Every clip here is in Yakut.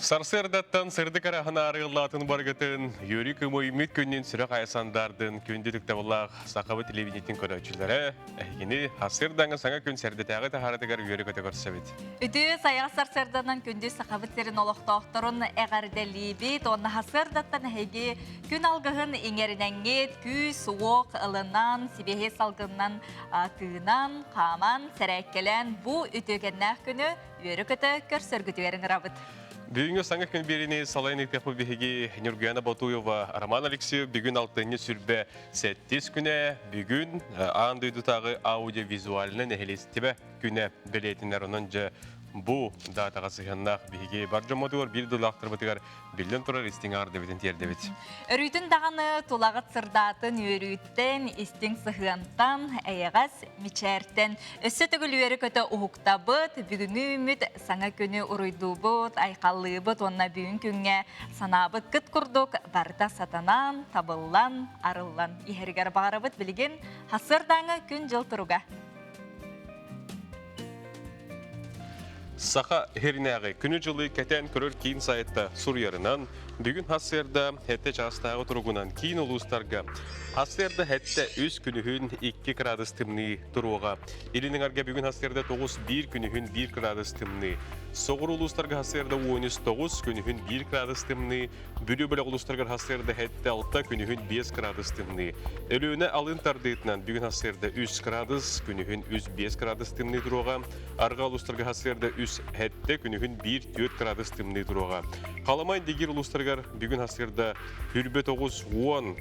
Сарсыардаттан сырдык араһын арыыллаатын баргытын, Юрий Кымоймит күннүн сүрэх айсандардын күндү түктабыллаах сахабыт телевидениетин көрөөччүлэрэ эһигини сарсыардаҥы саҥа күн сэрдэтээҕи таһааратыгар үөрэ көтө көрсөбүт. Үтүө сайаҕас сарсыарданан күндү сахабыт сирин олохтоохторун эҕэрдэлиибит уонна сарсыардаттан эһиги күн алгыһын иҥэринэҥҥит күүс-уох ылынан, сибиэһэй салгынынан тыынан, хааман, сэрээккэлээн бу үтүөкэннээх күнү үөрэ-көтө көрсөргүтүгэр ыҥырабыт. Бүгүҥҥү саҥа күн биэриини салайан ыытыахпыт биһиги Ньургуяна Ботуева, Роман Алексеев бүгүн алтынньы сүрбэ сэттис күнэ, бүгүн аан дойдутааҕы аудиовизуальнай нэһилиэстибэ күнэ бэлиэтинэр. Онон дьэ бу даатаҕа сыһыаннаах биһиги бар дьоммутугар, биир дойдулаахтарбытыгар биллэн турар истиҥ аҕардэбитин тиэрдэбит. Өрүүтүн даҕаны тулаҕыт сырдаатын үөрүүттэн, истиҥ сыһыантан, эйэҕэс мичээртэн өссө төгүл үөрэ-көтө уһуктабыт, бүгүҥҥү үүммүт саҥа күнү уруйдуубут, айхаллыыбыт уонна бүгүн күҥҥэ санаабыт кыт курдук барыта сатанан, табыллан, арыллан иһэригэр баҕарабыт билигин сарсыардааҥы күн-дьыл туруга. Саха сиринээҕи күнү-дьылы кэтээн көрөр киин сайта суруйарынан, бүгүн сарсыарда сэттэ чаастааҕы туругунан киин улуустарга сарсыарда сэттэ үс күнүһүн 2 кыраадыс тымныы туруоҕа. Илин эҥэргэ бүгүн сарсыарда 9 1 күнүһүн 1 кыраадыс тымныы. Соҕуруу улуустарга сарсыарда 13 9 күнүһүн 1 кыраадыс тымныы. Бүлүү бөлөх улуустарыгар сарсыарда сэттэ алта, күнүһүн 5 кыраадыс тымныы. Өлүөнэ алын тардыытынан бүгүн сарсыарда 3 кыраадыс, күнүһүн 3-5 кыраадыс тымныы туруоҕа. Арҕаа улуустарга сарсыарда 3 сэттэ, күнүһүн 1-4 кыраадыс тымныы туруоҕа. Халыма Индигир улуустарыгар бүгүн сарсыарда хүрбэ 9-10,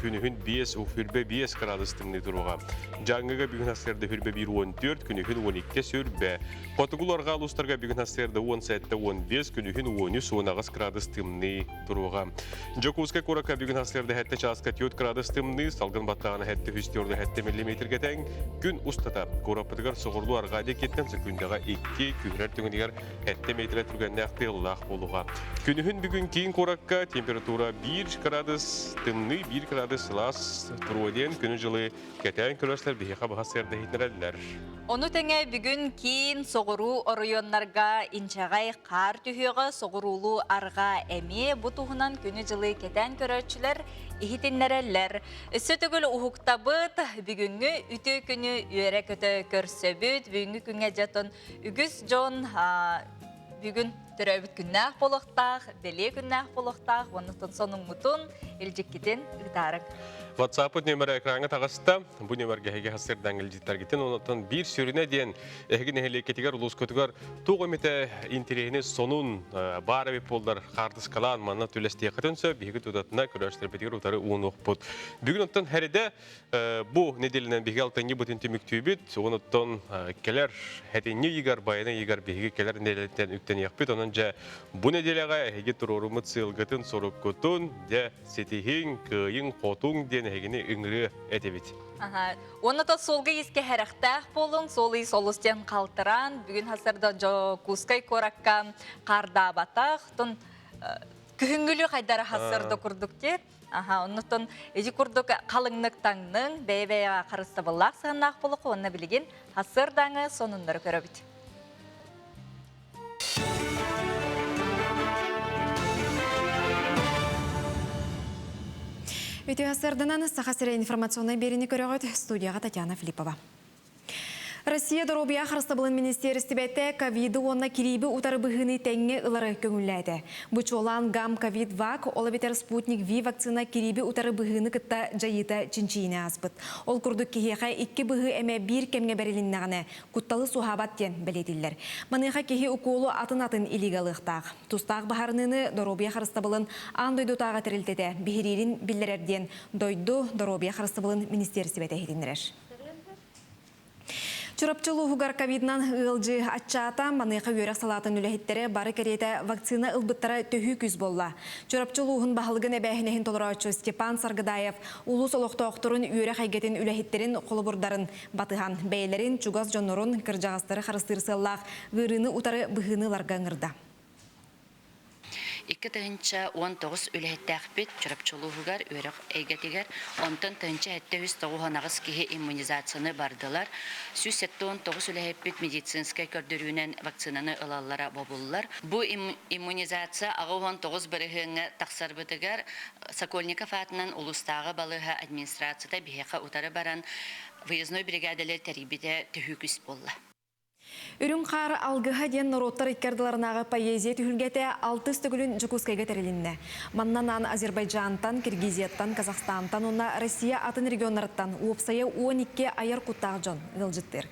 күнүһүн 5, хүрбэ 5 кыраадыс тымныы туруоҕа. Дьааҥыга бүгүн сарсыарда хүрбэ 1-14, күнүһүн 12 сүрбэ. Хотугу арҕаа улуустарга бүгүн сарсыарда 17-15, күнүһүн 13-18 градус тымныы туруоҕа. Дьокуускай куоракка бүгүн сарсыарда 7 чааска 4 градус тымныы, салгын баттаҕына 7 3 миллиметргэ тэҥ. Күн устата куораппытыгар соҕурлуу арҕаа диэкиттэн секундаҕа 2, күһүрэр түгэнигэр 7 метрэ түргэннээх тыаллаах буолуоҕа. Күнүһүн бүгүн киин куоракка температура 1 градус тымныы, 1 градус сылаас туруо диэн күнү-дьылы кэтээн көрөөччүлэр биһиэхэ быһа сыарда иһитинэрэллэр. Ону тэҥэ бүгүн киин соҕуруу оройуоннарга инчэҕэй хаар түһүөҕэ, соҕуруулуу арҕаа эмиэ бу туһунан күнү-дьылы кэтээн көрөөччүлэр иһитиннэрэллэр. Өссө төгүл уһуктабыт, бүгүҥҥү үтүө күнү үөрэ-көтө көрсөбүт. Бүгүҥҥү күҥҥэ дьэ үгүс дьон бүгүн төрөөбүт күннээх буолуохтаах, бэлиэ күннээх буолуохтаах уонна сонуҥҥутун, илдьиккитин ыытаарыҥ. WhatsApp нүөмэрэ экраҥҥа таҕыста. Бу нүөмэргэ эһиги хасырдан илдьиттэргитин онтон биир сүрүнэ диэн эһиги нэһилиэккитигэр улуускутугар туох эмитэ интэриэһинэй сонун баар эбит буоллар хаартыскалаан манна түлэстиэххитин сөп. Биһиги тутатына көрөөччүлэрбитигэр утары уунуохпут. Бүгүн оттон Хэриде Бу неделянан биһиги алтынньы бытын түмүктүүбүт. Онуттан кэлэр хэтинньи ыйыгар, байана ыйыгар биһиги кэлэр нэдиэлэттэн үктэниэхпит. Онон дьэ бу нэдиэлэҕэ эһиги туруоруммут сыалгытын, соруккутун дьэ ситиһиҥ, кыайыҥ, хотуҥ диэн эһигини ыҥырыа этибит. Уонна то суолга иискэ хэрэхтээх буолуҥ, суол ис олус диэн халтыраан, бүгүн хасарда Дьокуускай куоракка хардаабатах, тон күһүҥҥүлүү хайдара хасырда курдук диэн Аха, оннуттан ити курдук халыҥнык таҥныҥ, бэйэ-бэйэҕэ харыстабыллаах сыһыаннаах буолуох уонна билигин сарсыардааҥы сонуннары көрөбүт. Үтүө сарданан Саха сирэ информационнай биэриини көрөҕүт студияҕа Татьяна Филиппова. Россия доруобуйа харыстабылын министиэристибэтэ ковиды уонна кирииби утары быһыыны тэҥҥэ ылары көҥүллээтэ. Бу чуолаан Гам-ковид-вак, ол эбэтэр Спутник-V вакцина кирииби утары быһыыны кытта дьайыыта чинчийиини ааспыт. Ол курдук киһиэхэ икки быһыы эмэ биир кэмҥэ бэрилиннэҕинэ, кутталы суоһаабат диэн бэлиэтииллэр. Маныаха киһи укуолу атын-атын илиигэ ылыахтаах. Тустаах быһаарыныыны доруобуйа харыстабылын аан дойдутааҕы тэрилтэтэ биһириирин биллэрэр диэн дойду доруобуйа харыстабылын министиэристибэтэ иһитиннэрэр. Чурапчы улууһугар ковидынан ыалдьыы аччаата, маныаха үөрэх салаатын үлэһиттэрэ бары кэриэтэ вакцина ылбыттара төһүү күүс буолла. Чурапчы улууһун баһылыгын эбээһинэһин толорооччу Степан Саргыдаев улуус олохтоохторун үөрэх эйгэтин үлэһиттэрин холобурдарын батыһан, бэйэлэрин, чугас дьоннорун, кырдьаҕастары харыстыыр сыаллаах ыарыыны утары быһыыны ыларга ыҥырда. 2019 үлэһиттээхпит Чурапчы улууһугар үөрэх эйгэтигэр, онтон 1798 киһи иммунизацияны бардылар. 179 үлэһиппит медицинскэй көрдөрүүнэн вакцинаны ылаллара бобуллар. Бу иммунизация 89 бырыһыаҥҥа тахсарбытыгар Сокольников аатынан улуустааҕы балыыһа администрацията биһиэхэ утары баран выездной бригадалар тэрийбитэ төһүү күүс буолла. Үрүҥ хаар алгыһа диэн норуоттар икки ардыларынааҕы поэзия түһүлгэтэ алтыс төгүлүн Дьокуускайга тэрилиннэ. Манна анаан Азербайджантан, Киргизияттан, Казахстантан уонна Россия атын регионнарыттан уопсайа 12 айар куттаах дьон ыалдьыттыыр.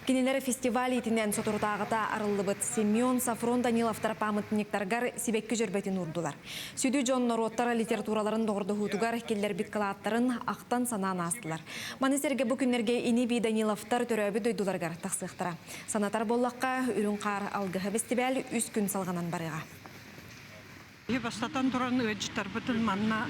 Кинилэр фестиваль иитинэн соторутааҕыта арыллыбыт Семен Сафрон Даниловтар пааматынньыктарыгар сибэкки дьөрбөтүн уурдулар. Сүдү дьон норуоттар литератураларын доҕордоһуутугар киллэрбит кылааттарын ахтан-санаан аастылар. Маны сэргэ бу күннэргэ ини-бии Даниловтар төрөөбүт дойдуларыгар тахсыахтара. Санатар буоллахха, Үрүҥ хаар алгыһа бэстибээл үс күн салҕанан барыаҕа. Бастатан туран ыалдьыттарбытын манна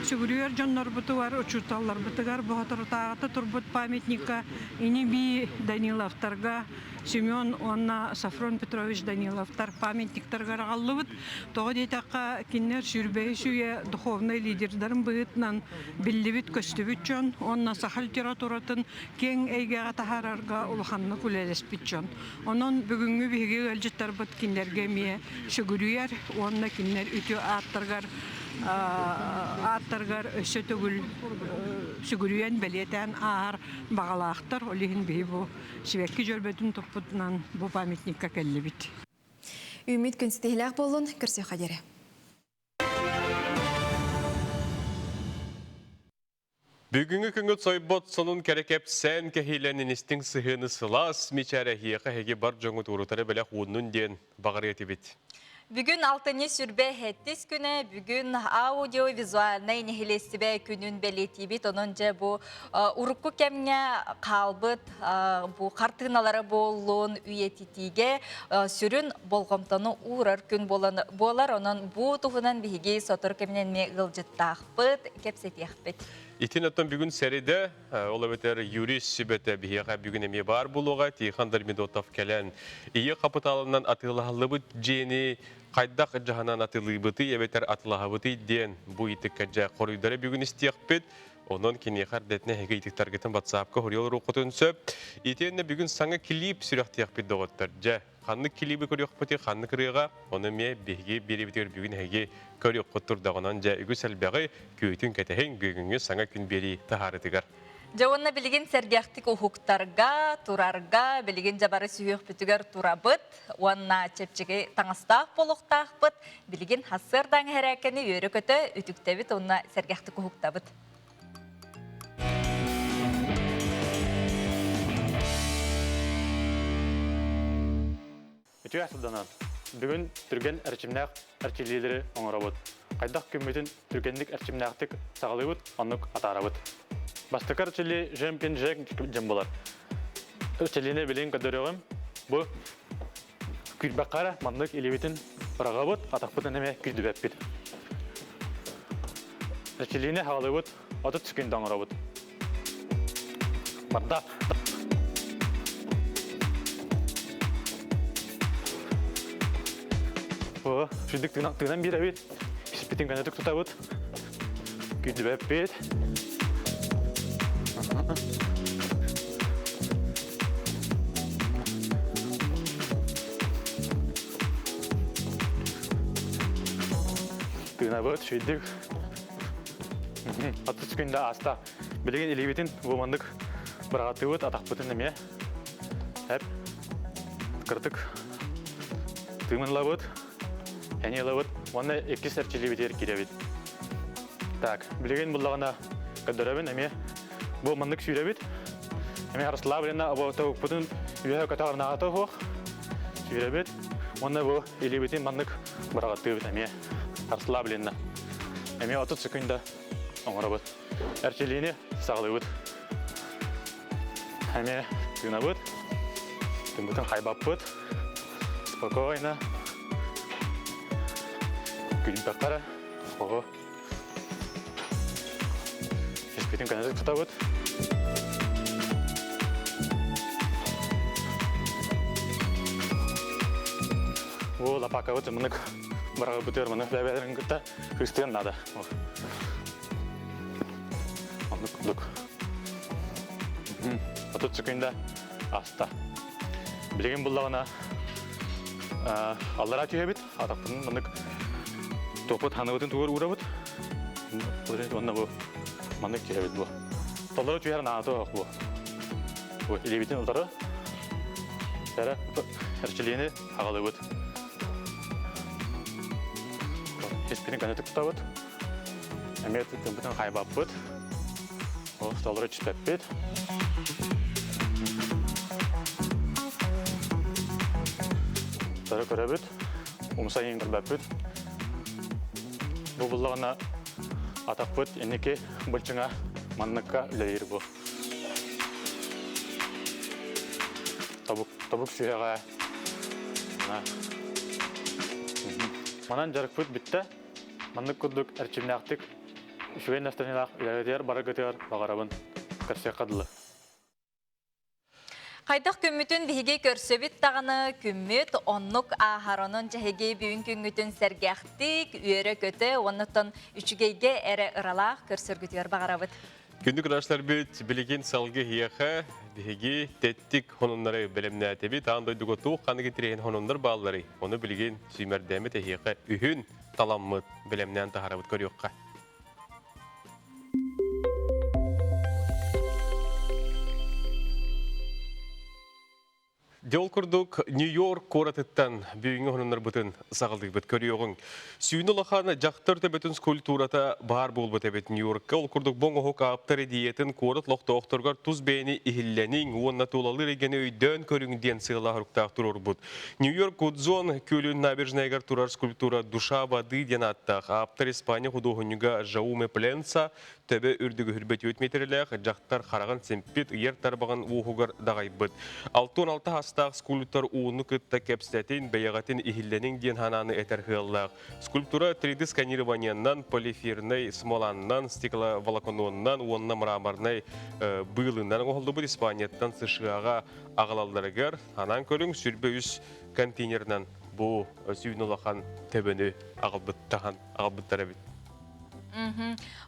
сүгүрүйэр дьоннорбутугар, учууталларбытыгар боотурутааҕыта турбут памятникка ини-бии Даниловтарга Семен уонна Софрон Петрович Даниловтар памятниктарыгар аҕаллыбыт. Тоҕо диэтэххэ, кинилэр сүүрбэһис үйэ духовнай лидердарын быһыытынан биллибит-көстүбүт дьон уонна саха литературатын киэҥ эйгэҕэ таһаарарга улаханнык үлэлэспит дьон. Онон бүгүҥҥү биһиги ыалдьыттарбыт кинилэргэ эмиэ сүгүрүйэр уонна кинилэр үтүө ааттарыгар ааттарыгар өссө төгүл сүгүрүйэн бэлиэтээн ааһар баҕалаахтар. Ол иһин биһи бу сибэкки дьөрбөтүн туппутунан бу памятникка кэллибит. Үүммүт күн ситиһилээх буоллун, көрсүөххэ диэри. Бүгүҥҥү күҥҥүт сойбот сонун кэрэ кэпсээн кэһиилэн инистиҥ сыһыаны сылаас мичээрэ эһиэхэ эһиги бар дьоҥҥут урутары бэлэх ууннун диэн баҕарыа этибит. Бүгүн алтынньы сүрбэ сэттис күнэ, бүгүн аудиовизуальнай нэһилиэстибэ күнүн бэлиэтиибит. Онон дьэ бу урукку кэмҥэ хаалбыт бу хартыыналара буоллун үйэтитиигэ сүрүн болҕомтону уурар күн буолар. Онон бу туһунан биһиги сотору кэминэн эмиэ ыалдьыттаахпыт, кэпсэтиэхпит. Итин оттон бүгүн сэриде, ол эбэтэр юрист сүбэтэ биһиэхэ бүгүн эмиэ баар буолуоҕа. Тихон Дормидотов кэлэн, ийэ хапытаалынан атыылаһыллыбыт дьиэни хайдах дьаһанан атыылыыбытый эбэтэр атылаһабытый диэн бу ыйытыкка дьэ хоруйдары бүгүн истиэхпит. Онон киниэхэ эрдэтинэ эһиги ыйытыктаргытын WhatsApp-ка хоруйа олоруоххутун сөп. Итиэннэ бүгүн саҥа клип сүрэхтиэхпит доҕоттор. Дьэ, ханнык килииби көрүөхпүтүй, ханнык ырыаҕа, ону эмиэ биһиги биэриибитигэр бүгүн эһиги көрүөххүт турдаҕынан дьэ үгүс элбэҕи күүтүн кэтэһиҥ бүгүҥҥү саҥа күн биэрии таһаарытыгар. Дьэ уонна билигин сэргэхтик уһуктарга, турарга, билигин дьэ бары сүһүөхпүтүгэр турабыт уонна чэпчэки таҥастаах буолуохтаахпыт. Билигин хассыардаҥ эһэрээккэни үөрэ-көтө үтүктэбит уонна сэргэхтик уһуктабыт. Үтүө сылданан, бүгүн түргэн эрчимнээх эрчиллиилэри оҥоробут. Хайдах күммүтүн түргэнник эрчимнээхтик саҕалыыбыт, оннук атаарабыт. Бастакы эрчиллии Жемпин Жек дьон буолар. Эрчиллиини билин көрдөрүөҕүм. Бу күүрбэххэ эрэ маннык илиибитин быраҕабыт, атахпытын эмиэ күүрдүбэппит. Эрчиллиини хаалыыбыт, 30 секунда оҥоробут. Барда. О, сүрдүк тыынан биэрэбит. Испитин көнөтүк тутабыт. Күүрдүбэппит. Тыынабыт, шүйдүк. 30 күндэ ааста. Билигин илиибитин бу маннык быраҕатыыбыт, атахпытын эмиэ. Эп кыртык тыымынлабыт, эни ылабыт уонна иккис эрчиллиибитигэр киирэбит. Так, билигин буллаҕына көрдөрөбүн эмиэ бу маннык сүүрэбит. Эмиэ расслабленно тобукпутун үөһэ көтөҕөрнааҕыта суох сүүрэбит. Уонна бу илиибитин маннык быраҕаттыыбыт эмиэ расслабленно. Эмиэ 30 секунда оҥоробут. Эрчиллиини саҕалыыбыт. Эмиэ тыынабыт. Тыммытын хайбаппыт. Спокойно. Күлбэххэ эрэ. Оҕо. Испитин көнөтүк тутабыт. Бу лопакабыт ымынык. Быраҕырбытыгар маны бэйэ-бэйэлэрин кытта христиан наада. Оннук курдук. 30 секунда аста. Билигин буллаҕына аллараа түһэбит, атахпытын маннык топпут ханыбытын тугар уурабыт. Уонна бу маннык түһэбит бу. Толору түһэр наада суох бу. Бу илиибитин утары эрэ эрчилиини аҕалыбыт. Испитин көнөтүк тутабыт. Эмиэ тыыммытын хайбаппыт. Толору түспэппит. Тары көрөбүт. Умса иһин көрбөппүт. Бу буллаҕына атахпыт инники былчыҥа манныкка үлэлиир бу. Тобук, тобук сүһэҕэ. Манан дьарыкпыт бүттэ. Маннык курдук эрчимнээхтик, үчүгэй настроениелаах үлэҕитигэр бараргытыгар баҕарабын. Көрсүөххэ дылы. Хайдах күммүтүн биһиги көрсөбүт даҕаны күммүт оннук ааһар. Онон дьэһиги бүгүн күҥҥүтүн сэргэхтик, үөрэ-көтө уоннаттан үчүгэйгэ эрэ ыралаах көрсөргүтүгэр баҕарабыт. Күндү көрөөччүлэрбит, билигин салгыы эһиэхэ биһиги тэттик хонуннары бэлэмнээтибит. Аан дойдуга туох ханнык интэриэһин хонуннар баалларый? Ону билигин сүүмэрдээммит эһиэхэ үһүн таламмыт бэлэмнээн таһаарабыт көрүөххэ. Дьол курдук Нью-Йорк куоратыттан бүгүҥҥү хонуннарбытын саҕалыыбыт көрүөҕүҥ. Сүүнэ улахан дьахтар төбөтүн скульптурата баар буолбут эбит Нью-Йоркка. Ол курдук бу оҥоһук ааптар идеятын куорат олохтоохторугар тус бэйэни иһиллэниҥ уонна тулалыыр эйгэни өйдөөн көрүҥ диэн сыалаах-соруктаах туруорбут. Нью-Йорк Гудзон күөлүн набережнайыгар турар скульптура «Душа воды» диэн ааттаах ааптар Испания худуоһунньуга Жауме Пленса төбө үрдүгү үрбэтибит миэтэрэлээх дьахтар хараҕын симпит, ыйар тарбаҕын уоһугар даҕайбыт. 66 саастаах скульптор ууну кытта кэпсэтин, бэйэҕитин иһиллэниҥ диэн санааны этэр сыаллаах. Скульптура 3D сканированиеннан, полиэфирнай смоланнан, стекловолокононнан уонна мраморнай быылынан оҥоһуллубут Испанияттан США-ҕа аҕалалларыгар анаан көрүҥ 23 контейнерынан бу сүүн улахан төбөнү аҕалбыттар эбит.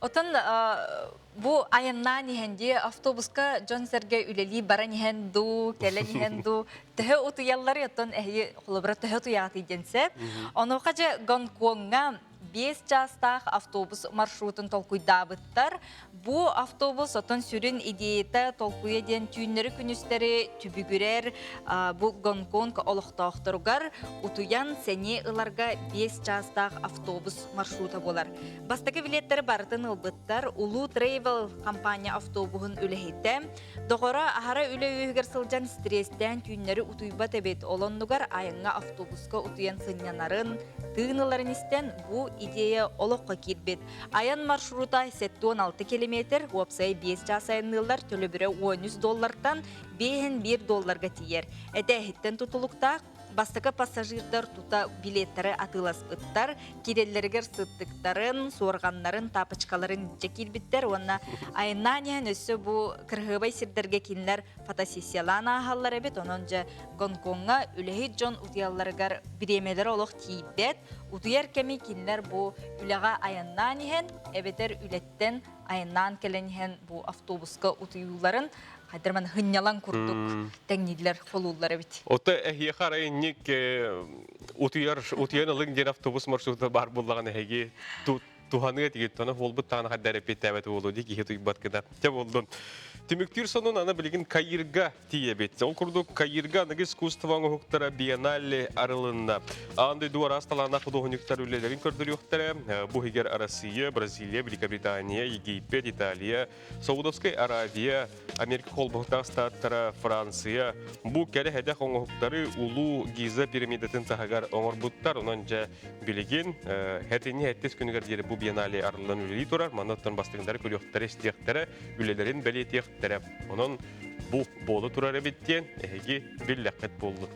Отон бу айаннаан иһэн дии автобуска дьон-сэргэ үлэлии баран иһэн дуу, кэлэн иһэн дуу төһө утуйалларый оттон эһиги холобура төһө утуйаҕытый диэн сөп. Онуоха дьэ Гонкоҥҥа 5 чаастаах автобус маршрутун толкуйдаабыттар. Бу автобус отон сүрүн идеята толкуйа диэн түүннэри-күнүстэри түбүгүрэр бу Гонконг олохтоохторугар утуйан сэниэ ыларга 5 чаастаах автобус маршрута буолар. Бастакы билеттэри барытын ылбыттар. Улуу Travel компания автобуһун үлэһитэ. Доҕоро аһара үлэ үөһүгэр сылдьан стресстээн түүннэри утуйбат эбит. Ол оннугар айаҥҥа автобуска утуйан сынньанарын, тыын ыларын истэн бу идея олоххо киирбит. Айан маршрута 76 километр, уопсайа 5 чаас айанныыллар, төлөбүрэ 13 доллартан 5 долларга тиийэр. Этээһиттэн тутулуктаах Бастакы пассажирдар тута билеттары атыыласпыттар, кирэллэригэр сыттыктарын, суорҕаннарын, тапочкаларын илдьэ киирбиттэр уонна айаннаан иһэн өссө бу кыраһыабай сирдэргэ кинилэр фотосессиялаан ааһаллар эбит. Онон дьэ Гонкоҥҥа үлэһит дьон утуйалларыгар бириэмэлэрэ олох тиийбэт. Утуйар кэми кинилэр бу үлэҕэ айаннаан иһэн эбэтэр үлэттэн айаннаан кэлэн иһэн бу автобуска утуйууларын хайдах сынньалаҥ курдук тэҥнииллэр, холууллар эбит. Ото эһиэхэ арай инник утуйар утуйан ылыҥ диэн автобус маршрута баар буоллаҕына эһиги туһаныа тигит тоно буолбут таана хайдар эппиэттээбэт буолуо дии киһи утуйбат гына. Дьэ буоллун. Түмүктүүр сонун аны билигин Каирга тиийэбит. Ол курдук Каирга аныгы искусство оҥоһуктара биеннале арылынна. Аан дойду араас талааннаах худуоһунньуктар үлэлэрин көрдөрүөхтэрэ. Бу иһигэр Россия, Бразилия, Великобритания, Египет, Италия, Саудовскай Аравия, Америка холбоһуктаах штаттара, Франция бу кэрэ сэдэх оҥоһуктары улуу Гиза пирамидатын таһыгар оҥорбуттар. Онон дьэ билигин хэтинни хэттис күнүгэр диэри бу биеннале арыллан үлэлии турар. Манна оттон бастыҥнары көрүөхтэрэ, истиэхтэрэ, үлэлэрин бэлиэтиэхтэрэ. Онон бу буола турар эбит диэн эһиги биллэххит буоллун.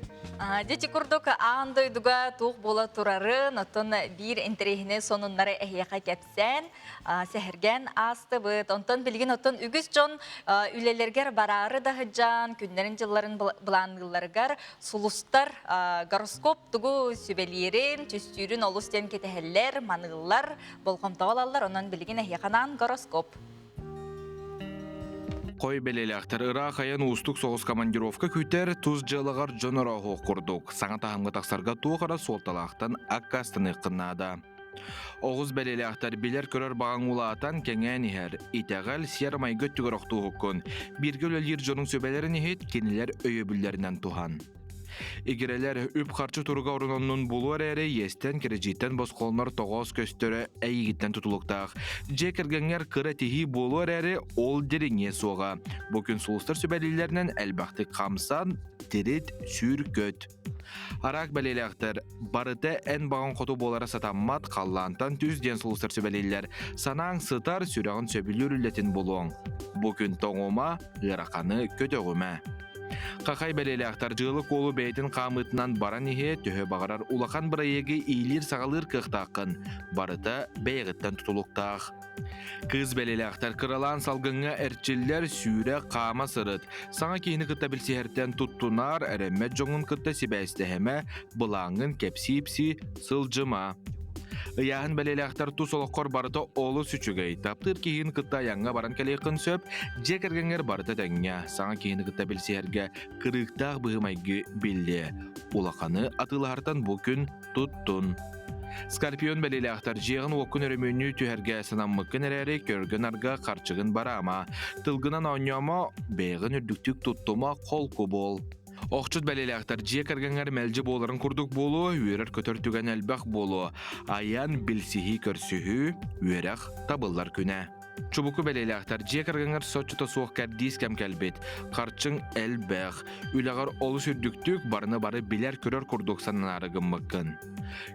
Дьэ курдук аан дойдуга туох буола турарын, оттон биир интэриэһинэй сонуннары эһиэхэ кэпсээн, сэһэргээн аастыбыт. Онтон билигин оттон үгүс дьон үлэлэригэр бараары да сылдьан, күннэрин-дьылларын былаанныылларыгар сулустар гороскоп тугу сүбэлиирин, түстүүрүн олус диэн кэтэһэллэр, маныыллар, болҕомтоҕо ылаллар. Онон билигин эһиэхэ анаан гороскоп. Хой бэлиэлээхтэр ыраах айан уустук соҕус командировка күүтэр, тус дьыалаҕар дьон орооһуох курдук. Саҥа таһымҥа тахсарга туох эрэ суолталаахтан аккаастаныаххын наада. Оҕус бэлиэлээхтэр билэр-көрөр баҕаҥ улаатан, кэҥээн иһэр. Итэҕэл, сиэр-майгы өттүгэр охтуоһуккун. Бииргэ үлэлиир дьонуҥ сүбэлэрин иһит, кинилэр өйөбүллэринэн туһан. Игирэлэр үп-харчы туруга орун-оннун булуо эрээри, иэстэн, кирэдьииттэн босхолонор тоҕоос көстөрө эйигиттэн тутулуктаах. Дьиэ кэргэҥҥэр кыра этиһии буолуо эрээри, ол дириҥиэ суоҕа. Бу күн сулустар сүбэлииллэринэн элбэхтик хамсан, тирит, сүүр-көт. Араак бэлиэлээхтэр барыта эн баҕаҥ хоту буолара сатаммат, халлаантан түс диэн сулустар сүбэлииллэр. Санааҥ сытар, сүрэҕин сөбүлүүр үлэтин булуоҥ. Бу күн тоҥума, ыараханы көтөҕүмэ. Хахай бэлиэлээхтэр дьыала-куолу бэйэтин хаамыытынан баран иһиэ, төһө баҕарар улахан бырайыагы иилиир-саҕалыыр кыахтааххын. Барыта бэйэҕиттэн тутулуктаах. Кыыс бэлиэлээхтэр кыралаан салгыҥҥа эрчиллэр, сүүрэ, хаама сырыт. Саҥа киһини кытта билсиһэртэн туттунаар, эрэммэт дьоҥҥун кытта сибээстэһимэ, былааҥҥын кэпсии-ипсии сылдьыма. Ыйааһын бэлиэлээхтэр тус олоххор барыта олус үчүгэй. Таптыыр киһигин кытта айаҥҥа баран кэлиэххин сөп, дьиэ кэргэҥҥэр барыта тэҥҥэ. Саҥа киһини кытта билсиһэргэ кырыыктаах быһыы-майгы биллиэ. Улаханы атыылаһартан бу күн туттун. Скорпион бэлиэлээхтэр дьиэҕин-уоккун өрөмүөннүү түһэргэ санаммыккын эрээри, көргө-нарга харчыгын бараама. Тылгынан оонньоомо, бэйэҕин үрдүктүк туттума, холку буол. Охчут бэлиэлээхтэр дьиэ кэргэҥҥэр мэлдьи буоларын курдук буолуо, үөрэр-көтөр түгэн элбэх буолуо. Айан, билсиһии-көрсүһүү, үөрэх табыллар күнэ. Чубуку бэлиэлээхтэр дьиэ кэргэҥҥэр соччото суох кэрдиис кэм кэлбит. Харчыҥ элбэх. Үлэҕэр олус үрдүктүк, барыны бары билэр-көрөр курдук сананаары гыммыккын.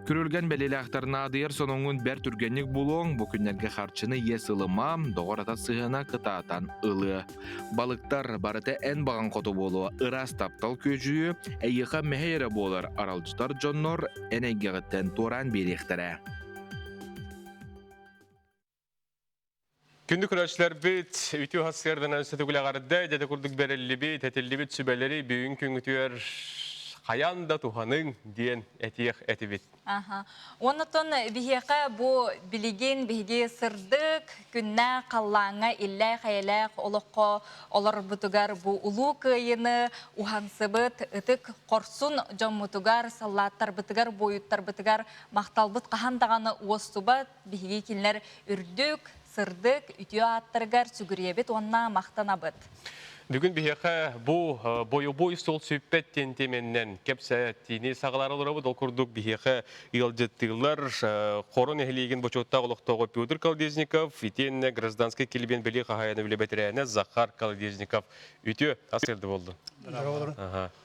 Күрүлгэн бэлиэлээхтэр наадыйар сонуҥҥун бэрт түргэнник булуоҥ, бу күннэргэ харчыны иэс ылыма, доҕор-атас сыһыана кытаатан ылыа. Балыктар, барыта эн баҕаҥ хоту буолуо, ыраас таптал күөдьүйүө, эйиэхэ мэһэй эрэ буолар, аралдьытар дьоннор эн эйгэҕиттэн туораан биэриэхтэрэ. Күндү көрөөччүлэрбит, үтүө сарсыарданан сөтүгүлэҕэрдэ, дьэ курдук бэриллибит, этиллибит сүбэлэри бүгүн күҥҥүтүгэр хайаан да туһаныҥ диэн этиэх этибит. Аха. Оннотон биһиэхэ бу билигин биһиги сырдык, күннээх, халлааҥҥа иллээх-эйэлээх олоххо олорбутугар бу улуу кыайыыны уһансыбыт ытык хорсун дьоммутугар, саллааттарбытыгар, буойуттарбытыгар махталбыт хаһан даҕаны уостубат. Биһиги кинилэр үрдүк, сырдык, үтүө ааттарыгар сүгүрүйэбит уонна махтанабыт. Бүгүн биһиэхэ бу бойобуой суол сүппэт диэн тиэмэннэн кэпсэтиини саҕалаары олоробут. Ол курдук биһиэхэ ыалдьыттыыллар Хоро нэһилиэгин бочуоттаах олохтооҕо Петр Колодезников, итиэннэ гражданскай килбиэн бэлиэ хаһаайына үлэ бэтэрээнэ Захар Колодезников үтүө сарсыарда буоллун.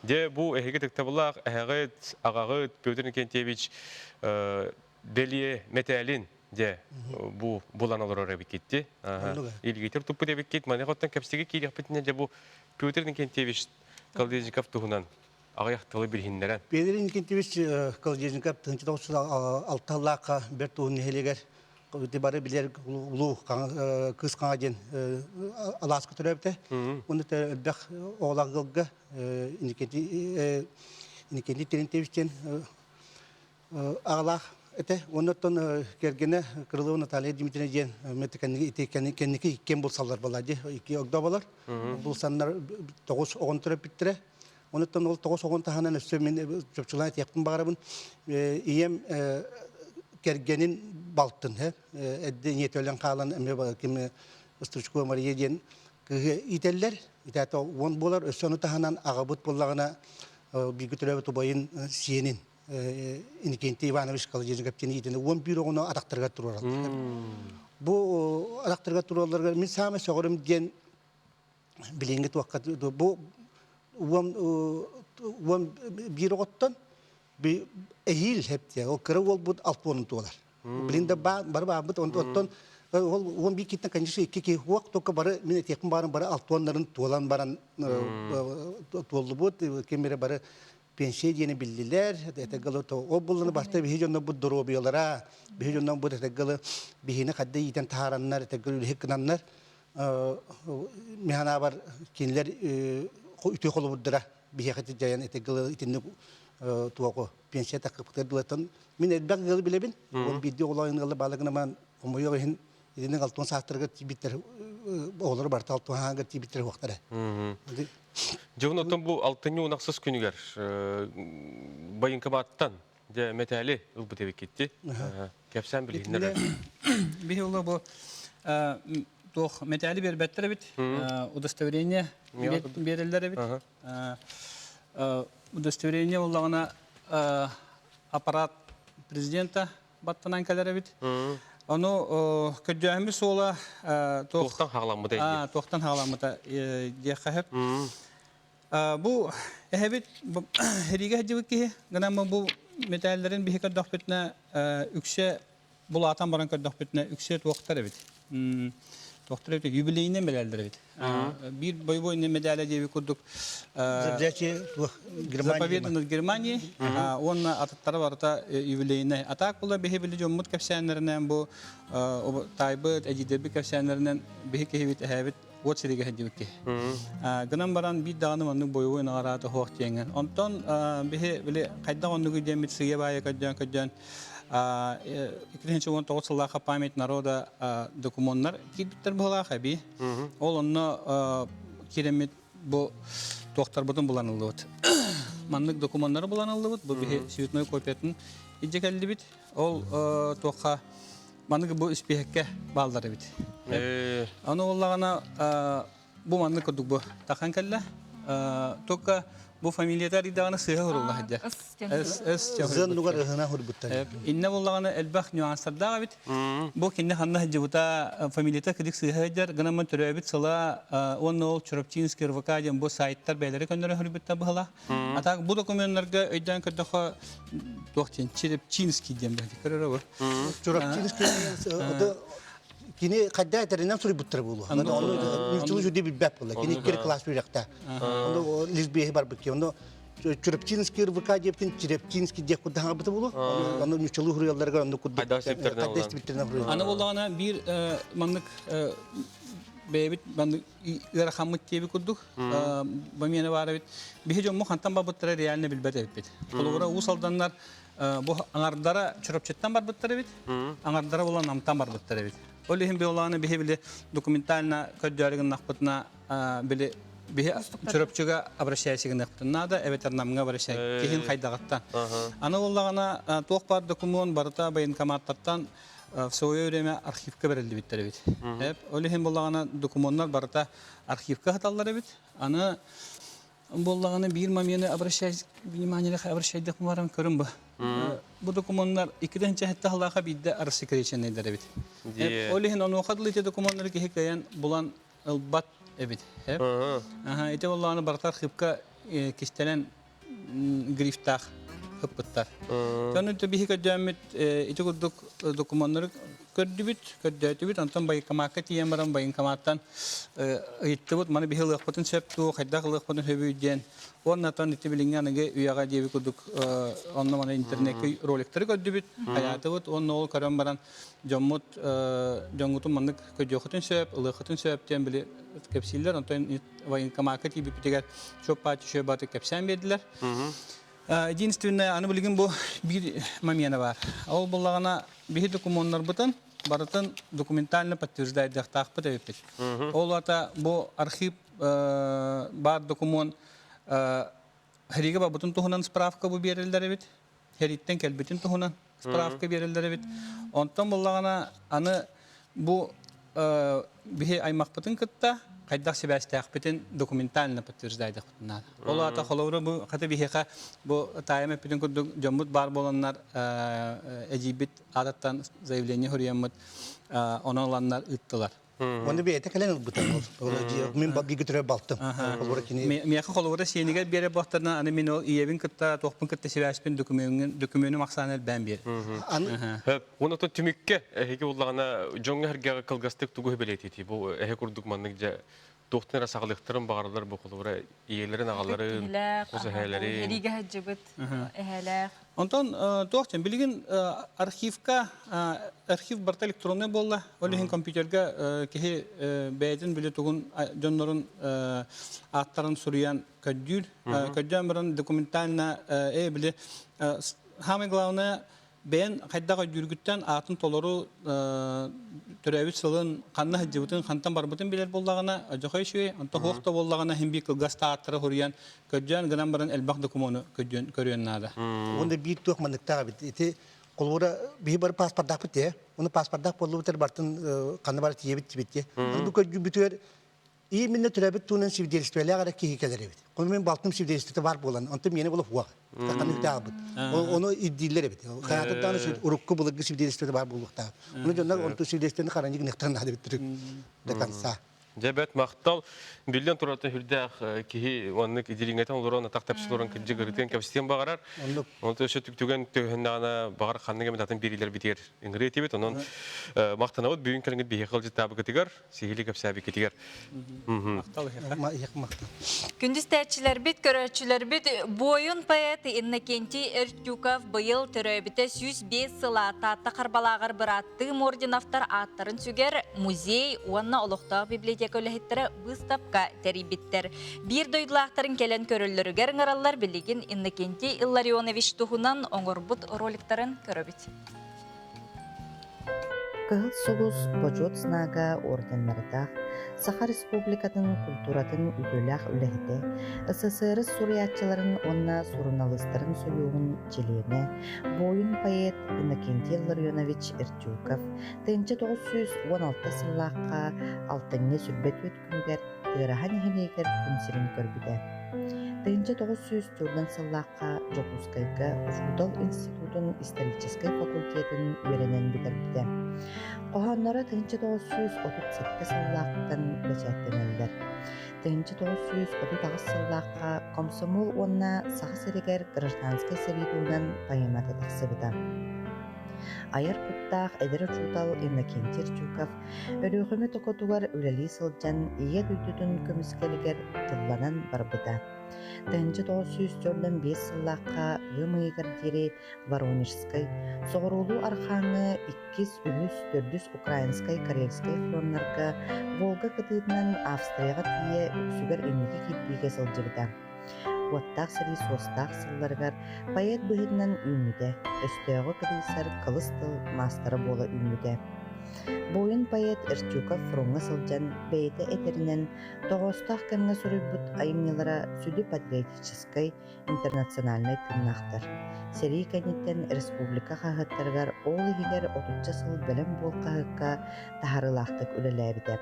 Дьэ, бу эһиги тыктабылаах эһэҕит, аҕаҕыт Петр Иннокентьевич бэлиэ мэтээлин дьэ бу булан олорор эбиккит Илгитер туппут эбиккит маныха оттон кэпсигэ киириэхпитинэ дьэ бу Петр Иннокентьевич Колодезников туһунан аҕыйах тылы билиһиннэрэн. Петр Иннокентьевич Колодезников 1906 сыллаахха бэрт уһун нэһилиэгэр бары билэр улуу Кыыс Хаҥа диэн алааска төрөөбүтэ. Уонна элбэх оҕолоох ыалга Иннокентий Терентьевич диэн аҕалаах этэ. Оннуттан кэргэнэ Крылова Наталья Дмитриевна диэн ити кэнники иккиэн булсаллар буолла дии. Икки огдооболор. Булсаннар тоҕус оҕон төрөппүттэрэ. Онуттан ол тоҕус оҕон таһынан өссө мин чопчулаан этиэхпин баҕарабын. Ийэм кэргэнин балтын эрдэ ийэтэ өлөн хаалан эмиэ ким Стручкова Мария диэн кыыһы иитэллэр. Итаата уон буолар. Өссө ону таһынан аҕабыт буоллаҕына бииргэ төрөөбүт убайын сиэнин Иннокентий Иванович Колодезников диэн иитини 11 оҕону атахтарыгар туруораллар. Бу атахтарыгар туруоралларыгар мин саамай сөҕөрүм диэн билиҥҥи туохха бу 11 оҕоттон эһиил хэптиэ ол кыра уолбут алтуонун туолар. Билин да бары баабыт оттон Ол 11 киттен, конечно, икки киһи хуак, только бары мин этиэхпин баарын бары алтуоннарын туолан баран туоллубут, ким эрэ бары пенсия диэни биллилэр, этэгалы ол булланы барта биһи дьонно бу доруобуйалара, биһи дьонно бу этэгалы биһини хадда иитэн таһаараннар, этэгалы үлэһит гынаннар, миханабар кинилэр үтүө холобурдара биһиэхэ дьайан этэгалы итинник туоҕу пенсия такыпытыгар дылатан мин элбэх ыалы билэбин, ол биирдии оҕолоон ыалы баалыгынаман хомойуох иһин итинник алтуон саастарыгар тиийбиттэр оҕолоро барыта алтуон сааһыгар тиийбиттэр уохтара. Дьэ, онтон бу алтынньы унахсыс күнүгэр байыҥкабааттан дьэ мэтээли ылбыт эбиккитти. Кэпсээн билиһиннэр. Биһи ула бу туох мэтээли биэрбэттэр эбит, удостоверение биэрэллэр эбит. Удостоверение боллаҕына аппарат президента баттанан кэлэр эбит. Ону көрдөөһүммүт суола туохтан хаҕаламмыта туохтан хаҕаламмыта диэххэ сөп. Бу эһэбит эриигэ сылдьыбыт киһи гынан бу мэтээллэрин биһи көрдөхпүтүнэ үксэ булаатан баран көрдөхпүтүнэ үксэ туохтар эбит. Туохтар эбит юбилейнай медаллар эбит. Биир боевой медаля диэби курдук За победу над Германией уонна атыттара барыта юбилейнай. А так була биһи били дьоммут кэпсээннэринэн бу таайбыт, эдьиийдэрбит кэпсээннэринэн биһи киһибит эһээбит уот сиригэ сылдьыбыт киһи. Гынан баран биир даҕаны маннык боевой наҕараада суох диэҥҥэн. Онтон биһи били хайдах оннугу диэммит сыыйа-баайа көрдөөн-көрдөөн 2019 сыллаахха память народа докумуоннар киирбиттэр быһалаах эбии. Ол онно киирэммит бу туохтарбытын булан ыллыбыт. Маннык докумуоннары булан ыллыбыт. Бу биһи цветной копиятын илдьэ кэллибит. Ол туохха маннык бу испииһэккэ бааллар эбит. Аны буоллаҕына бу маннык курдук бу тахан кэллэ. Только бу фамилията арыйдаҕына сыыһа сурулла сылдьар. С Зын нугар ыһына хурбуттар. Инне буллаҕына элбэх нюанстардаах эбит. Бу кинини ханна сылдьыбыта фамилията кыдык сыыһа сылдьар. Гынан төрөөбүт сыла уонна ол Чурапчинский РВК диэн бу сайттар бэйэлэри көннөрө хөрбүттэр быһыла. А так бу документларга өйдөөн көрдөхө туох диэн Черепчинский диэн бэйти көрөрө бу. Чурапчинский кини хайда этэринэн суруйбуттар буолуо. Ону нууччалыы жүдэ билбэт буолла. Кини иккер класс үөрэхтэ. Ону лесбиеһи барбыт ки. Ону Чурапчинский РВК диэбитин Черепчинский диэх курдук хаҥабыта буолуо. Ону нууччалыы суруйалларыгар онну курдук Хайдах истибиттэринэн суруйаллар. Аны буоллаҕына биир маннык бэйэбит маннык ыарахаммыт диэби курдук бамиэне баар эбит. Биһи дьомму хантан барбыттара реально билбэт эбиппит. Холобура Уус Алданнар бу аҥардара Чурапчыттан барбыттар эбит, аҥардара буолан Намтан барбыттар эбит. Ол иһин биолааны биһи били документально көрдөөрү гыннахпытына били биһи Чурапчыга обращайся гыныахпытын наада, эбэтэр Намҥа обращай киһин хайдаҕыттан. Аны буоллаҕына туох баар докумуон барыта военкоматтартан в свое время архивка бэриллибиттэр эбит. Ол иһин буоллаҕына докумуоннар барыта архивка сыталлар эбит. Аны буоллаҕына биир момены обращай внимание обращайдах баран көрүн бу. Бу докумуоннар иккиден чэһэтте халааха биирдэ рассекреченныйдар эбит. Ол иһин онуоха дылы ити докумуоннары киһи кыайан булан ылбат эбит. Ити буоллаҕына барыта архивка кистэнэн грифтаах ыппыттар. Дьон биһи көрдөөммүт ити курдук докумуоннары көрдүбүт, көрдөөтүбүт. Онтон военкомакка тиийэн баран военкоматтан ыйыттыбыт, маны биһи ылыахпытын сөп дуу, хайдах ылыахпытын сөбүй диэн. Уонна оттон ити билиҥҥи аныгы үйэҕэ диэби курдук онно маны интернеккэ роликтары көрдүбүт, хайаатыбыт. Уонна ол көрөн баран дьоммут дьоҥҥутун маннык көрдүөххүтүн сөп, ылыаххытын сөп диэн били кэпсииллэр. Онтон военкомакка тиийбиппитигэр чуоппааччы шөбаты кэпсээн биэрдилэр. Единственное, аны билигин бу биир момена бар. Ол буллаҕына биһи докумуоннарбытын барытын документально подтверждайдыахтаахпыт эбиппит. Ол ата бу архив баар докумуон Хэригэ барбытын туһунан справка бу биэрэллэр эбит. Хэриттэн кэлбитин туһунан справка биэрэллэр эбит. Онтон буллаҕына аны бу биһи аймахпытын кытта хайдах сибээстээхпитин документально подтверждайдахпытын наада. Ол аата холобура бу хата биһиэхэ бу таайым эппитин курдук дьоммут баар буоланнар эдьиийбит аатыттан заявление суруйаммыт онон ыланнар ыыттылар. Оны бэйэтэ кэлэн ылбыта. Мин бииргэ төрөөбүт балтым. Холобура кини Миэхэ холобура сиэнигэр биэрэр буолтарына аны мин ол ийэбин кытта туохпун кытта сибээспин докумуонун докумуонум ахсаана элбээн биэр. Онон түмүккэ эһиги буллаҕына дьоҥҥо эргэҕэ кылгастык тугу бэлиэтиити бу эһи курдук маннык дьэ туохтан эрэ саҕалыахтарын баҕараллар бу холобура ийэлэрин аҕаларын хос эһээлэрин Эригэ сылдьыбыт эһээлээх. Онтон туох диэн билигин архивка архив барыта электроннай буолла. Ол иһин компьютерга киһи бэйэтин били тугун дьоннорун ааттарын суруйан көрдүүр. Көрдөөн баран документально э били самое главное бэйэн хайдах өйдүүргүттэн аатын толору төрөөбүт сылын ханна сылдьыбытын хантан барбытын билэр буоллаҕына дьохой үчүгэй онто суох да буоллаҕына иһин биир кылгас тааттары суруйан көрдөөн гынан баран элбэх докумуону көрдүөн көрүөн наада. Уонна биир туох манныктаах эбит. Ити холобура биһи бары паспордаахпыт дии. Ону паспордаах буоллубут бартын ханна бары тиийэбит тибит дии. Аны бу көрдүүбүтүгэр именно төрөөбүт туунан свидетельстволаах эрэ киһи кэлэр эбит. Ону мин балтым свидетельствота бар буолан, онтон миэнэ буола хуах. Таханы үтаабыт. Ону ирдииллэр эбит. Хаятыттан урукку былыргы свидетельствота бар буолуохтаах. Ону дьоннор онту свидетельствоны хараньык нехтан наада биттирик до конца. Дьэ бэт махтал. Биллэн турар үрдээх киһи оннук идириҥэтэн олорон атах тэпсил олорон кырдьык ырытыан кэпсэтиэн баҕарар. Онон өссө түгэн төһөннөҕүнэ баҕар ханнык эмит атын биэриилэр битигэр ыҥырыы этибит. Онон махтанабыт бүгүн кэлиҥҥит биһиэхэ ыалдьыттаабыкытыгар, сиһилии кэпсээбиккитигэр. Махтал эһиэхэ. Махтал. Күндү истээччилэрбит, көрөөччүлэрбит, буойун поэт Иннокентий Эртюков быйыл төрөөбүтэ 105 сыла Таатта Харбалааҕар бырааттыы Мординовтар ааттарын сүгэр музей уонна олохтоох библиотека үлэһиттэрэ быыстапка тэрийбиттэр. Биир дойдулаахтарын кэлэн көрөллөрүгэр ыҥыраллар билигин Иннокентий Илларионович туһунан оҥорбут роликтарын көрөбүт. Кыһыл Сулус Бочуот Знага орденнардаах Саха Республикатын культуратын үтүөлээх үлэһитэ, СССР суруйааччыларын уонна суруналыыстарын сойууһун чилиэнэ, буойун-поэт Иннокентий Илларионович Эртюков 1916 сыллаахха алтынньы 24 күнүгэр Тыараһа нэһилиэгэр күн сирин көрбүтэ. 1904 сыллаахха Дьокуускайга учуутал институтун историческай факультетын үөрэнэн бүтэрбитэ. Хоһоонноро 1937 сыллаахтан бэчээттэнэллэр. 1938 сыллаахха Комсомол уонна Саха сиригэр гражданскай сэрии туһунан поэмата тахсыбыта. Айар куттаах эдэр учуутал Иннокентий Рчуков Өлүөхүмэ токотугар үлэлии сылдьан Ийэ дойдутун көмүскэлигэр тылланан барбыта. 1945 сыллаахха ыам ыйыгар диэри Воронежскай, Соҕуруулуу-Архааҥҥы иккис, үһүс, төрдүс Украинскай, Карельскай фроннарга Волга кытыытынан Австрияҕа тиийэ үксүгэр инники кирбиигэ сылдьыбыта. Уоттаах сэрии суостаах сылларыгар поэт быһыытынан үүммүтэ, өстөөҕү кыдыйсар кылыс тыл маастара буола үүммүтэ. Буойун поэт Эртюков фроҥҥа сылдьан бэйэтэ этэринэн, тоҕоостоох кэмҥэ суруйбут айымньылара сүдү патриотическай, интернациональнай тыыннаахтар. Сэрии кэнниттэн республика хаһыаттарыгар ол иһигэр отучча сыл бэлэм буол хаһыакка таһаарыылаахтык үлэлээбитэ.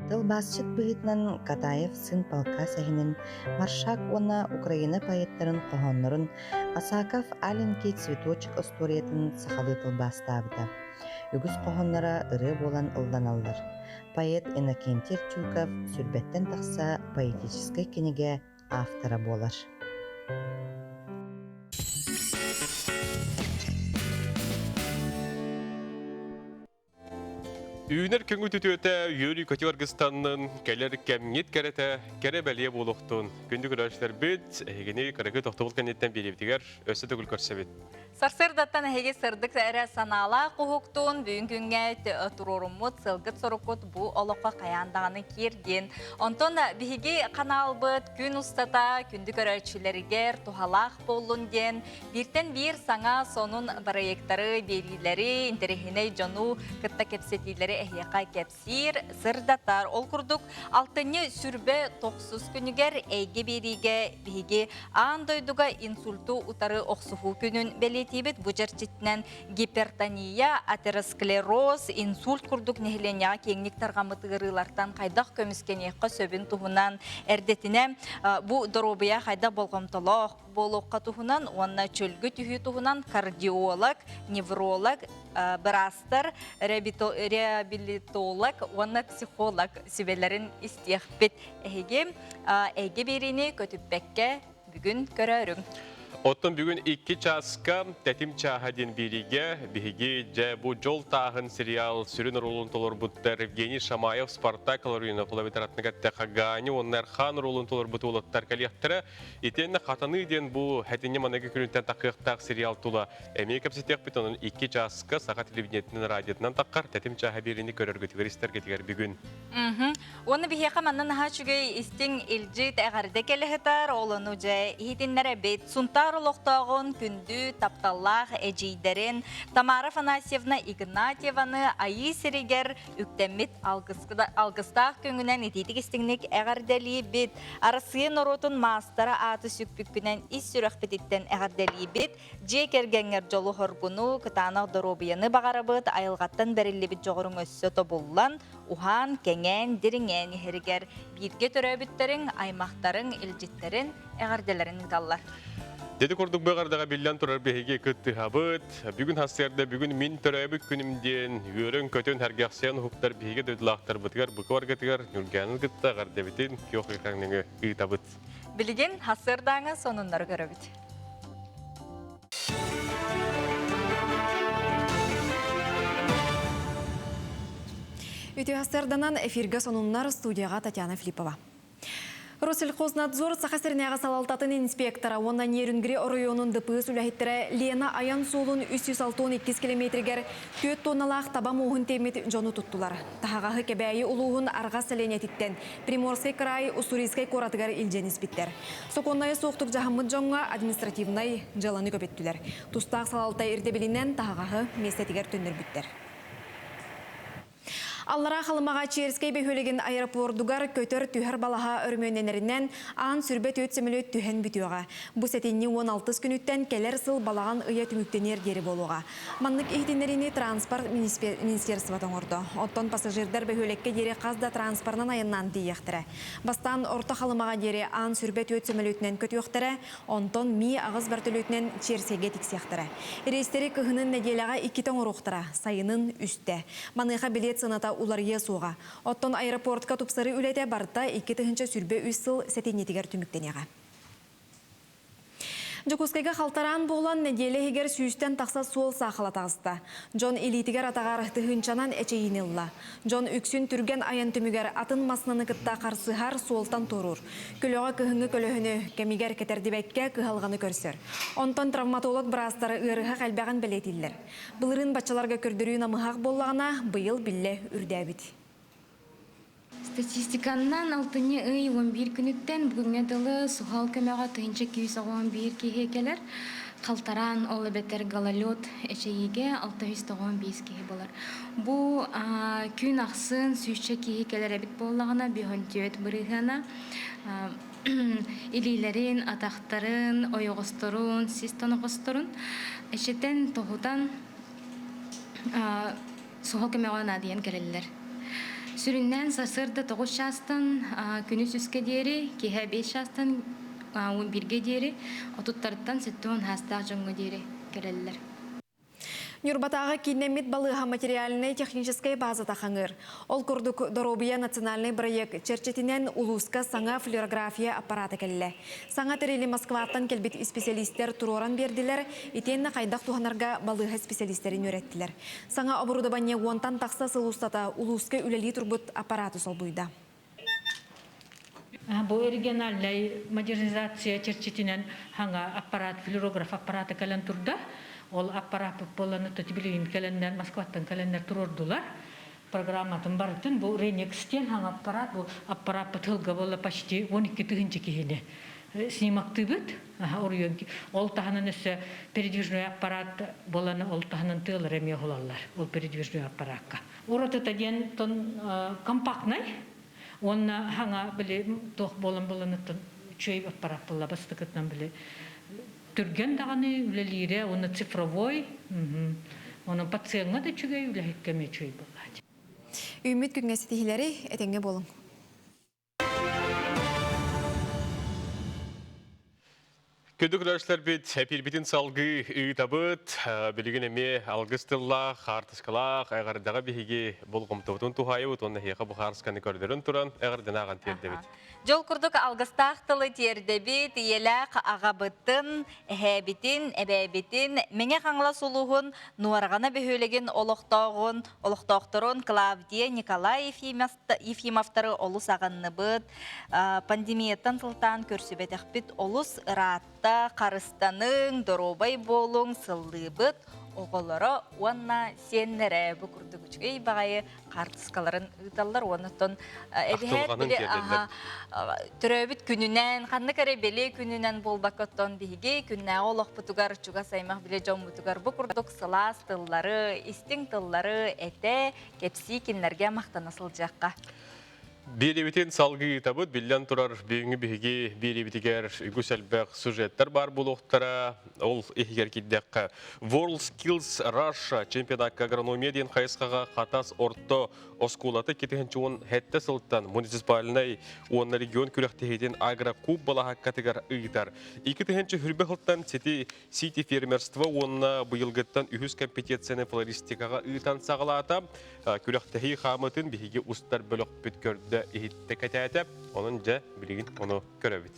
Тылбаасчыт быһыытынан Катаев сын полка сэһэнин, Маршак уонна Украина поэттарын хоһооннорун Асаков Аленький цветочек остуоруйатын сахалыы тылбаастаабыта. Үгүс хоһоонноро ырыа буолан ылланаллар. Поэт Иннокентий Рчуков сүрбэттэн тахса поэтическай кинигэ автора буолар. Үүнэр көҥү түтүөтэ үөрүү көтүү аргыстаннын, кэлэр кэмҥит кэрэтэ, кэрэ бэлиэ буолуохтун. Күндү көрөөччүлэрбит, эһигини кыракый тохтобул кэнниттэн биэриэбитигэр өссө төгүл көрсөбүт. Сарсыардаттан эһиги сырдык эрэ санаалаах уһуктуун бүгүн күҥҥэ туруоруммут сылгыт-соруккут бу олоххо хайаан даҕаны киирдин. Онтон биһиги ханаалбыт күн устата күндү көрөөччүлэригэр туһалаах буоллун диэн бииртэн биир саҥа сонун бырайыактары, биэриилэри, интэриэһинэй дьону кытта кэпсэтиилэри эһиэхэ кэпсиир, сырдатар. Ол курдук алтынньы сүрбэ тохсус күнүгэр эйгэ биэриигэ биһиги аан дойдуга инсульту утары охсуһуу күнүн бэлиэтиибит. бэлиэтиибит. Бу чэрчитинэн гипертония, атеросклероз, инсульт курдук нэһилиэнньэҕэ киэҥник тарҕаммыт ыарыылартан хайдах көмүскэниэххэ сөбүн туһунан эрдэтинэ бу доруобуйа хайдах болҕомтолоох буолуохха туһунан уонна чөлгө түһүү туһунан кардиолог, невролог, быраастар, реабилитолог уонна психолог сүбэлэрин истиэхпит. Эһиги эйгэ биэриини көтүппэккэ бүгүн көрөөрүҥ. Оттон бүгүн икки чааска Тэтим чааһа диэн биэриигэ биһиги дьэ бу Дьол тааһын сериал сүрүн оруолун толорбуттар Евгений Шамаев, Спартак Ларионов, Владимир Атныгаттаха Ганя уонна Эрхан оруолун толорбут уолаттар кэлиэхтэрэ. Итиэннэ Хатаныы диэн бу хэтинньи маныгы күнүттэн тахыахтаах сериал тула эмиэ кэпсэтиэхпит. Онон икки чааска Саха телевидениетинэн радиотынан таххар Тэтим чааһа биэриини көрөргүтүгэр истэргитигэр бүгүн. Уонна биһиэхэ манна наһаа үчүгэй истиҥ илдьит эҕэрдэ кэлэ сытар, ол ону дьэ иһитиннэрэбит. Сунтаар олохтооҕун күндү тапталлаах эдьиийдэрин Тамара Афанасьевна Игнатьеваны Айыы сиригэр үктэммит алгыстаах көҥүнэн итиитик истиҥник эҕэрдэлиибит. Арассыыйа норуотун маастара ааты сүкпүккүнэн ис сүрэхпититтэн эҕэрдэлиибит. Дьиэ кэргэҥҥэр дьолу-хоргуну, кытаанах доруобуйаны баҕарабыт, айылҕаттан бэриллибит дьоҕуруҥ өссө тобуллан, уһаан, кэҥээн, дириҥээн иһэригэр бииргэ төрөөбүттэриҥ, аймахтарыҥ, илдьиттэрин, эҕэрдэлэрин ыыталлар. Дети курдук быҕардаҕа биллэн турар биһиги кыттыһабыт. Бүгүн хассыарда бүгүн мин төрөөбүт күнүм диэн үөрөн-көтөн сэргэхсийэн уһуктар биһиги дойдулаахтарбытыгар быкыбаргытыгар Ньургаанын кытта эҕэрдэбитин күөх ыйхаҥныҥы ыытабыт. Билигин хассыардааҥы сонуннары көрөбүт. Үтүө сарданан эфиргэ сонуннар студияға Татьяна Филиппова. Россельхознадзор Саха сиринээҕи салалтатын инспектора уонна Нерюнгри оройуонун ДПС үлэһиттэрэ Лена айан суолун 362 километригэр 4 тонналаах таба мууһун тиэммит дьону туттулар. Таһаҕаһы Кэбээйи улууһун Арҕас сэлиэнньэтиттэн Приморскай кыраай Уссурийскай куоратыгар илдьэн испиттэр. Сокуоннайа суохтук дьаһаммыт дьоҥҥо административнай дьыаланы көбүттүлэр. Тустаах салалта ирдэбилинэн таһаҕаһы миэстэтигэр төннөрбүттэр. Аллараа Халымаҕа Черскэй бөһүөлэгин аэропордугар көтөр-түһэр балаһа өрөмүөннэнэринэн аан сүрбэ түөрт сөмөлүөт түһэн бүтүөҕэ. Бу сэтинньи 16 күнүттэн кэлэр сыл балаҕан ыйа түмүктэниэр диэри буолуоҕа. Маннык иһитиннэриини транспорт министерствота оҥордо. Оттон пассажирдар бөһүөлэккэ диэри хас да транспорынан айаннаан тиийиэхтэрэ. Бастаан Орто Халымаҕа диэри аан сүрбэ түөрт сөмөлүөтүнэн көтүөхтэрэ, онтон Ми аҕыс бөртөлүөтүнэн Черсэйгэ тиксиэхтэрэ. Рейстэри кыһынын нэдиэлэҕэ иккитэ оҥоруохтара, сайынын үстэ. Маныаха билиэт сыаната уларыйыа суоҕа. Оттон аэропортка тупсарыы үлэтэ барыта 2023 сыл сэтинньитигэр түмүктэниэҕэ. Дьокуускайга халтараан буолан, нэдиэлэ иһигэр сүүстэн тахса суол саахала таҕыста. Дьон илиитигэр-атаҕар тыһыынчанан эчэйиини ылла. Дьон үксүн түргэн айан түмүгэр атын массыынаны кытта харсыһар суолтан туоруур. Көлөҕө кыһыҥҥы көлөһүнү кэмигэр кэтэрдибэккэ кыһалҕаны көрсөр. Онтон травматолог быраастара ыарыһах элбэҕин бэлиэтииллэр. Былырыын баччаларга көрдөрүү намыһах буоллаҕына, быйыл биллэ үрдээбит. Статистиканнан алтынньы ый 11 күнүттэн бүгүҥҥэ дылы суһал көмөҕө 1291 киһи кэлэр. Халтараан, ол эбэтэр гололед эчэйиигэ 695 киһи буолар. Бу күн ахсын сүүсчэ киһи кэлэр эбит буоллаҕына, 54 бырыһыана илиилэрин, атахтарын, ойоҕосторун, сис тоноҕосторун эчэтэн, тоһутан суһал көмөҕө наадыйан кэлэллэр. Сүрүннээн сарсыарда 9 чаастан күнүс үскэ диэри, киэһэ 5 чаастан 11-гэ диэри, отуттарыттан 70 саастаах дьоҥҥо диэри кэлэллэр. Ньурбатааҕы кииннэммит балыыһа материальнай-техническэй базата хаҥыыр. Ол курдук Доруобуйа национальнай бырайыак чэрчитинэн улууска саҥа флюорография аппарата кэллэ. Саҥа тэрили Москваттан кэлбит исписэлиистэр туруоран биэрдилэр, итиэннэ хайдах туһанарга балыыһа исписэлиистэрин үөрэттилэр. Саҥа оборудование уонтан тахса сыл устата улууска үлэлии турбут аппараты солбуйда. Бу региональнай модернизация чэрчитинэн хаҥа аппарат, флюорограф аппарата кэлэн турда. Ол аппараппыт буолан билигин кэлэннэр, Москваттан кэлэннэр туруордулар. Программатын барытын бу Ренекс диэн хаҥа аппарат, бу аппараппыт сылга буолла почти 12 тыһыынча киһини снимактыыбыт. Оруйон ол таһынан өссө передвижной аппарат буолан ол таһынан тыалар эмиэ уһулаллар ол передвижной аппараакка. Уратыта диэн тон компактнай уонна хаҥа били туох буолан буолан үчүгэй аппарат буолла бастакытынан били. Түргэн даҕаны үлэлиирэ уонна цифровой. Онон пациеҥҥа да үчүгэй, үлэһиккэ эмиэ үчүгэй буолааччы. Үүммүт күҥҥэ ситиһиилэри этэҥҥэ буолуҥ. Күндү көрөөччүлэрбит, эпиирбитин салгыы ыытабыт. Билигин эмиэ алгыс тыллаах, хаартыскалаах эҕэрдэҕэ биһиги болҕомтобутун туһаайыбыт уонна эһиэхэ бу хаарысканы көрдөрөн туран эҕэрдэни ааҕан тиэрдэбит. Дьол курдук алгыстаах тылы тиэрдэбит, ийэлээх аҕабытын, эһээбитин, эбээбитин, Мэҥэ Хаҥалас улууһун Нуораҕана бөһүөлэгин олохтооҕун, олохтоохторун Клавдия Николай Ефимовтары олус аҕынныбыт. Пандемияттан сылтаан көрсүбэтэхпит олус ыраатта, харыстаныҥ, доруобай буолуҥ, сыллыыбыт оҕолоро уонна сиэннэрэ бу курдук үчүгэй баҕайы хаартыскаларын ыыталлар уонна оттон эбиһээт били төрөөбүт күнүнэн ханнык эрэ бэлиэ күнүнэн буолбакка оттон биһиги күннээҕи олохпутугар чугас аймах билэ дьоммутугар бу курдук сылаас тыллары истиҥ тыллары этэ кэпсии кинилэргэ махтана сылдьыахха. Биэриибитин салгыы ыытабыт. Биллэн турар, бүгүҥҥү биһиги биэриибитигэр үгүс элбэх сюжеттар баар буолуохтара. Ол иһигэр киирдэххэ, World Skills Russia чемпионакка агрономия диэн хайысхаҕа Хатас орто оскуолата 2017 сылтан муниципальнай уонна регион күрэхтэһиитин агрокуб балаһааккатыгар ыытар. 2020 сылтан сити Сити фермерство уонна быйылгыттан үһүс компетенцияны флористикаҕа ыытан саҕалаата. Күрэхтэһии хаамытын биһиги устар бөлөхпүт көрдө, иһиттэ, кэтээтэ. Онон дьэ, билигин ону көрөбүт.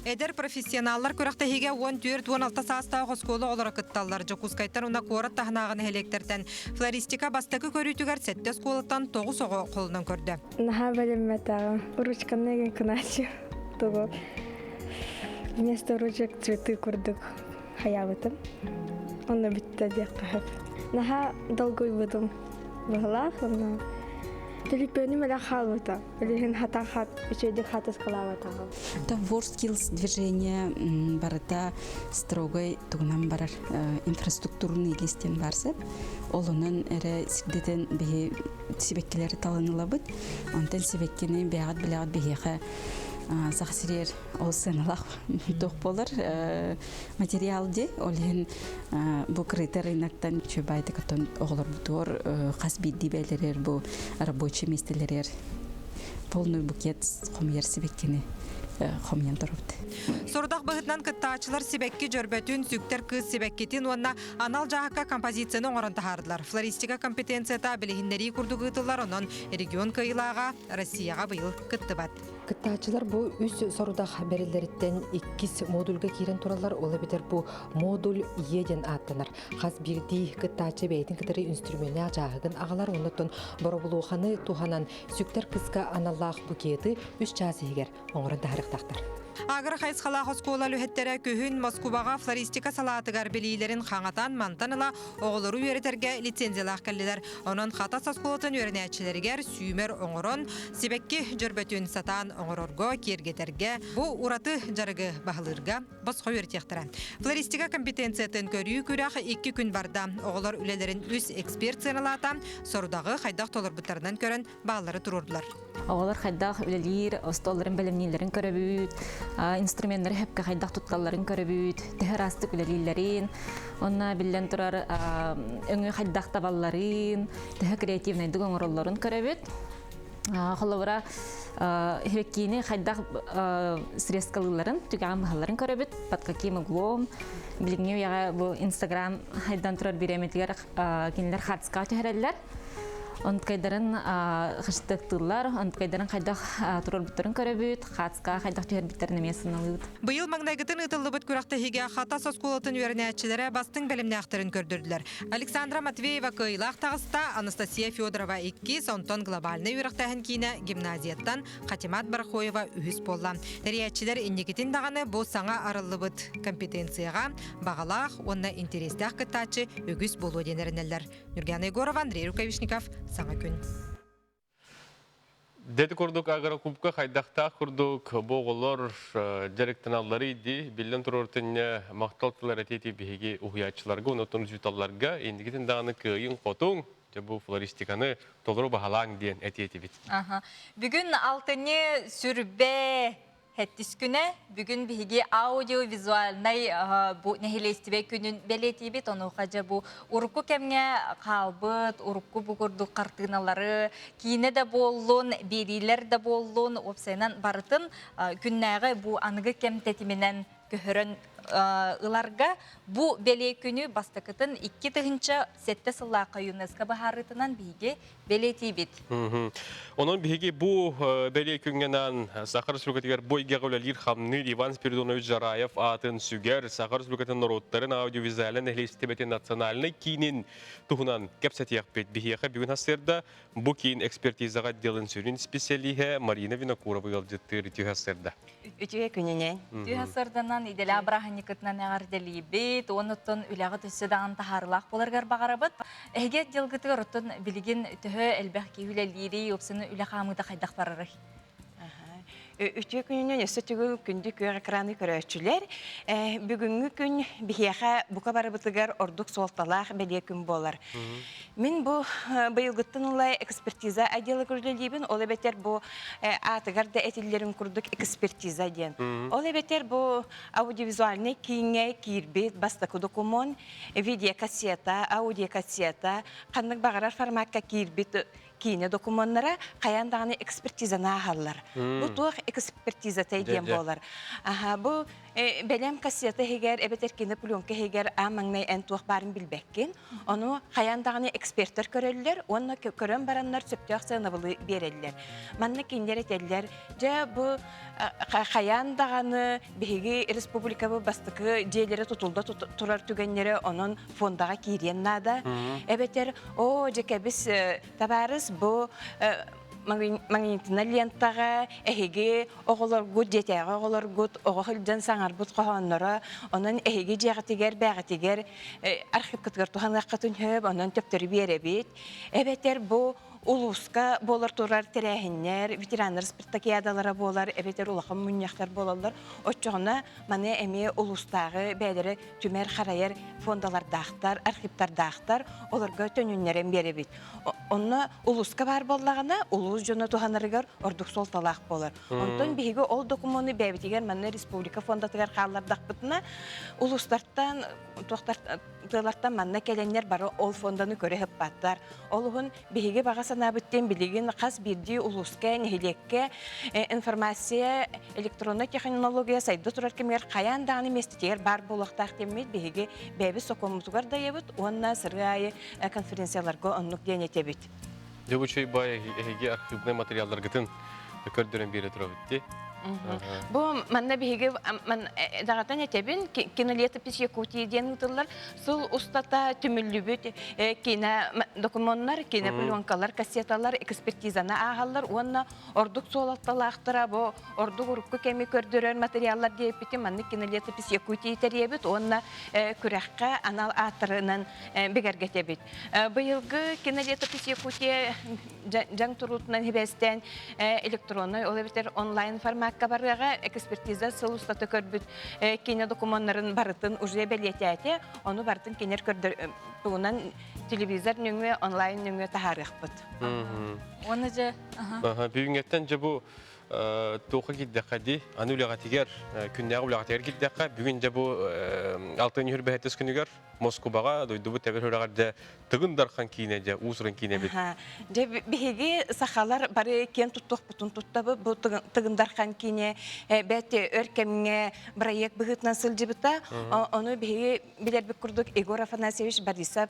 Эдэр профессионаллар күрэхтэһиигэ 14-16 саастаах оскуола оҕолоро кытталлар. Дьокуускайтан уонна куорат таһынааҕы нэһилиэктэртэн флористика бастакы көрүүтүгэр сэттэ оскуолаттан тоҕус оҕо холунан көрдө. Наһаа бэлэммэтэҕим. Ручканы эгин кынааччы тугу вместо ручек цветы курдук хайаабытым. Онно бүттэ диэххэ сөп. Наһаа долгуйбутум быһылаах онно төлөпүөнүм эрэ хаалбыта. Билигин хатан хат үчүгэйдик хатыскалаабатаҕым. Это World Skills движение барыта строгой тугунан барар инфраструктурный листен барсып, олунан эрэ сирдетен биһи сибэккилэри талан ылабыт. Онтон сибэккини бэйэҕит билэҕит биһиэхэ саха сиригэр ол сыаналаах туох буолар материал дии. Ол иһин бу крыта рыноктан үчүгэй оттон оҕолорбутугар хас биирдии бэйэлэригэр бу рабочий миэстэлэригэр полный букет хомуйар сибэккини хомуйан турабыт. Сорудах быһыытынан кыттааччылар сибэкки дьөрбөтүн, сүктэр кыыс сибэккитин уонна Анал дьаһакка композицияны оҥорон таһаардылар. Флористика компетенцията билиһиннэрии курдук ыытыллар, онон регион кыайыылааҕа Россияҕа быйыл кыттыбат. Кыттааччылар бу үс сорудах бэриллэриттэн иккис модульга киирэн тураллар, ол эбэтэр бу модуль Е диэн ааттанар. Хас биирдии кыттааччы бэйэтин кытары инструменнаах дьааһыгын аҕалар, оннуттан боробулуоханы туһанан сүктэр кыска аналлаах букеты үс чаас иһигэр оҥорон таһаарыахтаахтар. Агро хайысхалаах оскуола үлэһиттэрэ күһүн Москубаҕа флористика салаатыгар билиилэрин хаҥатан мантан ыла оҕолору үөрэтэргэ лицензиялаах кэллилэр. Онон Хатас оскуолатын үөрэнээччилэригэр сүүмэр оҥорон, сибэкки дьөрбөтүн сатаан оҥорорго, киэргэтэргэ, бу ураты дьарыгы баһылыырга босхо үөрэтиэхтэрэ. Флористика компетенциятын көрүү күрэх икки күн барда. Оҕолор үлэлэрин үс эксперт сыаналаата, сорудаҕы хайдах толорбуттарынан көрөн бааллары туруордулар. Оҕолор хайдах үлэлиир остуолларын бэлэмнииллэрин көрөбүт, инструменнары сөпкө хайдах тутталларын көрөбүт, төһө ыраастык үлэлииллэрин, уонна биллэн турар өҥү хайдах табалларын, төһө креативнайдык оҥороллорун көрөбүт. Холобура, хиреккиини хайдах срезкалыылларын, түгэҕин быһалларын көрөбүт, под каким углом. Билиҥҥи үйэҕэ бу Инстаграм хайдан турар бириэмэтигэр кинилэр хардскаҕа түһэрэллэр. Онткайдарын хачытыктыыллар, онткайдарын хайдах турарбыттарын көрөбүт, хаацка хайдах түһэрбиттэрин эмиэ сыналыыбыт. Быйыл маҥнайгытын ыытыллыбыт күрэхтэһиигэ Хатас оскуолатын үөрэнээччилэрэ бастыҥ бэлэмнээхтэрин көрдөрдүлэр. Александра Матвеева кыайыылаах таҕыста, Анастасия Федорова иккис, онтон глобальнай үөрэхтээһин киинэ гимназияттан Хатимат Барахоева үһүс буолла. Тэрийээччилэр инникитин даҕаны бу саҥа арыллыбыт компетенцияҕа баҕалаах уонна интэриэстээх кыттааччы үгүс буолуо диэн эрэнэллэр. Нюргана Егорова, Андрей Рукавишников, Саҥа күн. Дети курдук агрокубка хайдахтаах курдук бу оҕолор дьарыктаналлары иди биллэн турар төннө махтал тылар этити биһиги уһуйааччыларга онотон учууталларга инникитин даҕаны кыайын хотуҥ дьэ бу флористиканы толору баһалааҥ диэн этиэтибит. Бүгүн алтынньы сүрбэ. Хэттис күнэ бүгүн биһиги аудиовизуальнай бу нэһилиэстибэ күнүн бэлиэтиибит. Онуоха дьэ бу урукку кэмҥэ хаалбыт, урукку бу курдук хартыыналары, киинэ да буоллун, биэриилэр да буоллун, уопсайынан барытын күннээҕи бу аныгы кэм тэтиминэн көһөрөн ыларга бу бэлиэ күнү бастакытын 2007 сыллаахха ЮНЕСКО быһаарыытынан биһиги бэлиэтиибит. Онон биһиги бу бэлиэ күҥҥэ анаан Саха Республикатыгар бу эйгэҕэ үлэлиир-хамныыр Иван Спиридонович Жараев аатын сүгэр Саха Республикатын норуоттарын аудиовизуальнай нэһилиэстибэтин национальнай киинин туһунан кэпсэтиэхпит. Биһиэхэ бүгүн сарсыарда бу киин экспертизаҕа отделын сүрүн исписэлииһэ Марина Винокурова ыалдьыттыыр үтүө сарсыарда. Үтүө күнүнэн. Үтүө сарсыарданан идэлээх бырааһынньыккытынан эҕэрдэлиибит. Уонуттан үлэҕит өссө даҕаны таһаарыылаах буоларыгар баҕарабыт. Эһиги отделгытыгар оттон билигин төһө элбэх киһи үлэлиирий, уопсайынан үлэ хаамыыта хайдах барарый? Үтүө күнүнэн өссө түгүл күндү күөх экраны көрөөччүлэр. Бүгүҥҥү күн биһиэхэ бука барыбытыгар ордук суолталаах бэлиэ күн буолар. Мин бу быйылгыттан ыла экспертиза отдела үлэлиибин, ол эбэтэр бу аатыгар да этиллэрин курдук экспертиза диэн. Ол эбэтэр бу аудиовизуальнай кииҥҥэ киирбит бастакы докумуон, видеокассета, аудиокассета, ханнык баҕарар формакка киирбит киинэ докумуоннара хайаан даҕаны экспертизаны ааһаллар. Бу туох экспертизатай диэн буолар. Аха, бу бэлэм кассета иһигэр эбэтэр кино пленка иһигэр аан маҥнай эн туох баарын билбэккин. Ону хайаан даҕаны экспертэр көрөллөр уонна көрөн бараннар сөптөөх сыанабылы биэрэллэр. Манна кинилэр этэллэр, дьэ бу хайаан даҕаны биһиги республикабыт бастакы дьиэлэрэ тутулла турар түгэннэрэ онон фондаҕа киириэн наада. Эбэтэр, оо, дьэ кэбис, табаарыс, бу магнитнай лентаҕа эһиги оҕолоргут, дьиэтээҕи оҕолоргут оҕо сылдьан саҥарбыт хоһоонноро, онон эһиги дьиэҕитигэр, бээҕитигэр архивкытыгар туһаныаххытын сөп, онон төптөрү биэрэбит. Эбэтэр бу улууска буолар турар тэрээһиннэр, ветераннар спартакиадалара буолар, эбэтэр улахан мунньахтар буолаллар. Оччоҕуна маны эмиэ улуустааҕы бэйэлэрэ түмэр, харайар фондалардаахтар, архивтардаахтар, олорго төнүннэрэн биэрэбит. Онно улууска баар буоллаҕына, улуус дьоно туһанарыгар ордук суолталаах буолар. Онтон биһиги ол докумуону бэйэбитигэр манна республика фондатыгар хааллардахпытына, улуустартан, туохтар тыалартан манна кэлэннэр бары ол фонданы көрө сыппаттар. Ол уһун биһиги баҕа санаабыт диэн билигин хас биирдии улууска, нэһилиэккэ информация, электроннай технология сайда турар кэмигэр хайаан даҕаны миэстэтигэр баар буолуохтаах диэммит биһиги бэйэбит сокуоммутугар дайабыт уонна сырыы аайы конференцияларга оннук диэн этэбит. Дьэ бу үчүгэй баай эһиги архивнай материалларгытын көрдөрөн биэрэ турабыт дии. Бу манна биһиги даҕатан этэбин, кинолетопись Якутии диэн ыытыллар. Сыл устата түмүллүбүт кино докумуоннар, кинопленкалар, кассеталар экспертизаны ааһаллар уонна ордук суолталаахтара бу ордук урукку кэми көрдөрөр материаллар диэппитин маннык кинолетопись Якутии тэрийэбит уонна күрэххэ анал ааттарынан бигэргэтэбит. Быйылгы кинолетопись Якутия дьаҥ туруутунан сибээстээн электроннай, ол эбэтэр онлайн формакка барыаҕа. Экспертиза сыл устата көрбүт киинэ докумуоннарын барытын уже бэлиэтээтэ. Ону барытын кинилэр көрдөр тугунан телевизор нөҥүө, онлайн нөҥүө таһаарыахпыт. Уонна дьэ, Бүгүҥҥэттэн дьэ бу туохха киирдэххэ дии, аны үлэҕитигэр, күннээҕи үлэҕитигэр киирдэххэ, бүгүн дьэ бу алтын үһүр күнүгэр Москубаҕа дойдубут тэбэр үрэҕэр дьэ Тыгын Дархан киинэ дьэ уус-уран киинэ эбит. Дьэ биһиги сахалар бары киэн туттуохпутун туттабыт. Бу Тыгын Дархан киинэ бэт өр кэмҥэ бырайыак быһыытынан сылдьыбыта. Ону биһиги билэрбит курдук Егор Афанасьевич Борисов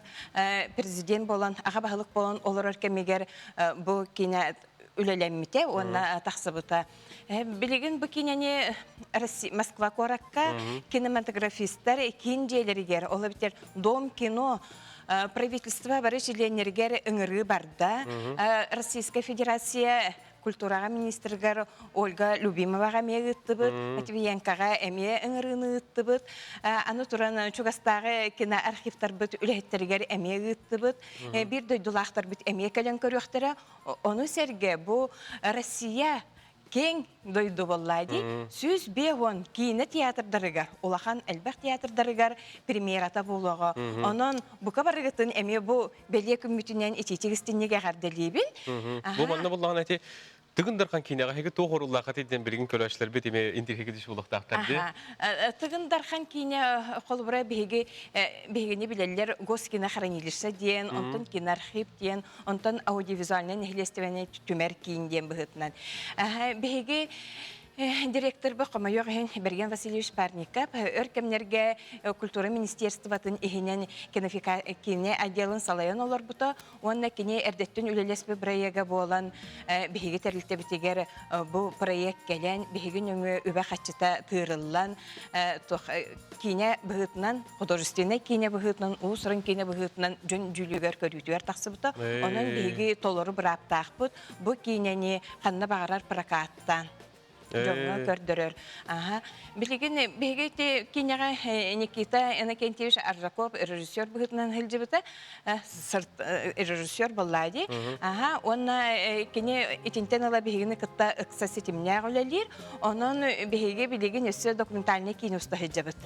президент буолан, аҕа баһылык буолан олорор кэмигэр бу киинэ үлэлэммитэ уонна тахсыбыта. Билигин бу киинэни Москва куоракка кинематографистар киин дьиэлэригэр, ол эбэтэр Дом кино правительство бары чилиэннэригэр ыҥырыы барда. Российская Федерация культураҕа министригэр Ольга Любимоваҕа эмиэ ыыттыбыт, Матвиенкоҕа эмиэ ыҥырыыны ыыттыбыт. Аны туран чугастааҕы киноархивтарбыт үлэһиттэригэр эмиэ ыыттыбыт. Биир дойдулаахтарбыт эмиэ кэлэн көрүөхтэрэ. Ону сэргэ бу Россия киэҥ дойду буолла дии. 150 киинэ театрдарыгар, улахан элбэх театрдарыгар премьерата буолуоҕа. Онон бука барыгытын эмиэ бу бэлиэ күммүтүнэн итиитик истинник эҕэрдэлиибин. Бу манна буллаҕына ити. Тыгын Дархан киинэҕэ эһиги туох оруоллааххытый диэн билигин көрөөччүлэрбит эмиэ интириэһиргии буолуохтаахтар дии. Тыгын Дархан киинэ холобура биһиги биһигини билэллэр Госкинохранилище диэн, онтон киноархив диэн, онтон аудиовизуальнай нэһилиэстибэни түмэр киин диэн быһыытынан. Биһиги Директорбыт хомойуох иһин Берген Васильевич Парников өр кэмнэргэ культура министерствотын иһинэн кино отделын салайан олорбута уонна кини эрдэттэн үлэлэспит проега буолан биһиги тэрилтэбитигэр бу проект кэлэн биһиги нөҥүө үбэ-харчыта тыырыллан киинэ быһыытынан художественнай киинэ быһыытынан уус-уран киинэ быһыытынан дьон дьүүлүгэр көрүүтүгэр тахсыбыта. Онон биһиги толору бырааптаахпыт. Бу киинэни ханна баҕарар прокаттаан дьоҥҥо көрдөрөр. Аха. Билигин биһиги ити киинэҕэ Никита Иннокентьевич Аржаков режиссер быһыытынан сылдьыбыта. Режиссер буолла дии. Аха. Уонна кини итинтэн ыла биһигини кытта ыкса ситимнээх үлэлиир. Онон биһиги билигин өссө документальнай киинэ уста сылдьабыт.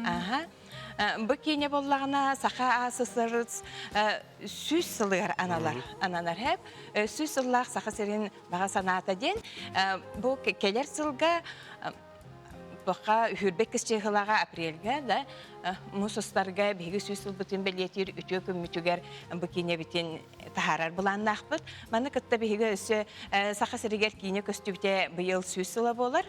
Аха. Бу киинэ буоллаҕына Саха АССР 100 сылыгар аналар ананар хэп 100 сыллаах Саха сирин баҕа санаата диэн бу кэлэр сылга Баха үһүрбэт кысчыһылаҕа апрельга да мус устарга биһиги 100 сылбытын бэлиэтиир үтүө күммүтүгэр бу киинэбитин таһаарар былааннаахпыт. Маны кытта биһиги өссө Саха сиригэр киинэ көстүбүтэ быйыл 100 сыла буолар.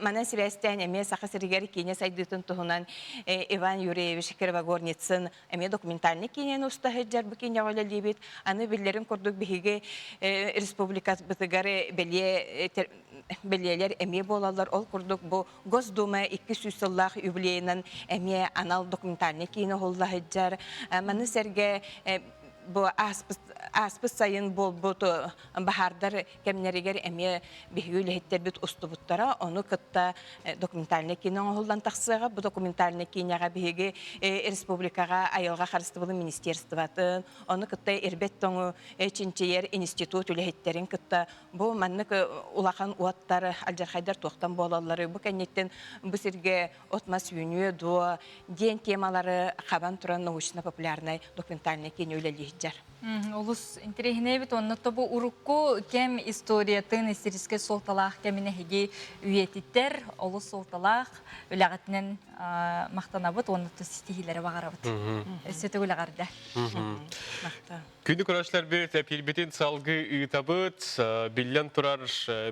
Манан сибээстээн эмиэ Саха сиригэр киинэ сайдыытын туһунан Иван Юрьевич Кривогорницын эмиэ документальный киинэни уста сылдьар бу киинэҕэ үлэлиибит. Аны биллэрин курдук биһиги республикабытыгар бэлиэ бэлиэлэр эмиэ буолаллар. Ол курдук бу Госдума 200 сыллаах юбилейынан эмиэ анал документальный киинэ уһулла сылдьар. Маны сэргэ бу ааспыт ааспыт сайын буолбут баһаардар кэмнэригэр эмиэ биһиги үлэһиттэрбит устубуттара. Ону кытта документальнай киинэ оҥоһуллан тахсыаҕа. Бу документальнай киинэҕэ биһиги республикаҕа айылҕа харыстабылын министерствотын, ону кытта ирбэт тоҥу чинчийэр институт үлэһиттэрин кытта бу маннык улахан уоттар, алдьархайдар туохтан буолаллары, бу кэнниттэн бу сиргэ от-мас үүнүө дуо диэн темалары хабан туран научно-популярнай документальнай киинэ үлэлии сылдьар. Олус интэриэһинэй эбит. Онно бу урукку кэм историятын, историческай суолталаах кэмин эһиги үйэтитэр олус суолталаах үлэҕитинэн махтанабыт уонна ситиһиилэри баҕарабыт. Өссө төгүл эҕэрдэ. Күндү көрөөччүлэрбит, эпиирбитин салгыы ыытабыт. Биллэн турар,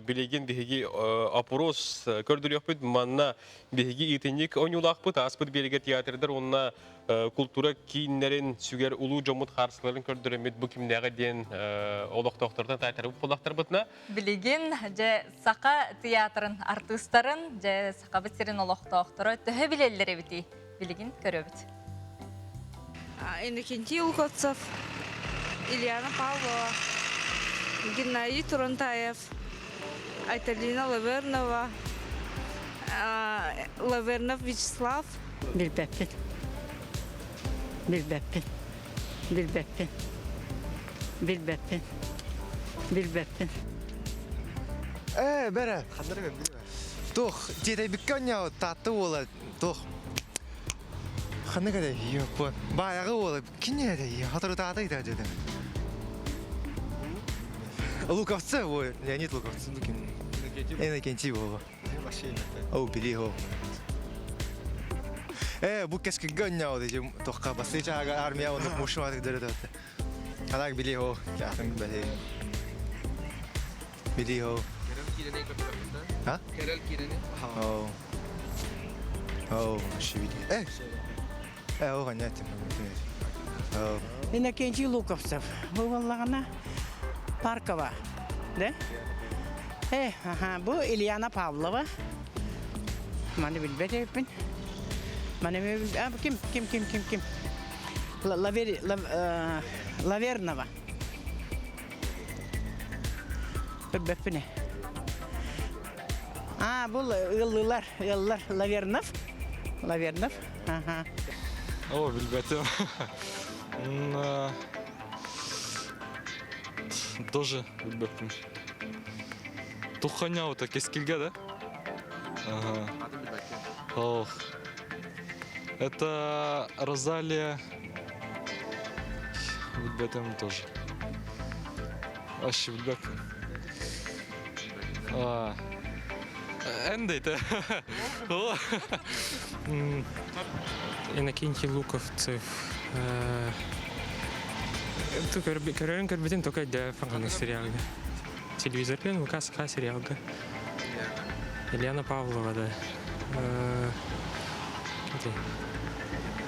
билигин биһиги опрос көрдөрүөхпүт. Манна биһиги ыытынньык оонньуулаахпыт. Ааспыт биэригэ театрдар уонна култуура кииннэрин сүгэр улуу дьоммут хаарсыларын көрдөрөммүт бу кимнээҕи диэн олохтоохтортон таайтарбыт буоллахтарбытына. Билигин дьэ Саха театрын артыыстарын, дьэ Сахабыт сирин олохтоохторо төһө билэллэр эбитий? Билигин көрөбүт. Иннокентий Луковцев, Ильяна Павлова, Геннадий Турантаев, Айталина Лавернова, Лавернов Вячеслав. Билбэппин. Билбэппин. Билбэппин. Билбэппин. Билбэппин. Ээ, бэрэ. Туох, тиэтэйбиккэ онньообут таатта уола туох Ханнык этэй? Йоппун. Баайаҕы уола кини этэй? Соторутаата ыйта дьэдэ. Луковцы, ой, Леонид Луковцы, ну ким. Иннокентий буолла. О, били хо. Э, бу кэскилгэ онньообут ити тохха бастыы чаага армия оннук мушуматык дөрөтөттө. Анак били хо, чаатын били. Били хо. А? Кэрэл киинэни. Оо. Оо, шибили. Э! Э, ол понятно. Оо. Иннокентий Луковцев. Бу буоллаҕына Паркова. Да? Э, аха, бу Ильяна Павлова. Маны билбэт эбиппин. Маны а, ким, ким, ким, ким, ким? Лавер, Лавернова. Көрбөппүн А, бұл ыаллылар, ыаллар Лавернов. Лавернов. Ага. О, билбэтим. Тоже билбэппин. Тухханяута кескилге, да? Ага. Ох. Это Розалия Билбэтим тоже. Вообще билбэппин. Эндейте. Иннокентий Луковцев. Көрөрүн көрбүтүн только өйдөө сериалга. Телевизорден ВК саха сериалга. Елена Павлова да.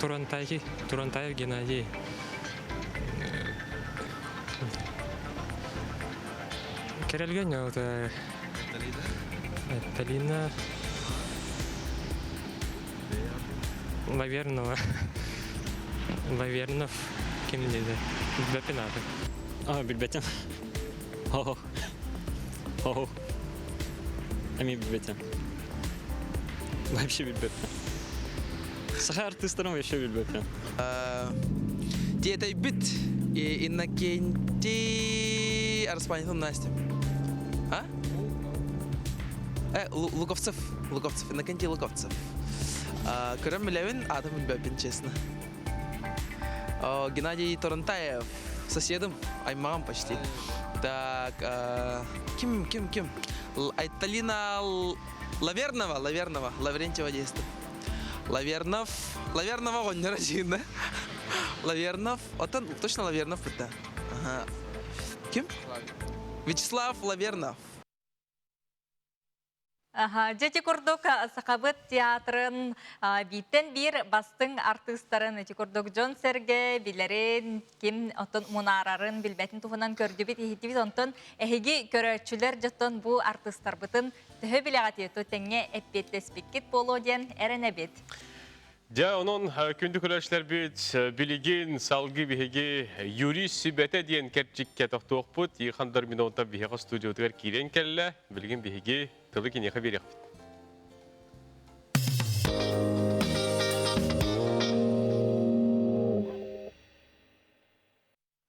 Турантаев, Турантаев Геннадий. Керелген Талина Лавернова. Лавернов ким dedi? Билбэппин ааты. А, билбэтим. Хо. Хо. Эми билбэтим. Вообще билбэппин. Саха артыыстарын вообще билбэппин. Тиэтэйбит Иннокентий Арспанитов Настя. А? Э, Луковцев. Луковцев. Иннокентий Луковцев. Көрөн билэбин, аатын билбэппин, честно. Геннадий Торунтаев. Соседом, аймаҕым почти. Так, ким, ким, ким? Айталина Лавернова, Лавернова, Лаврентьева дейсті. Лавернов, Лавернова оҕонньоро дьиҥнэ. Лавернов, оттон точно Лавернов бытта. Ага. Ким? Вячеслав Лавернов. Аха, дьэ курдук Сахабыт театрын бииртэн биир бастыҥ артыыстарын ити курдук дьон-сэргэ билэрин, ким оттон мунаарарын билбэтин туһунан көрдүбүт, иһиттибит. Онтон эһиги көрөөччүлэр дьоттон бу артыыстарбытын төһө билэҕитий, тэҥҥэ эппиэттэспиккит буолуо диэн эрэнэбит. Дьэ, онон күндү көрөөччүлэрбит билигин салгыы биһиги юрист сүбэтэ диэн кэрчиккэ тохтуохпут. Ихан Дормидонтов биһиэхэ студиятыгар киирэн кэллэ. Билигин биһиги тылы киниэхэ биэриэхпит.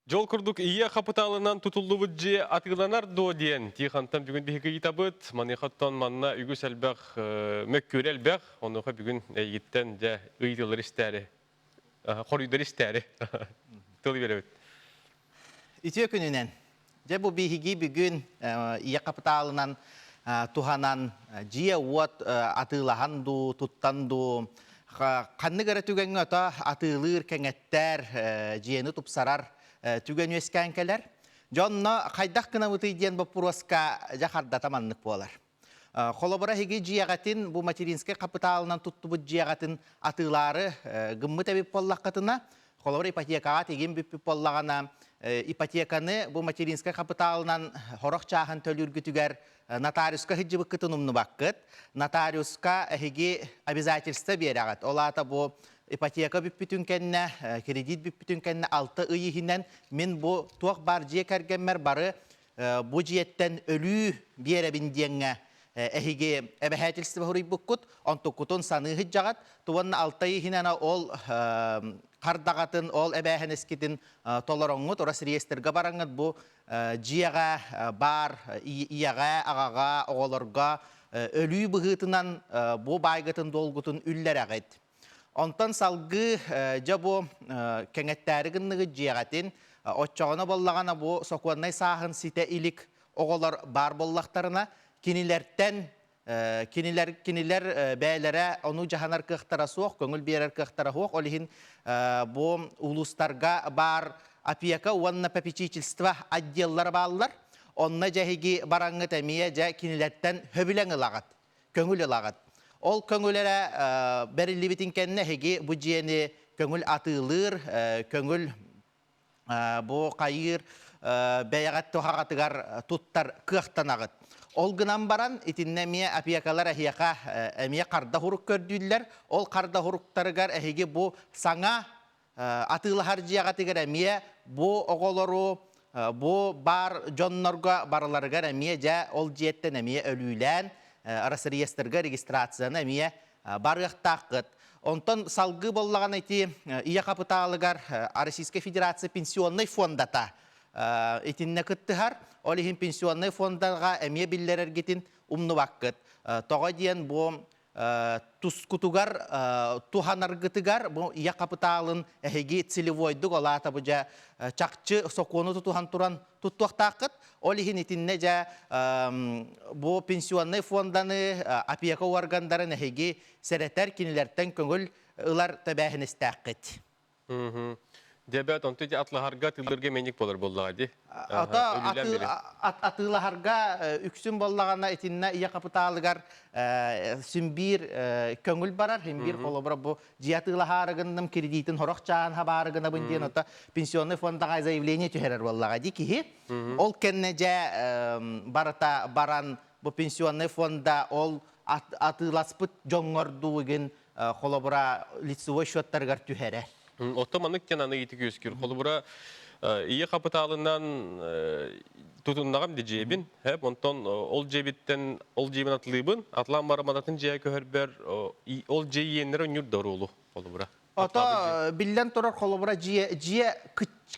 Дьол курдук ийэ хапытаалынан тутуллубут дьиэ атыыланар дуо диэн Тихонтан бүгүн биһиги ыйытабыт. Маныхаттан манна үгүс элбэх мөккүөрэ элбэх. Онуоха бүгүн эйигиттэн дьэ ыйытылар истээри, хоруйдар истээри тыл биэрэбит. Үтүө күнүнэн. Дьэ бу биһиги бүгүн ийэ хапытаалынан туһанан дьиэ-уот атыылаһан дуу, туттан дуу Ханнык эрэ түгэҥҥэ ото атыылыыр, кэҥэттэр, дьиэни тупсарар түгэн үөскээн кэлэр. Дьонно хайдах гынабытый диэн боппуруоска дьэ хардата маннык буолар. Холобура эһиги дьиэҕитин бу материнскай хапытаалынан туттубут дьиэҕитин атыылаары гыммыт эбит буоллаххытына, холобура ипотекаҕа тигин бүппүт буоллаҕына, ипотеканы бу материнскай хапытаалынан сорох чааһын төлүүргүтүгэр Нотариуска сылдьыбыккытын умнубаккыт. Нотариуска эһиги обязательство биэрэҕит. Ол аата бу ипотека бүппүтүн кэннэ, кредит бүппүтүн кэннэ алта ый иһинэн мин бу туох баар дьиэ кэргэммэр бары бу дьиэттэн өлүү биэрэбин диэҥҥэ эһиги эбэһээтилстибэ суруйбуккут, онтуккутун саныы сылдьаҕыт. Уонна алта ый иһинэн ол хардаҕатын, ол эбээһинэскитин толороҥҥут, Росреестрга бараҥҥыт бу дьиэҕэ баар ийэҕэ, аҕаҕа, оҕолорго өлүү быһыытынан бу баайгытын долгутун үллэрэҕит. Онтон салгыы дьэ бу кэҥэттээри гынныгыт дьиэҕитин, оччоҕуна буоллаҕына бу сокуоннай сааһын ситэ илик оҕолор баар буоллахтарына, кинилэртэн кинилэр кинилэр бэйэлэрэ ону дьаһанар кыахтара суох, көҥүл биэрэр кыахтара суох. Ол иһин бу улуустарга баар опека уонна попечительство отделлара бааллар. Онно дьэһиги бараҥҥыт эмиэ дьэ кинилэртэн хөбүлэҥ ылаҕыт, көҥүл ылаҕыт. Ол көҥүл эрэ бэриллибитин кэннэ эһиги бу дьиэни көҥүл атыылыыр, көҥүл бу хайыыр бэйэҕит туһаҕатыгар туттар кыахтанаҕыт. Ол гынан баран итиннэ эмиэ опекалар эһиэхэ эмиэ харда хурук көрдүүллэр. Ол харда хуруктарыгар эһиги бу саҥа атыылаһар дьиэҕитигэр эмиэ бу оҕолору бу баар дьоннорго барыларыгар эмиэ дьэ ол дьиэттэн эмиэ өлүүлээн Росреестрга регистрацияны эмиэ барыахтааххыт. Онтон салгыы буоллаҕына ити ийэ хапытаалыгар Российскай Федерация пенсионнай фондата итиннэ кыттыһар. Ол иһин пенсионнай фондаҕа эмиэ биллэрэргитин умнубаккыт. Тоҕо диэн бу тускутугар туһанаргытыгар бу ийэ хапытаалын эһиги целевойдук олаата бу дьэ чахчы сокуону тутуһан туран туттуохтааххыт. Ол иһин итиннэ дьэ бу пенсионнай фонданы, опека органдарын эһиги сэрэтэр кинилэртэн көҥүл ылар тэбээһинэстээххит. Диабет онто ити атлаһарга тылларга мэник болар боллаҕа ди. Ата атыылаһарга үксүн боллаҕына итиннэ ийэ капиталыгар симбиир көҥүл барар, симбиир холобура бу дьиэ атыылаһаарыгынным кредитин хорох чаан хабаарыгынабын диэн ото пенсионный фондаҕа заявление түһэрэр буоллаҕа ди киһи. Ол кэннэ дьэ барыта баран бу пенсионный фонда ол атыыласпыт дьоҥҥордуугин холобура лицевой счеттарыгар түһэрэр. Оттон маннык диэн аны ити күөскүүр. Холобура ийэ хапытаалынан тутуннаҕым ди дьиэбин. Онтон ол дьиэбиттэн ол дьиэбин атлыыбын. Атлаан бараманатын дьиэ көһөрбөр ол дьиэ иэннэр өнньүр доруолу холобура. Ото биллэн турар холобура дьиэ дьиэ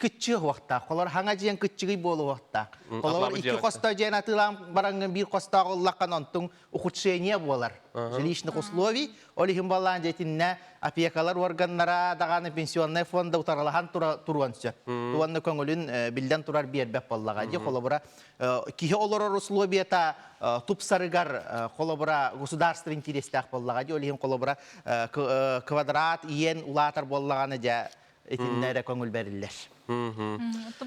кыччыы уохтаах. Холор хаҥа дьиэн кыччыгый буолуохтаах. Холобур икки хосто дьиэн атыылаан бараҥҥын биир хостоох ыллаххын онтуҥ ухудшение буолар. Жилищных условий. Ол иһин балаан дьэтиннэ опекалар органнара даҕаны пенсионный фонда утаралаһан туруон сөп. Уонна көҥүлүн биллэн турар биэрбэт буоллаҕа. Дии холобура киһи олорор условията тупсарыгар холобура государство интириэстээх буоллаҕа. Дии ол иһин холобура квадрат иэн улаатар буоллаҕына дьэ итиннэ эрэ көҥүл бэриллэр.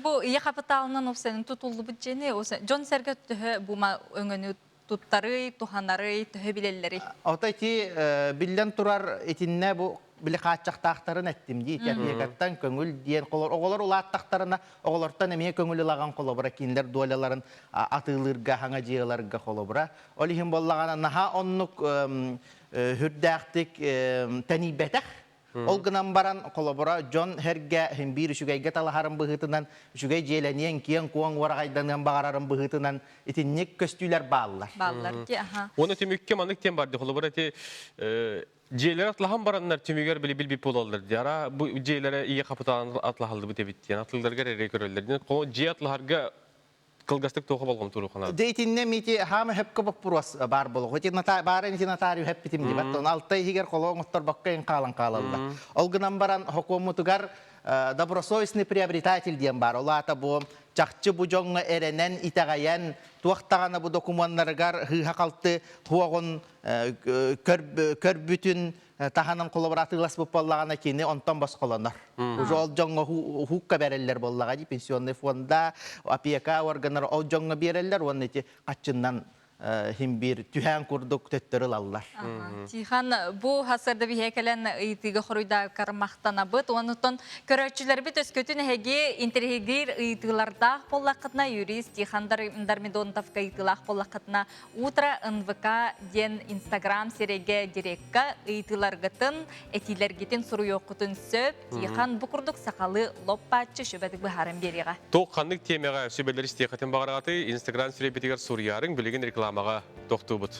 Бу ийэ хапытаалынан опсайын тутуллубут дьиэни дьон-сэргэ төһө бума өҥөнү туттарый, туһанарый, төһө билэллэрий? Ото ити биллэн турар итиннэ бу били хааччахтаахтарын эттим дии. Опекаттан көҥүл диэн оҕолор улааттахтарына оҕолортон эмиэ көҥүл ылаҕан холобура кинилэр доляларын атыылыырга хаҥа дьиэлэргэ холобура. Ол иһин буоллаҕына наһаа оннук хүрдээхтик тэнийбэтэх Ол гынан баран, холобура, дьон сэргэ син биир үчүгэйгэ талаһарын быһыытынан, үчүгэй дьиэлэниэн, киэҥ-куоҥ уораҕайданыан баҕарарын быһыытынан итинник көстүүлэр бааллар. Бааллар ди, аха. Уонна түмүккэ маннык диэн бар ди, холобура ити дьиэлэр атлаһан бараннар түмүгэр били билбит буолаллар ди. Ара бу дьиэлэрэ ийэ хапытаалын атлаһаллыбыт эбит диэн атылларыгар эрэ көрөллөр. Дьиэ атлаһарга кылгастык туоху болҕомтууру ханаа. Дьэ итиннэ мити хаама хөпкө боппуруос баар буолуох. Ити баара ити нотариус хэппитим дибат. Он алта иһигэр холоо оҥотторбокко ин хаалан хаалаллар. Ол гынан баран хокуоммутугар добросовестный приобретатель диэн баар. Ол аата бу чахчы бу дьоҥҥо эрэнэн, итэҕэйэн, туох даҕаны бу докумуоннарыгар сыыһа-халты туоҕун көрбүтүн таһынан холобур атыыласпыт буоллаҕына кини онтон босхолонор. Уже ол дьоҥҥо хуукка бэрэллэр буоллаҕа дии пенсионный фонда, опека органнара ол дьоҥҥо биэрэллэр уонна ити хаччыннан хим биир түһээн курдук төттөрү ылаллар. Тихан, бу хасырда биһиэ кэлэн ыйытыыга хоруйдааккар махтанабыт. Онуттан көрөөччүлэрбит өскөтүн эһиги интэриэһиргиир ыйытыылардаах буоллаххытына, юрист Тихан Дармидонтовка ыйытыылаах буоллаххытына, Утро НВК диэн Инстаграм сирэйгэ дирекка ыйытыыларгытын, этиилэргитин суруйуоххутун сөп. Тихон бу курдук сахалыы лоп-бааччы сүбэтик быһааран биэриэҕэ. Туох ханнык тиэмэҕэ сүбэлэр истиэххитин баҕараҕытый? Инстаграм сирэйбитигэр суруйаарыҥ, билигин рекламаҕа тохтуубут.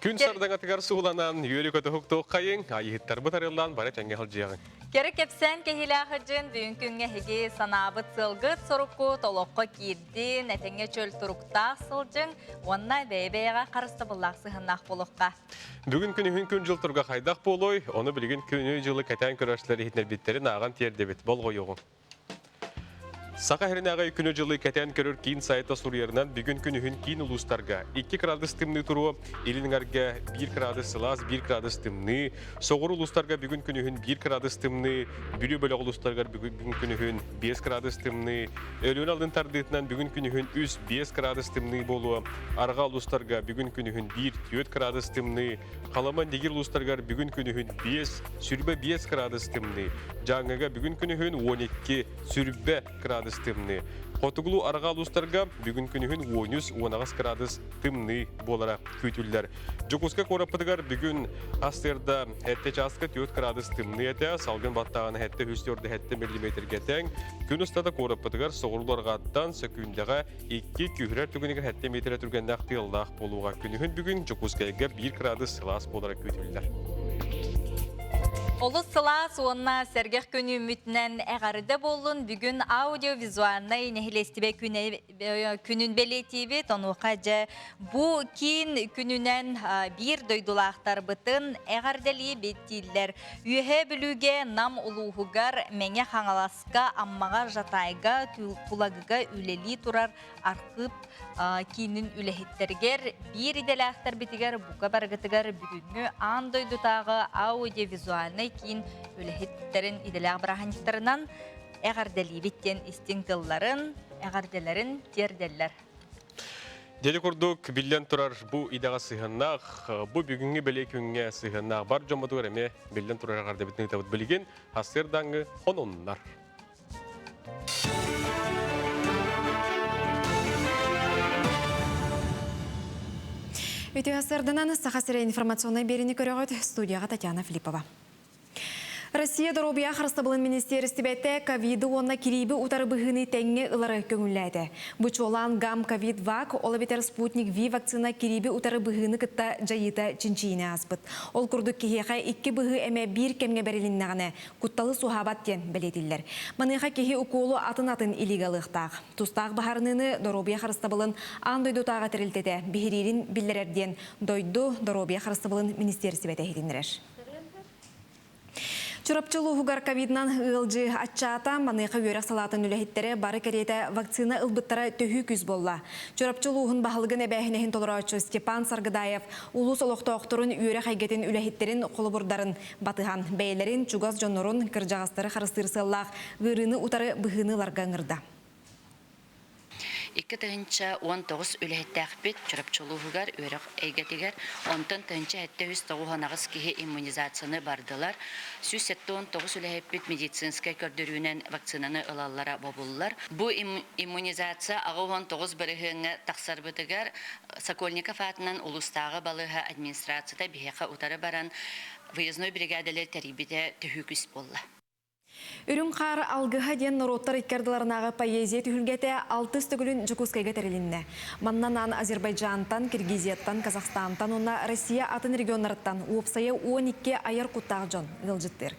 Күн сардаҥатыгар сууланан, үөрү-көтө уһуктуоххайыҥ, айыһыттарбыт арыллан бары тэҥҥэ сылдьыаҕыҥ. Кэрэ кэпсээн кэһиилээх ыдьын бүгүн күҥҥэ эһиги санаабыт сыалгыт соруккут олоххо киирдин, этэҥҥэ чөл туруктаах сылдьыҥ уонна бэйэ-бэйэҕэ харыстабыллаах сыһыаннаах буолуохха. Бүгүн күнүһүн күн-дьыл туруга хайдах буолуой? Ону билигин күнү-дьылы кэтээн көрөөччүлэр иһитиннэрбиттэрин ааҕан тиэрдэбит. Болҕойуоҕуҥ. Саха сиринээҕи күнү-дьылы кэтээн көрөр киин сайта суруйарынан бүгүн күнүһүн киин улуустарга 2 кыраадыс тымныы туруо, илин эҥэргэ 1 кыраадыс сылаас, 1 кыраадыс тымныы, соҕуруу улуустарга бүгүн күнүһүн 1 кыраадыс тымныы, Бүлүү бөлөх улуустарыгар бүгүн күнүһүн 5 кыраадыс тымныы, Өлүөнэ алын тардыытынан бүгүн күнүһүн 3-5 кыраадыс тымныы буолуо, арҕаа улуустарга бүгүн күнүһүн 1-4 кыраадыс тымныы, Халыма Нигир улуустарыгар бүгүн күнүһүн 5, сүрбэ 5 кыраадыс тымныы. Дьааҥыга бүгүн күнүһүн 12, сүрбэ кыраадыс тымныы. Хотугулуу арҕаа улуустарга бүгүн күнүһүн 13, 18 кыраадыс тымныы буолара күүтүллэр. Дьокуускай куораппытыгар бүгүн астыарда 7 чааска 4 кыраадыс тымныы этэ, салгын баттааҕына 7 347 миллиметргэ тэҥ. Күн устата куораппытыгар соҕуруу арҕааттан сөкүүндэҕэ Икки күүһүрэр түгэнигэр 7 миэтэрэ түргэннээх тыаллаах буолуоҕа. Күнүһүн бүгүн Дьокуускайга 1 кыраадыс сылаас буолара күүтүллэр. Олус сылаас уонна сэргэх күн үүммүтүнэн эҕэрдэ буоллун. Бүгүн аудиовизуальнай нэһилиэстибэ күнүн бэлиэтиибит. Онуоха дьэ бу киин күнүнэн биир дойдулаахтарбытын эҕэрдэлии биттииллэр. Үөһээ Бүлүүгэ, Нам улууһугар, Мэҥэ Хаҥаласка, Аммаҕа, Жатайга, Тулагыга үлэлии турар архыып киинин үлэһиттэригэр, биир идэлээхтэрбитигэр бука барыгытыгар бүгүҥҥү аан дойдутааҕы аудиовизуальнай киин үлэһиттэрин идэлээх бырааһынньыктарынан эҕэрдэлиибит диэн истиҥ тылларын, эҕэрдэлэрин тиэрдэллэр. Дьэ курдук, биллэн турар, бу идэҕэ сыһыаннаах, бу бүгүҥҥү бэлиэ күҥҥэ сыһыаннаах бар дьоммутугар эмиэ биллэн турар эҕэрдэбитин ыытабыт. Билигин сарсыардааҥҥы хонуннар. Үтүө сарданан Саха сирэ информационнай биэриини көрөҕүт студияҕа Татьяна Филиппова. Россия доруобуйа харыстабылын министиэристибэтэ ковиды уонна кирииби утары быһыыны тэҥҥэ ылары көҥүллээтэ. Бу чуолаан ГАМ ковид вак, ол эбэтэр Спутник Ви вакцина кирииби утары быһыыны кытта дьайыыта чинчийиини ааспыт. Ол курдук киһиэхэ икки быһыы эмэ биир кэмҥэ бэрилиннэҕинэ, кутталы суоһаабат диэн бэлиэтиллэр. Маныаха киһи укуолу атын-атын илиигэ ылыахтаах. Тустаах быһаарыныыны доруобуйа харыстабылын аан дойдутааҕы тэрилтэтэ биһириирин биллэрэр диэн дойду доруобуйа харыстабылын министиэристибэтэ иһитиннэрэр. Чурапчы улууһугар ковидынан ыалдьыы аччаата, маныаха үөрэх салаатын үлэһиттэрэ бары кэриэтэ вакцина ылбыттара төһүү күүс буолла. Чурапчы улууһун баһылыгын эбээһинэһин толорооччу Степан Саргыдаев улуус олохтоохторун үөрэх эйгэтин үлэһиттэрин холобурдарын батыһан, бэйэлэрин, чугас дьоннорун, кырдьаҕастары харыстыыр сыаллаах ыарыыны утары быһыыны ыларга ыҥырда. 2019 үлэһиттээхпит Чурапчы улууһугар үөрэх эйгэтигэр, онтон 1798 киһи иммунизацияны бардылар. 179 үлэһиппит медицинскэй көрдөрүүнэн вакцинаны ылаллара бобуллар. Бу иммунизация 89 бырыһыаҥҥа тахсарбытыгар Сокольников аатынан улуустааҕы балыыһа администрацията биһиэхэ утары баран выездной бригадалар тэрийбитэ төһүү күүс буолла. Үрүҥ хаар алгыһа диэн норуоттар икки ардыларынааҕы поэзия түһүлгэтэ алтыс төгүлүн Дьокуускайга тэрилиннэ. Манна анаан Азербайджантан, Киргизияттан, Казахстантан уонна Россия атын регионнарыттан уопсайа 12 айар куттаах дьон ыалдьыттыыр.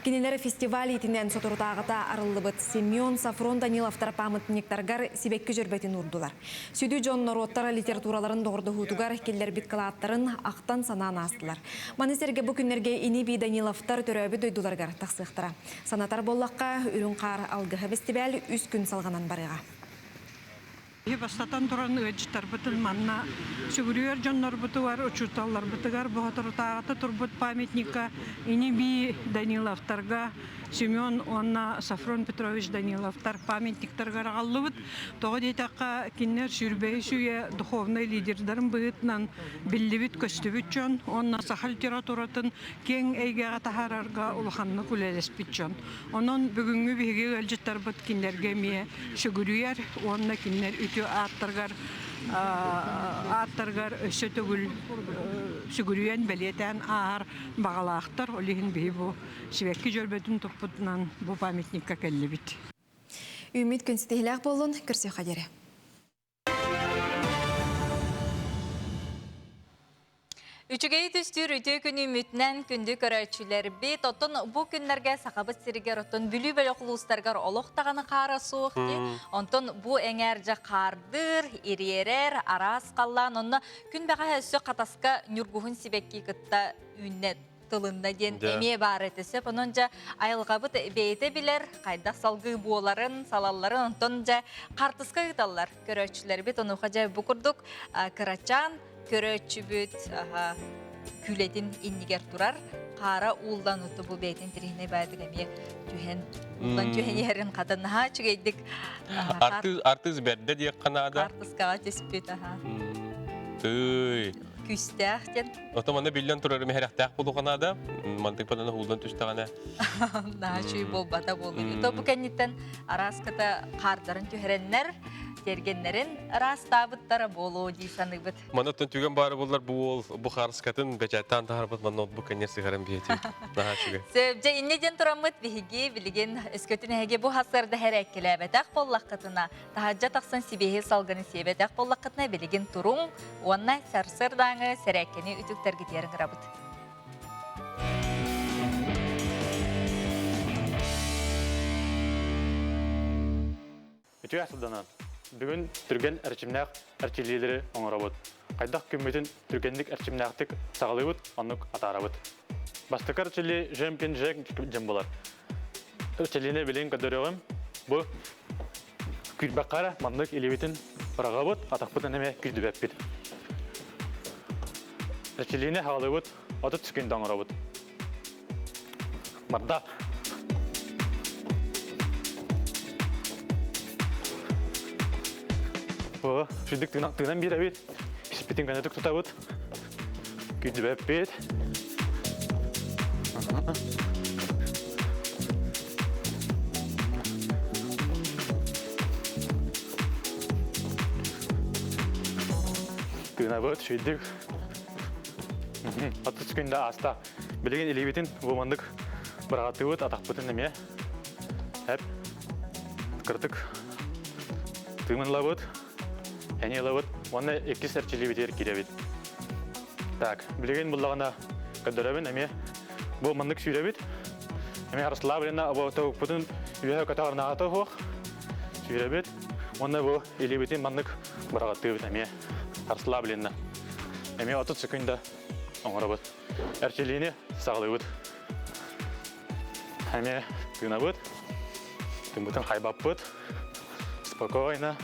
Кинилэр фестиваль иитинэн соторутааҕыта арыллыбыт Семен Сафрон Даниловтар памятниктарыгар сибэкки дьөрбөтүн уурдулар. Сүдү дьон норуоттар литератураларын доҕордоһуутугар киллэрбит кылааттарын ахтан-санаан аастылар. Маны сэргэ бу күннэргэ ини-бии Даниловтар төрөөбүт дойдуларыгар тахсыахтара. Санатар буоллахха, Үрүҥ хаар алгыһа бэстибээл үс күн салҕанан барыаҕа. Бастатан туран ыалдьыттарбытын манна сүгүрүйэр дьоннорбутугар, учууталларбытыгар боотурутааҕыта турбут памятникка ини-бии Даниловтарга Семен уонна Софрон Петрович Даниловтар памятниктарыгар аҕаллыбыт. Тоҕо диэтэххэ, кинилэр сүүрбэһис үйэ духовнай лидердарын быһыытынан биллибит-көстүбүт дьон уонна саха литературатын киэҥ эйгэҕэ таһаарарга улаханнык үлэлэспит дьон. Онон бүгүҥҥү биһиги ыалдьыттарбыт кинилэргэ эмиэ сүгүрүйэр уонна кинилэр үтүө ааттарыгар ааттарыгар өссө төгүл сүгүрүйэн бэлиэтээн ааһар баҕалаахтар. Ол иһин биһи бу сибэкки дьөрбөтүн туппутунан бу памятникка кэллибит. Үүммүт күн ситиһилээх буоллун, көрсүөххэ диэри. Үчүгэйи түстүүр үтүө күнү мүтүнэн күндү көрөөччүлэрбит. Оттон бу күннэргэ Сахабыт сиригэр, оттон Бүлүү бөлөх улуустарыгар олох даҕаны хаара суох дии. Онтон бу эҥээр дьэ хаардыыр, ириэрэр, араас халлаан. Онно күн бэҕэһээ өссө Хатаска ньургуһун сибэкки кытта үүннэ тылынна диэн эмиэ баар этэ сөп. Онон дьэ айылҕабыт бэйэтэ билэр, хайдах салгыы буоларын, салалларын, онтон дьэ хартыска ыыталлар көрөөччүлэрбит. Онуоха дьэ бу курдук кырачаан көрөөччүбүт күүлэтин иннигэр турар хаара ууллан уту бу бэйэтин тириһинэй баайдык эмиэ түһэн ууллан түһэн иһэрин хата наһаа үчүгэйдик артыыс артыыс бэрдэ диэххэ наада хартыскаҕа түспүт аха тыый күүстээх диэн Ото манна биллэн турар мэһэрэхтээх буолуохха наада. Мантык падана ууллан түстэҕинэ. Наһаа үчүгэй буолбата буолуо. То бу кэнниттэн арааската хаардарын түһэрэннэр, тиэргэннэрин ыраастаабыттара буолуо дии саныыбыт. Манна оттон түгэн баара буоллар бу уол бу хаарыскатын бэчээттаан таһаарбыт манна бу кэннер сыһаран биһити. Наһаа үчүгэй. Сөп, дьэ инньэ диэн тураммыт биһиги билигин өскөтүн эһиги бу хасыарда хэрээккилээбэтэх буоллаххытына, таһырдьа тахсан сибиэһи салгыны сиэбэтэх буоллаххытына билигин туруҥ уонна сарсыардааҥы сэрээккэни үтүктэргитигэр ыҥырабыт. Үтүө сылданан, бүгүн түргэн эрчимнээх эрчиллиилэри оҥоробут. Хайдах күммүтүн түргэнник эрчимнээхтик саҕалыыбыт, оннук атаарабыт. Бастакы эрчиллии Жемпин Жек дьон буолар. Эрчиллиини билин көрдөрүөҕүм. Бу күүрбэххэ эрэ маннык илиибитин быраҕабыт, атахпытын эмиэ күүрдүбэппит. Эрчиллиини хаалыыбыт, 30 секунда оҥоробут. Барда. О, сүрдүк тыынан биэрэбит. Испитин көнөтүк тутабыт. Күүрдүбэппит. Тыынабыт, сүрдүк. 30 күндэ ааста. Билигин илиибитин бу маннык быраҕаттыыбыт, атахпытын эмиэ. Эп кыртык тыымынлабыт, эни ылабыт уонна иккис эрчиллиибитигэр киирэбит. Так, билигин буллаҕына көрдөрөбүн эмиэ бу маннык сүүрэбит. Эмиэ расслабленно тобукпутун үөһэ көтөҕөрнааҕыта суох сүүрэбит. Уонна бу илиибитин маннык быраҕаттыыбыт эмиэ расслабленно. Эмиэ 30 секунда оҥоробут. Эрчиллиини саҕалыыбыт. Эмиэ тыынабыт. Тыыммытын хайбаппыт. Спокойно.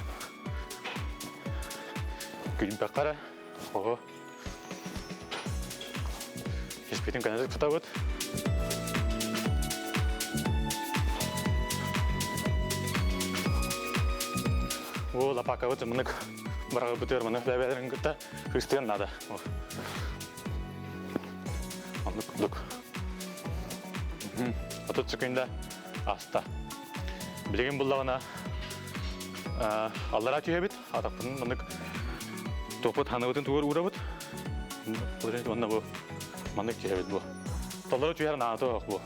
Күлбэххэ эрэ. Оҕо. Испитин көнөтүк тутабыт. Бу лапакабыт мынык быраҕыбытыгар маны бэбэлэрин кытта хыстыан наада. Оннук курдук. 30 секунда аста. Билигин буллаҕына аллараа түһэбит, атахпытын маннык топпут ханыбытын тугар уурабыт. Уонна бу маннык түһэбит бу. Толору түһэр наада суох бу.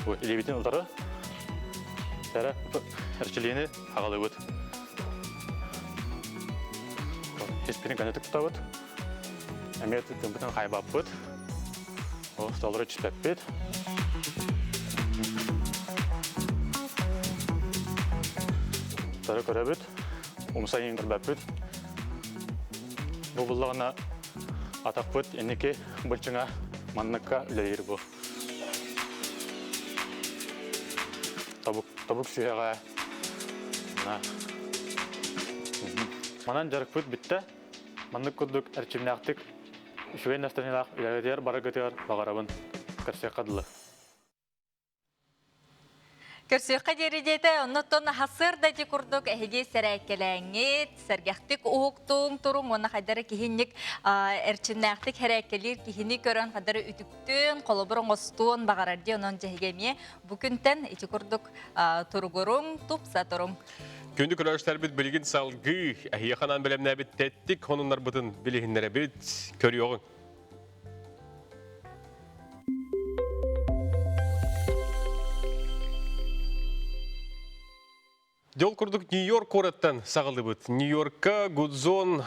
Бу илиибитин утары эрэ эрчилиини аҕалыбыт. Испитин көнөтүк тутабыт. Эмиэ тымпытын хайбаппыт. Толору түспэппит. Тары көрөбүт, умса иин көрбөппүт. Бу буллаҕына атахпыт инники былчыҥа манныкка үлэлиир бу. Тобук, тобук сүһэҕэ. Манан дьарыкпыт бүттэ. Маннык курдук эрчимнээхтик үчүгэй настроениелаах үлэҕитигэр барыгытыгар баҕарабын. Көрсүөххэ дылы. Көрсүөххэ диэри диэтэ, оннуттан хасыр да ити курдук эһиги сэрээккэлээҥҥит, сэргэхтик уһуктуҥ туруҥ уонна хайдары киһинник эрчимнээхтик хэрээккэлиир киһини көрөн хайдары үтүктүн, холобур оҥостуон баҕарар дии, онон дьэһиги эмиэ бу күнтэн ити курдук туругуруҥ, тупса туруҥ. Күндү көрөөччүлэрбит билигин салгыы эһиэхэ анаан бэлэмнээбит тэттик хонуннарбытын билиһиннэрэбит, көрүөҕүҥ. Дьол курдук Нью-Йорк куораттан саҕалыбыт. Нью-Йоркка Гудзон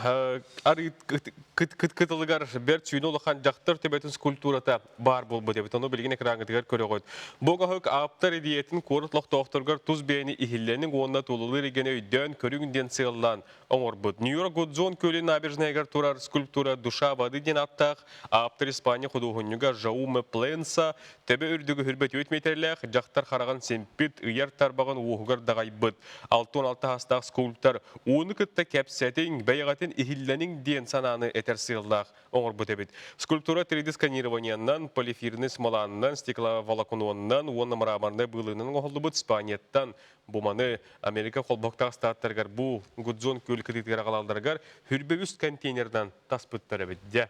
кытылыгар бэрт сүүнэ улахан дьахтар төбөтүн скульптурата баар буолбут эбит. Ону билигин экраҥҥытыгар көрөҕүт. Бу оҥоһук ааптар идеятын куорат олохтоохторугар тус бэйэни иһиллэниҥ уонна тулалыыр эйгэни өйдөөн көрүҥ диэн сыаллаан оҥорбут. Нью-Йорк Гудзон күөлүн набережнайыгар турар скульптура «Душа воды» диэн ааттаах ааптар Испания худуоһунньуга Жауме Пленса төбө үрдүгү хүрбэт үөт миэтэрэлээх дьахтар хараҕын симпит, ыйар тарбаҕын уоһугар даҕайбыт. 66 саастаах скульптор ууну кытта кэпсэтиҥ, бэйэҕитин иһиллэниҥ диэн санааны этэр сыаллаах оҥорбут эбит. Скульптура 3D-сканированиеннан, полиэфирный смоланынан, стекловолокононан уонна мраморнай быылынан оҥоһуллубут Испанияттан бу маны Америка холбоһуктаах штаттарыгар бу Гудзон күөл кытыытыгар аҕалалларыгар хүрбэ үс контейнерынан таспыттар эбит дьэ.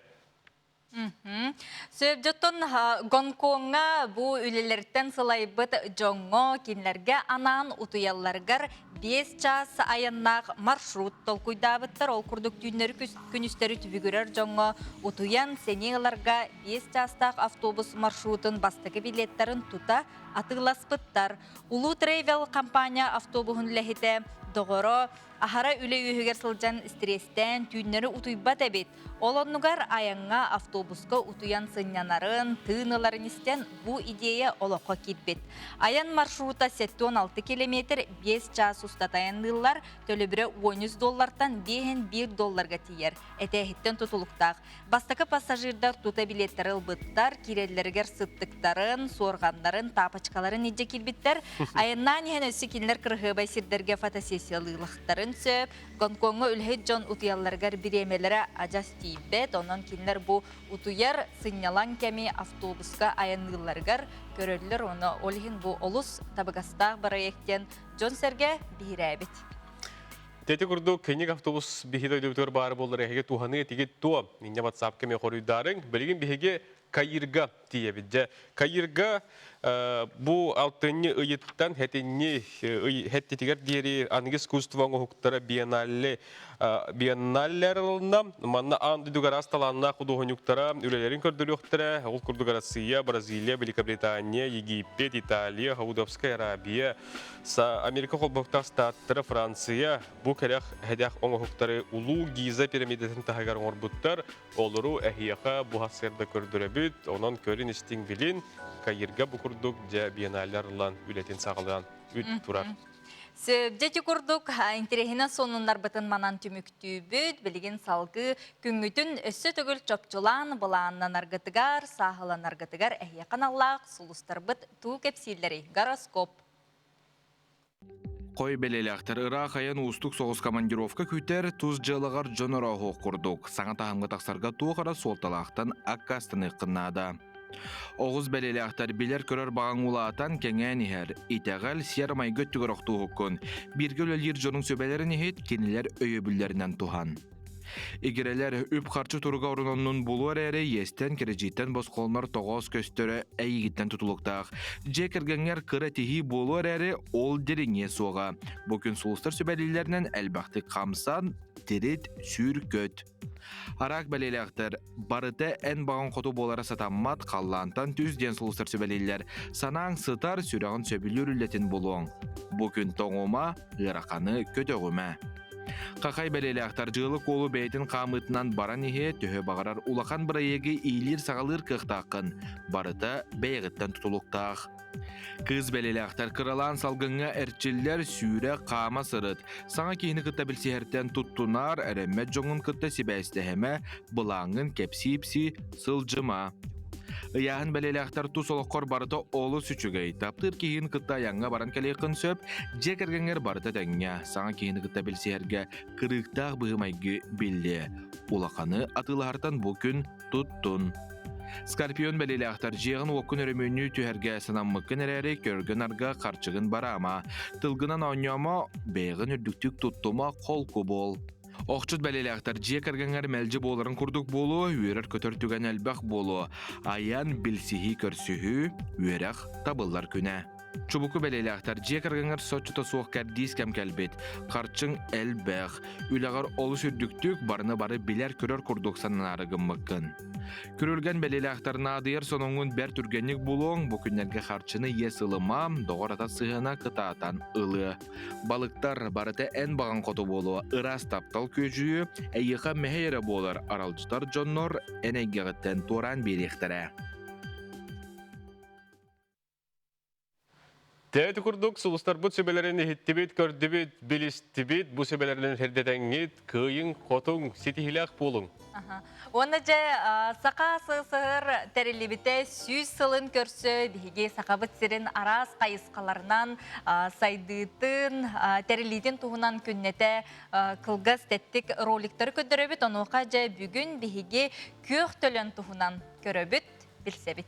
Сөп дьоттон Гонкоҥҥа бу үлэлэриттэн сылайбыт дьоҥҥо кинилэргэ анаан утуйалларыгар 5 чаас айаннаах маршрут толкуйдаабыттар. Ол курдук түүннэри күнүстэри түбүгүрэр дьоҥҥо утуйан сэниэ ыларга 5 чаастаах автобус маршрутун бастакы билеттарын тута атыыласпыттар. Улуу Travel компания автобуһун үлэһитэ Доҕоро аһара үлэ үөһүгэр сылдьан стресстээн түүннэри утуйбат эбит. Ол оннугар айаҥҥа автобуска утуйан сынньанарын, тыын ыларын истэн бу идея олоххо киирбит. Айан маршрута 76 километр 5 чаас устата айанныыллар, төлөбүрэ 13 доллартан 5 долларга тиийэр. Этээһиттэн тутулуктаах. Бастакы пассажирдар тута билиэттэри ылбыттар, киирэллэригэр сыттыктарын, суорҕаннарын, тапочкаларын илдьэ киирбиттэр. Айаннаан иһэн өссө кинилэр кыраһыабай сирдэргэ фотосессиялыылахтарын сөп. Гонкоҥҥа үлэһит дьон утуйалларыгар бириэмэлэрэ адьас тиийбэт, онон кинилэр бу утуйар сынньалаҥ кэми автобуска айанныылларыгар көрөллөр. Ону ол иһин бу олус табыгастаах бырайыак диэн дьон-сэргэ биһирээбит. Тети курдук кенник автобус биһи дойдубутугар баар буоллар эһиги туһаныы этигит туо. Инньэ WhatsApp кэми хоруйдаарыҥ. Билигин биһиги Каирга тиийэбит. Дьэ, Каирга бу алтынньы ыйыттан хэтинньи ый хэттитигэр диэри аныгы искусство оҥоһуктара биеннале биенналлер ылынна. Манна аан дойдуга араас талааннаах худуоһунньуктара үлэлэрин көрдөрүөхтэрэ. Ол курдук Россия, Бразилия, Великобритания, Египет, Италия, Саудовская Аравия, Америка холбоһуктаах штаттара, Франция бу кэрэх хэдэх оҥоһуктары улуу Гиза пирамидатын таһыгар оҥорбуттар. Олору эһиэхэ бу сарсыарда көрдөрөбүт. Онон көрүн истиҥ билин. Каирга бу курдук дьэ биеннале арыллан үлэтин саҕалаан үт турар. Сөп, дьэ курдук интэриэһинэн сонуннарбытын манан түмүктүүбүт. Билигин салгыы күҥҥүтүн өссө төгүл чопчулаан былааннанаргытыгар, сааһыланаргытыгар эһиэхэ аналлаах сулустарбыт туу кэпсииллэрий гороскоп. Хой бэлиэлээхтэр ыраах айан уустук соҕус командировка күүтэр, тус дьыалаҕар дьон орооһуох курдук, саҥа таһымҥа тахсарга туох эрэ суолталаахтан аккаастаныаххын наада. Оҕус бэлиэлээхтэр билэр-көрөр баҕаҥ улаатан, кэҥээн иһэр, итэҕэл, сиэр-майгы өттүгэр охтууһуккун, бииргэ үлэлиир дьонуҥ сүбэлэрин иһит, кинилэр өйөбүллэринэн туһан. Игирэлэр үп-харчы туруга оруноннун булуо эрээри иэстэн, кирэдьииттэн босхолонор тоҕоос көстөрө эйигиттэн тутулуктаах. Дьиэ кэргэҥҥэр кыра тиһии буолуо эрээри ол дириҥиэ суоҕа. Бу күн сулустар сүбэлииллэринэн элбэхтик хамсан, тирит, сүүр-көт. Араак бэлиэлээхтэр барыта эн баҕаҥ хоту буолара сатаммат, халлаантан түс диэн сулустар сүбэлииллэр. Санааҥ сытар, сүрэҕин сөбүлүүр үлэтин булуоҥ. Бу күн тоҥума, ыараханы көтөҕүмэ. Хахай бэлиэлээхтэр дьыала-куолу бэйэтин хаамыытынан баран иһиэ, төһө баҕарар улахан бырайыагы иилиир-саҕалыыр кыахтааххын. Барыта бэйэҕиттэн тутулуктаах. Кыыс бэлиэлээхтэр кыралаан салгыҥҥа эрчиллэр, сүүрэ, хаама сырыт. Саҥа киһини кытта билсиһэртэн туттунаар, эрэммэт дьоҥҥун кытта сибээстэһимэ, былааҥҥын кэпсии-ипсии сылдьыма. Ыйааһын бэлиэлээхтэр тус олоххор барыта олус үчүгэй. Таптыыр киһигин кытта айаҥҥа баран кэлиэххин сөп, дьиэ кэргэҥҥэр барыта тэҥҥэ. Саҥа киһини кытта билсиһэргэ кырыыктаах быһыы-майгы биллиэ. Улаханы атыылаһартан бу күн туттун. Скорпион бэлиэлээхтэр дьиэҕин-уоккун өрөмүөннүү түһэргэ санаммыккын эрээри, көргө-нарга харчыгын бараама. Тылгынан оонньоомо, бэйэҕин үрдүктүк туттума, холку буол. Охчут бэлиэлээхтэр дьиэ кэргэҥҥэр мэлдьи буоларын курдук буолуо, үөрэр-көтөр түгэн элбэх буолуо. Айан, билсиһии, көрсүһүү, үөрэх табыллар күнэ. Чубуку бэлиэлээхтэр дьиэ кэргэҥҥэр соччото суох кэрдиис кэм кэлбит. Харчыҥ элбэх. Үлэҕэр олус үрдүктүк, барыны бары билэр-көрөр курдук сананаары гыммыккын. Күрүлгэн бэлиэлээхтэр наадыйар сонуҥҥун бэрт түргэнник булуоҥ, бу күннэргэ харчыны иэс ылыма, доҕор-атас сыһыана кытаатан ылыа. Балыктар, барыта эн баҕаҥ хоту буолуо, ыраас таптал күөдьүйүө, эйиэхэ мэһэй эрэ буолар, аралдьытар дьоннор эн эйгэҕиттэн туораан биэриэхтэрэ. Тэти курдук сулустарбыт сүбэлэрин иһиттибит, көрдүбүт, билистибит. Бу сүбэлэринэн сирдэтэҥҥит, кыайыҥ, хотуҥ, ситиһиилээх буолуҥ. Уонна дьэ Саха СССР тэриллибитэ 100 сылын көрсө биһиги Сахабыт сирин араас хайысхаларынан сайдыытын, тэриллиитин туһунан күннэтэ кылгас тэттик роликтары көрдөрөбүт. Онуоха дьэ бүгүн биһиги күөх төлөн туһунан көрөбүт, билсэбит.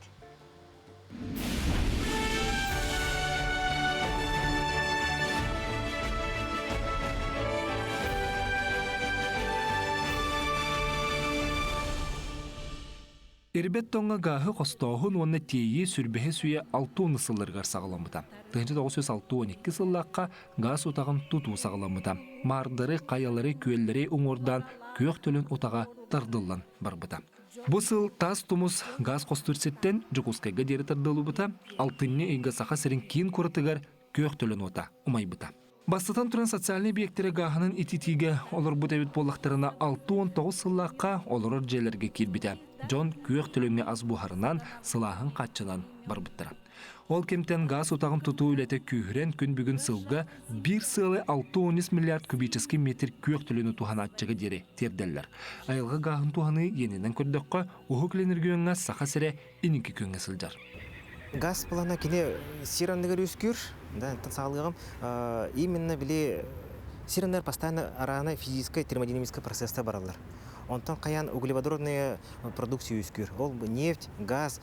Ирбэт тоҥҥо гааһы хостооһун уонна тиэйии сүрбэһи сүүйэ 60 сылларыгар саҕаламмыта. 1962 сыллаахха гаас утаҕын тутуу саҕаламмыта. Маардары, хайалары, күөллэри уҥуордаан күөх төлөн утаҕа тардыллан барбыта. Бу сыл Таас Тумус гаас хостуур сиртэн Дьокуускайга диэри тардыллыбыта, алтынньы ыйга Саха сирин киин куоратыгар күөх төлөн уота умайбыта. Бастатан туран социальнай объектары гааһынан ититиигэ олорбут эбит буоллахтарына 69 сыллаахха олорор дьиэлэргэ киирбитэ. Дьон күөх төлөҥҥө ас буһарынан, сылааһын хааччынан барбыттара. Ол кэмтэн гаас утаҕын тутуу үлэтэ күүһүрэн күн бүгүн сылга биир сыалы 63 миллиард кубическай метр күөх төлөнү туһанааччыга диэри тиэрдэллэр. Айылҕа гааһын туһаныы иэнинэн көрдөххө, Уһук Илин региоҥҥа Саха сирэ инники күөҥҥэ сылдьар. Газ плана кини сир анныгар үөскүүр, да, саҕалыаҕым. Именно били сир анныгар постоянно араана физическай термодинамическай процесстар бараллар. Онтон хайаан углеводородная продукция үөскүүр. Ол нефть, газ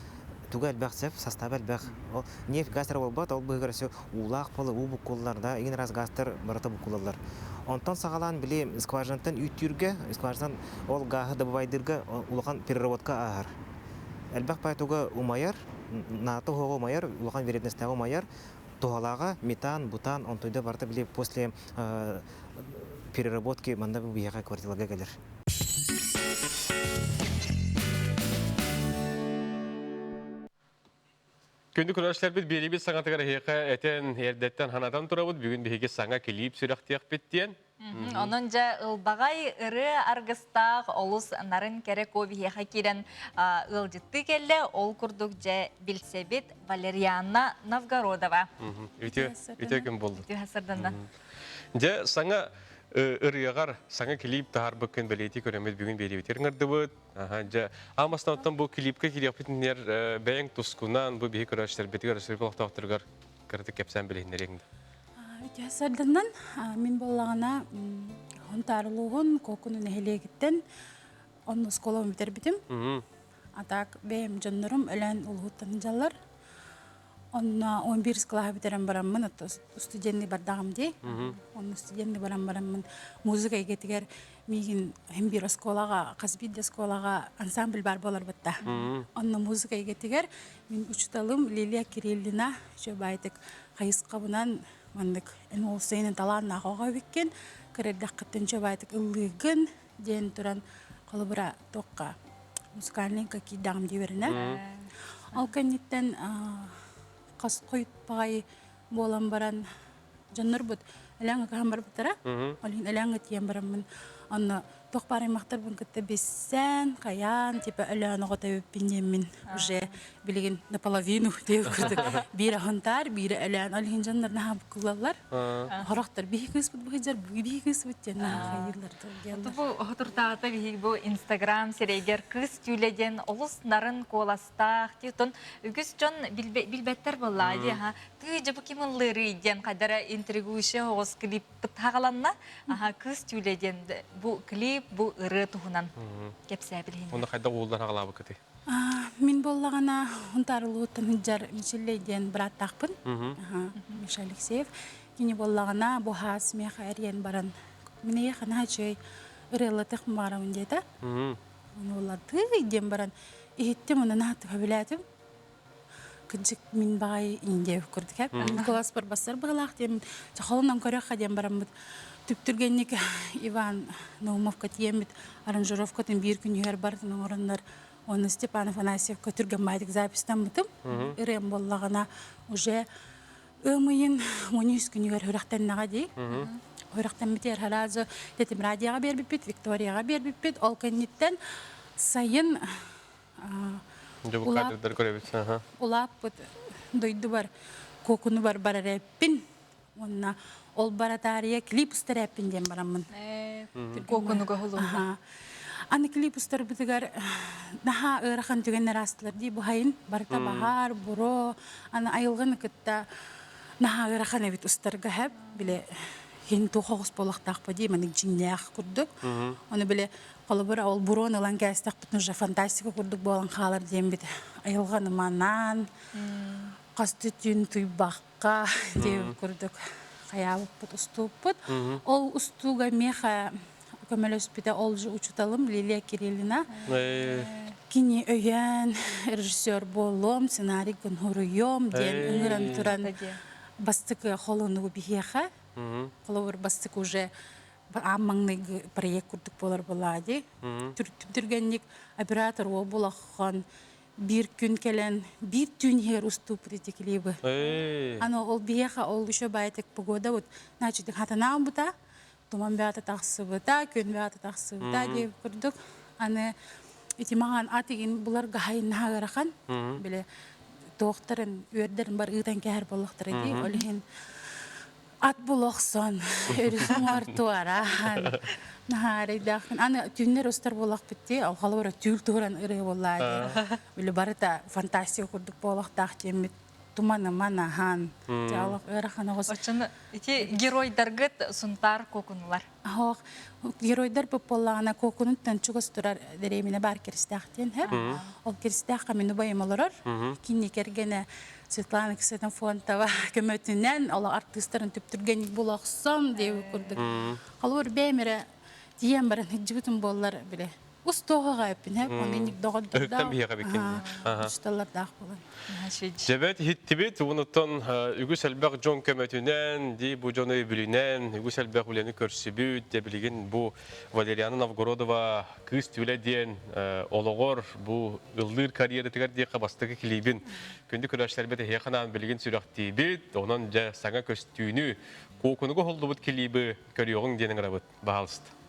туга элбэх сөп, состава элбэх. Ол нефть, газ эрэ буолбат, ол быһыгар өссө уулаах буола, уу буккуллар, да, игин раз газтар барыта буккулаллар. Онтон саҕалаан били скважинаттан үүттүүргэ, скважинаттан ол гааһы добывайдыырга улахан переработка ааһар. Элбэх баай туга умайар, НАТО уһуоҕа умайар, улахан вероятностьтааҕы умайар, туһалааҕа метан, бутан, онтуйда барыта били после переработки манна биһиэхэ квартираларга кэлэр. Күндү көрөөччүлэрбит биэриибит саҥатыгар эһиэхэ этэн, эрдэттэн ханатан турабыт. Бүгүн биһиги саҥа клип сүрэхтиэхпит диэн. Онон дьэ ылбаҕай ырыа аргыстаах олус нарын кэрэ куо биһиэхэ киирэн ыалдьыттыы кэллэ. Ол курдук дьэ билсэбит Валерианна Новгородова. Үтүө, үтүө күн буоллун. Үтүө сарданна. Дьэ саҥа ырыаҕар саҥа клип таһаарбыккын бэлиэтии көрөммүт бүгүн биэриибитигэр ыҥырдыбыт. Аха, дьэ, аан бу клипка киириэхпитинэр бэйэҥ тускунан бу биһи көрөөччүлэрбитигэр өрөспүүбүлүкэ олохтоохторугар кыратык кэпсээн билиһиннэриэҥ да. Үтүө сарданан мин буоллаҕына Хонтаар улууһун Куокуну нэһилиэгиттэн онно оскуолабын бүтэрбитим. А так бэйэм дьоннорум өлөөн улууһуттан дьаллар. Онно 11 кылааһы бүтэрэн бараммын, студенный бардаҕым дии. Онно студенный баран бараммын музыка эйгэтигэр миигин һин биир оскуолаҕа, хас биирдии оскуолаҕа ансамбль баар буолар бытта. Онно музыка эйгэтигэр мин учууталым Лилия Кириллина үчүгэй хайысхабынан маннык эн ол сайынын талааннаах оҕо эбиккин, кыра эрдэххиттэн үчүгэй ыллыыгын диэн туран холобура туохха музыкальный киирдэҕим диэбэринэ. Ол кэнниттэн хас хойут баҕайы буолан баран дьоннорбут Өлөөҥҥө кыһан барбыттара. Ол иһин Өлөөҥҥө тиийэн бараммын онно туох баар аймахтарбын кытта билсэн, хайаан, типа Өлөөн оҕото эбиппин диэммин уже билигин наполовину диэбит курдук биирэ Хонтаар, биирэ Өлөөн. Ол иһин дьоннор наһаа буккуллаллар. Хорохтор биһи кыыспыт быһыдьар, биһи кыыспыт диэн наһаа хайыыллар. Бу отуртаата биһиги бу Инстаграм сирэйгэр кыыс түүлэ диэн олус нарын куоластаах тиутун үгүс дьон билбэттэр буоллаа дии аха тыы дьэ бу ким ыллыырый диэн хайдара интригующий оҕус клип хагаланна аха кыыс түүлэ диэн бу клип бу ырыа туһунан кэпсээбилиһин. Онно хайдах ууллан хагалаабыккытый? Мин буоллаҕына Хунтаарылууттан сылдьар Мичиллэй диэн бырааттаахпын. Миша Алексеев. Кини буоллаҕына бу хаас миэхэ эрийэн баран мин эйиэхэ наһаа үчүгэй ырыалатых маарабын диэтэ. Ону ыллатыы диэн баран иһиттим, ону наһаа сөбүлээтим. Кырдьык мин баҕай Индия курдук эп. Николас Барбассар быһылаах диэн чохолунан көрүөххэ диэн бараммыт түптүргэнник Иван Наумовка тиийэммит аранжировкатын биир күнүгэр барытын оҥороннор уонна Степан Афанасьевка түргэн баайдык записьтаммытым. Ырыам буоллаҕына уже ыам ыйын 13 күнүгэр сүрэхтэннэҕэ дии. Сүрэхтэммитигэр сразу Тэтим радиоҕа биэрбиппит, Викторияҕа биэрбиппит. Ол кэнниттэн сайын Дьэ бу кадрдар көрөбүт. Улааппыт дойдубар куокуну бар барар эппин. Уонна ол баратаарыйа клип устар эппин диэн бараммын. Куокунуга холуна. Аны клип устарбытыгар наһаа ыарахан түгэннэр аастылар дии бу хайын барыта баһаар, буро, аны айылҕаны кытта наһаа ыарахан эбит устарга хэп биле хин туох оҕус буолуохтаахпа дии манык дьиҥнээх курдук. Ону биле холобура ол буруон ылан кээстэхпит уже фантастика курдук буолан хаалар диэммит айылҕаны манаан хас түн туйбакка диэбит курдук хайаабыппыт устууппут. Ол устууга миэхэ көмөлөспүтэ ол же учуталым Лилия Кириллина. Кини өйөөн режиссер буолуом, сценарий гын диэн ыҥыран туран бастакы холонугу биһиэхэ. Холобур бастакы уже аан маҥнайгы проект курдук буолар буолаа дии. Түргэнник оператор уол булаххан. Биир күн кэлэн, биир түүн иһигэр устууппут ити клибы. Аны ол биһиэхэ ол еще баайтык погода вот, значит, хатанаан бута, туман бэҕэтэ тахсыбыта, күн бэҕэтэ тахсыбыта диэбит курдук. Аны ити маҕан ат игин буларга хайыннаһа ыарахан. Били туохтарын, үөрдэрин бар ыытан кэһэр буоллахтара дии. Ол иһин ат булохсон, өрүс уҥар туораан, наһаа эрэйдээхпин. Аны түүннэр устар буоллахпыт дии, ол холобура түүл туһуран ырыа буоллаа дии. Били барыта фантастика курдук буолуохтаах диэммит туманыман аһаан, дьаалах ыарахан оҕус. Оччону ити геройдаргыт Сунтаар куокунулар. Оһох геройдар бу буоллаҕына куокунуттан чугас турар дэриэбинэ баар Киристээх диэн һэп. Ол Киристээххэ мин убайым олорор. Кини кэргэнэ Светлана Ксенофонтова көмөтүнэн ол артыыстарын түптүргэнник була охсон диэбит курдук. Холобур бэйэм эрэ тиийэн баран сылдьыбытым буоллар бile устуоҕа эппин һэп оны инник доҕордордоох Ыһыктан биһиэхэ биккин. учууталлардаах буолан. Дьэбэт иһиттибит, уонуттан үгүс элбэх дьон көмөтүнэн, ди бу дьону өйбүлүнэн, үгүс элбэх үлэни көрсүбүт, дьэ билигин бу Валериана Новгородова кыыс түлэ диэн олоҕор бу ыллыыр карьератыгар диэххэ бастакы клибин күндү көрөөччүлэрбит эһиэхэ анаан билигин сүрэхтиибит, онон дьэ саҥа көстүүнү, куокунуга уһуллубут клибы көрүөҕүҥ диэн ыҥырабыт, баһаалыста.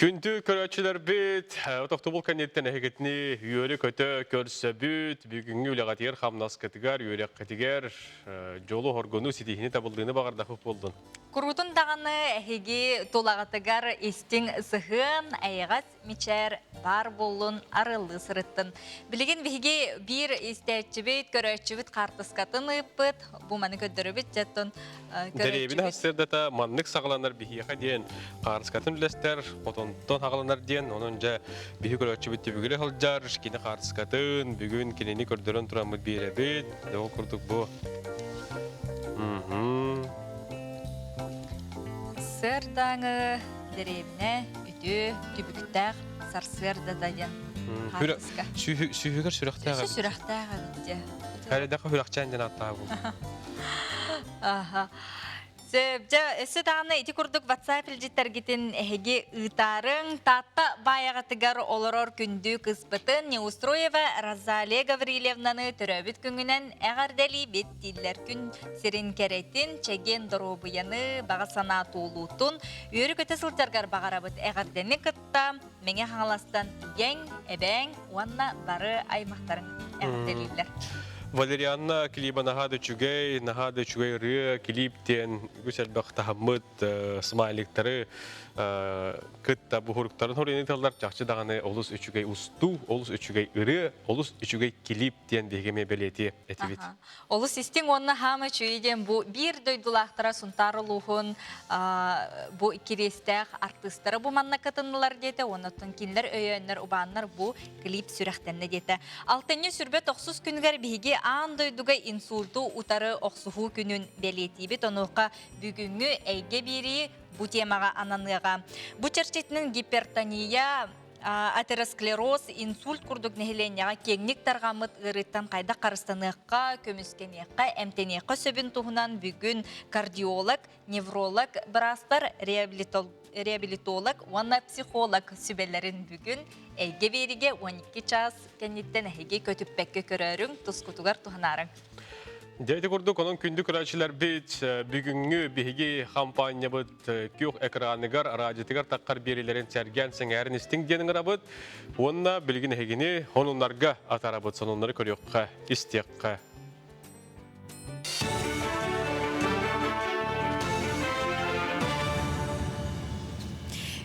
Күндү көрөөччүлэрбит, отохтобул кэнниттэн эһигитини үөрэ-көтө көрсөбүт, бүгүҥҥү үлэҕитигэр, хамнаскытыгар, үөрэххитигэр дьолу-хоргуну, ситиһиини табыллыыны баҕардахпыт буоллун. Куруутун даҕаны эһиги тулаҕытыгар истиҥ сыһыан, эйэҕэс мичээр баар буоллун, арыллыы сырыттын. Билигин биһиги биир истээччибит, көрөөччүбүт хаартыскатын ыыппыт. Бу маны көрдөрөбүт, дьэттон Дэриэбинэ сарсыардата маннык саҕаланар биһиэхэ диэн хаарыскатын үллэстэр, хотонтон саҕаланар диэн, онон дьэ биһи көрөөччүбүт түбүгүрэ сылдьар, кини хаарыскатын бүгүн кинини көрдөрөн тураммыт биэрэбит. Ол курдук бу. Сырдааҥы дэриэбинэ үтүө түбүктээх сарсыардата диэн хаартыска. Сүүһүгэр сүрэхтээх эбит. Сүрэхтээх эбит дьэ. Хайдах сүрэхчээн диэн ааттаах буолла. Аха. Сөп, дьэ, өссө даҕаны ити курдук WhatsApp илдьиттэргитин эһиги ыытаарыҥ. Таатта баайаҕатыгар олорор күндү кыыспытын Неустроева Розалия Гаврильевнаны төрөөбүт күҥүнэн эҕэрдэлиибит дииллэр. Күн сирин кэрэтин, чэгиэн доруобуйаны, баҕа санаа туолуутун, үөрэ-көтө сылдьаргар баҕарабыт. Эҕэрдэни кытта Мэҥэ Хаҥаластан ийэҥ, эбээҥ уонна бары аймахтарыҥ эҕэрдэлииллэр. Валерианна клиба наһаа да үчүгэй, наһаа да үчүгэй ырыа, клип диэн үгүс элбэх таһыммыт смайликтары кытта буһуруктарын хоруйун тыллар чахчы даҕаны олус үчүгэй устуу, олус үчүгэй ырыа, олус үчүгэй клип диэн биһиги эмиэ бэлиэтиэ этибит. Олус истиҥ уонна хаама үчүгэй диэн бу биир дойдулаахтара Сунтаар улууһун бу кириэстээх артыыстара бу манна кытыннылар диэтэ уонна оттон кинилэр өйөөннөр убааннар бу клип сүрэхтэннэ диэтэ. Алтынньы сүрбэ тохсус күнүгэр биһиги аан дойдуга инсульту утары охсуһуу күнүн бэлиэтиибит. Онуоха бүгүҥҥү эйгэ биэрии бу темаҕа ананыаҕа. Бу чэрчитинэн гипертония, атеросклероз, инсульт курдук нэһилиэнньэҕэ киэҥник тарҕаммыт ыарыыттан хайдах харыстаныахха, көмүскэниэххэ, эмтэниэххэ сөбүн туһунан бүгүн кардиолог, невролог быраастар, реабилитолог уонна психолог сүбэлэрин бүгүн эйгэ биэригэ 12 чаас кэнниттэн эһиги көтүппэккэ көрөөрүҥ, тускутугар туһанаарыҥ. Дьэ ити курдук, онон күндү көрөөччүлэрбит бүгүҥҥү биһиги хампаанньабыт күөх экраныгар, араадьытыгар таххар биэриилэрин сэргээн сэҥээрин истиҥ диэн ыҥырабыт. Уонна билигин эһигини сонуннарга атаарабыт, сонуннары көрүөххэ, истиэххэ.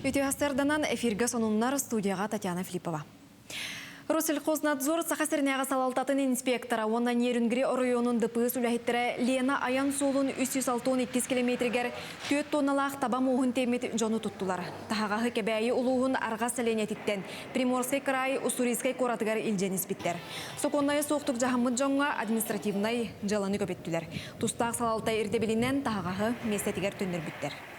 Үтүө сарданан эфиргэ сонуннар студияға Татьяна Филиппова. Россельхознадзор Саха сиринээҕи салалтатын инспектора уонна Нерюнгри оройуонун ДПС үлэһиттэрэ Лена айан суолун 362 километригэр 4 тонналаах таба мууһун тиэммит дьону туттулар. Таһаҕаһы Кэбээйи улууһун Арҕас сэлиэнньэтиттэн Приморскай кыраай Уссурийскай куоратыгар илдьэн испиттэр. Сокуоннайа суохтук дьаһаммыт дьоҥҥо административнай дьыаланы көбүттүлэр. Тустаах салалта ирдэбилинэн таһаҕаһы миэстэтигэр төннөрбүттэр.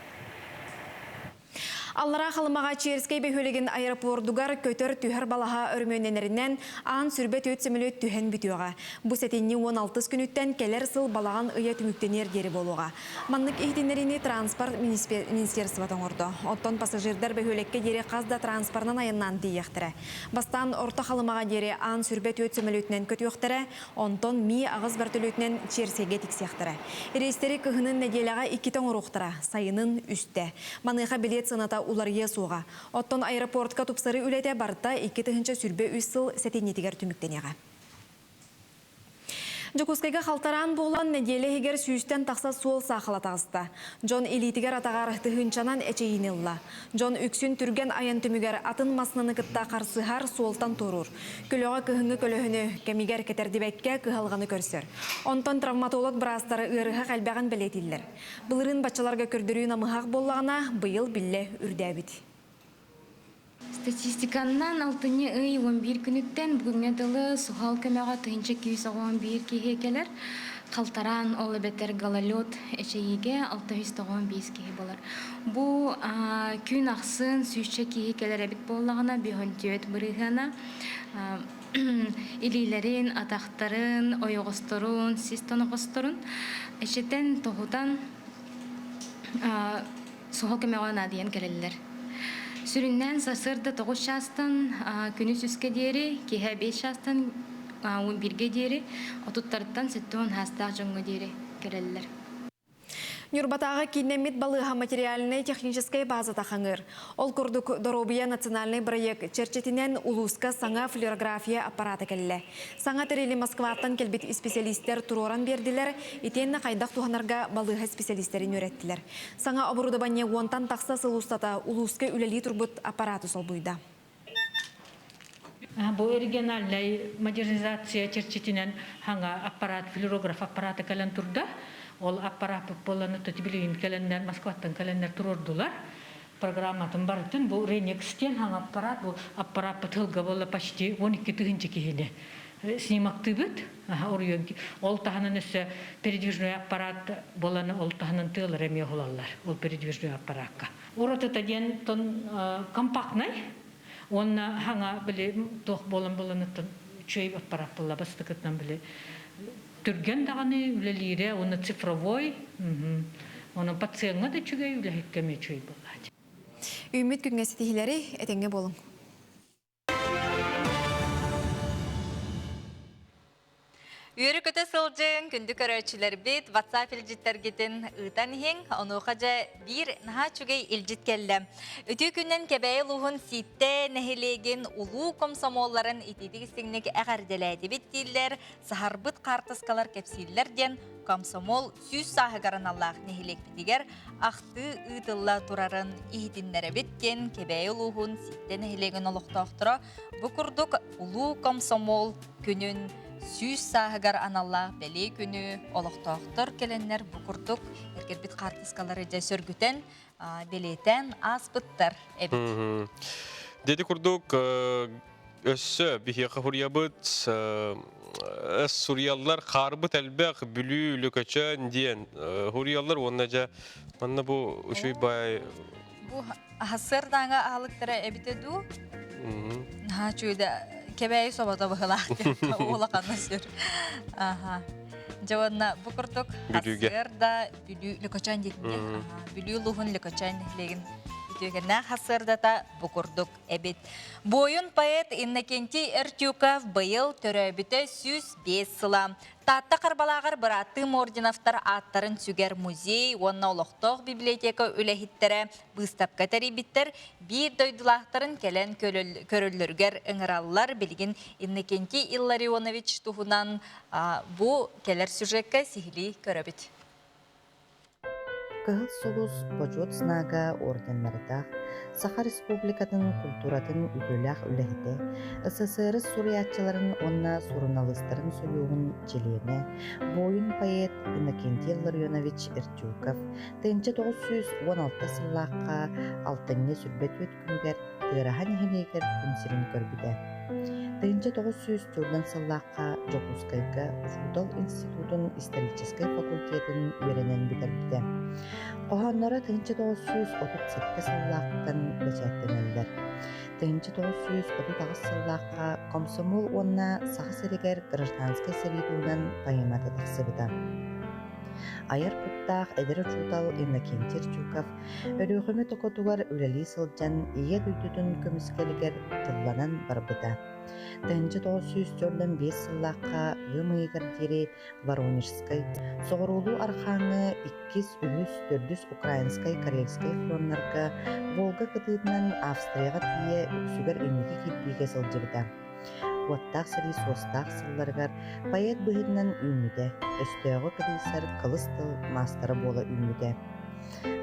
Аллараа Халымаҕа Черскэй бөһүөлэгин аэропордугар көтөр-түһэр балаһа өрөмүөннэнэринэн аан сүрбэ түөрт сөмөлүөт түһэн бүтүөҕэ. Бу сэтинньи 16 күнүттэн кэлэр сыл балаҕан ыйа түмүктэниэр диэри буолуоҕа. Маннык иһитиннэриини транспорт министерствота оҥордо. Оттон пассажирдар бөһүөлэккэ диэри хас да транспорынан айаннаан тиийиэхтэрэ. Бастаан Орто Халымаҕа диэри аан сүрбэ түөрт сөмөлүөтүнэн көтүөхтэрэ, Онтон Ми-аҕыс бөртөлүөтүнэн Черскэйгэ тиксиэхтэрэ. Рейстэри кыһынын нэдиэлэҕэ иккитэ оҥоруохтара, сайынын үстэ. Маныаха билиэт сыаната уларыйыа суоҕа. Оттон аэропортка тупсарыы үлэтэ барыта 2023 сыл сэтинньитигэр түмүктэниэҕэ. Дьокуускайга халтараан буолан, нэдиэлэ иһигэр сүүстэн тахса суол саахала таҕыста. Дьон илиитигэр-атаҕар тыһыынчанан эчэйиини ылла. Дьон үксүн түргэн айан түмүгэр атын массыынаны кытта харсыһар суолтан туоруур. Көлөҕө кыһыҥҥы көлөһүнү кэмигэр кэтэрдибэккэ кыһалҕаны көрсөр. Онтон травматолог быраастары ыарыһах элбэҕин бэлиэтииллэр. Былырыын баччаларга көрдөрүү намыһах буоллаҕына, быйыл биллэ үрдээбит. Статистиканнан алтынньы ый 11 күнүттэн бүгүҥҥэ дылы суһал көмөҕө 1291 киһи кэлэр. Халтараан, ол эбэтэр гололед эчэйиигэ 695 киһи буолар. Бу күн ахсын сүүсчэ киһи кэлэр эбит буоллаҕына, 54 бырыһыана илиилэрин, атахтарын, ойоҕосторун, сис тоноҕосторун эчэтэн, тоһутан суһал көмөҕө наадыйан кэлэллэр. Сүрүннээн сарсыарда 9 чаастан күнүс үскэ диэри, киэһэ 5 чаастан 11-гэ диэри, отуттарыттан 70 саастаах дьоҥҥо диэри кэлэллэр. Ньурбатааҕы кииннэммит балыыһа материальнай-техническэй базата хаҥыыр. Ол курдук, Доруобуйа национальнай бырайыак чэрчитинэн улууска саҥа флюорография аппарата кэллэ. Саҥа тэрили Москваттан кэлбит исписэлиистэр туруоран биэрдилэр, итиэннэ хайдах туһанарга балыыһа исписэлиистэрин үөрэттилэр. Саҥа оборудование уонтан тахса сыл устата улууска үлэлии турбут аппараты солбуйда. Бу региональнай модернизация чэрчитинэн хаҥа аппарат, флюорограф аппарата кэлэн турда. Ол аппарааппыт буолланы билигин кэлэннэр, Москваттан кэлэннэр туруордулар. Программатын барытын бу Ренекс диэн хаҥа аппарат, бу аппарааппыт сылга буолла почти 12 тыһыынча киһини снимактыыбыт. Ол таһынан өссө передвижной аппарат буолан ол таһынан тыалар эмиэ уһулаллар ол передвижной аппараакка. Уратыта диэн тон компактнай уонна хаҥа били туох буолан буоланыттан үчүгэй аппарат буолла бастакытынан били түргэн даҕаны үлэлиирэ уонна цифровой онон пациеҥҥа да үчүгэй үлэһиккэ эмиэ үчүгэй буоллааччы. Үүммүт күҥҥэ ситиһиилэри этэҥҥэ буолуҥ. Үөрү-көтө сылдьыҥ, күндү көрөөччүлэрбит, WhatsApp илдьиттэргитин ыытан иһиҥ. Онуоха дьэ биир наһаа үчүгэй илдьит кэллэ. Үтүө күнүнэн Кэбээйи улууһун Сииттэ нэһилиэгин улуу комсомолларын итиитик истиҥник эҕэрдэлээтибит дииллэр, саһарбыт хаартыскалар кэпсииллэр диэн комсомол 100 сааһыгар аналлаах нэһилиэкпитигэр ахтыы ыытылла турарын иһитиннэрэбит диэн Кэбээйи улууһун Сииттэ нэһилиэгин олохтоохторо бу курдук улуу комсомол күнүн 100 сааһыгар аналлаах бэлиэ күнү олохтоохтор кэлэннэр бу курдук эргэрбит хаартыскалары дьэ сөргүтэн бэлиэтээн ааспыттар эбит. Дети курдук өссө биһиэхэ хуруйабыт суруйаллар хаарбыт элбэх Бүлүү Лөкөчөөн диэн хуруйаллар уонна дьэ манна бу үчүгэй бай Бу аһасыардааҥа аһылыктара эбитэ дуу? Наһаа үчүгэй кэбээйи собото быһылаах улаханна сүр. Аха. Дьэ уонна бу курдук хасыарда Бүлүү Лөкөчөөн диэтинде. Бүлүү улууһун Лөкөчөөн нэһилиэгин үтүөкэннээх хасыардата бу курдук эбит. Буойун поэт Иннокентий Эртюков быйыл төрөөбүтэ 105 сыла. Таатта Харбалааҕар бырааттыы Мординовтар ааттарын сүгэр музей уонна олохтоох библиотека үлэһиттэрэ быыстапка тэрийбиттэр. Биир дойдулаахтарын кэлэн көрөллөрүгэр ыҥыраллар. Билигин Иннокентий Илларионович туһунан бу кэлэр сюжекка сиһилии көрөбүт. Кыһыл Сулус Бочуот Знага орденнардаах Саха Республикатын культуратын үтүөлээх үлэһитэ, СССР суруйааччыларын уонна суруналыыстарын сойууһун чилиэнэ, буойун-поэт Иннокентий Илларионович Эртюков 1916 сыллаахха алтынньы 24 күнүгэр Тыараһа нэһилиэгэр күн сирин көрбүтэ. 1904 сыллаахха Дьокуускайга учуутал институтун историческай факультетын үөрэнэн бүтэрбитэ. Хоһоонноро 1937 сыллаахтан бэчээттэнэллэр. 1938 сыллаахха Комсомол уонна Саха сиригэр гражданскай сэрии туһунан поэмата тахсыбыта. Айар куттаах эдэр учуутал Иннокентий Рчуков Өлүөхүмэ токотугар үлэлии сылдьан Ийэ дойдутун көмүскэлигэр тылланан барбыта. 1945 сыллаахха ыам ыйыгар диэри Воронежскай, Соҕуруулуу-Архааҥҥы иккис, үһүс, төрдүс Украинскай, Карельскай фроннарга Волга кытыытынан Австрияҕа тиийэ үксүгэр инники кирбиигэ сылдьыбыта. Уоттаах сэрии суостаах сылларыгар поэт быһыытынан үүммүтэ, өстөөҕү кыдыйсар кылыс тыл маастара буола үүммүтэ.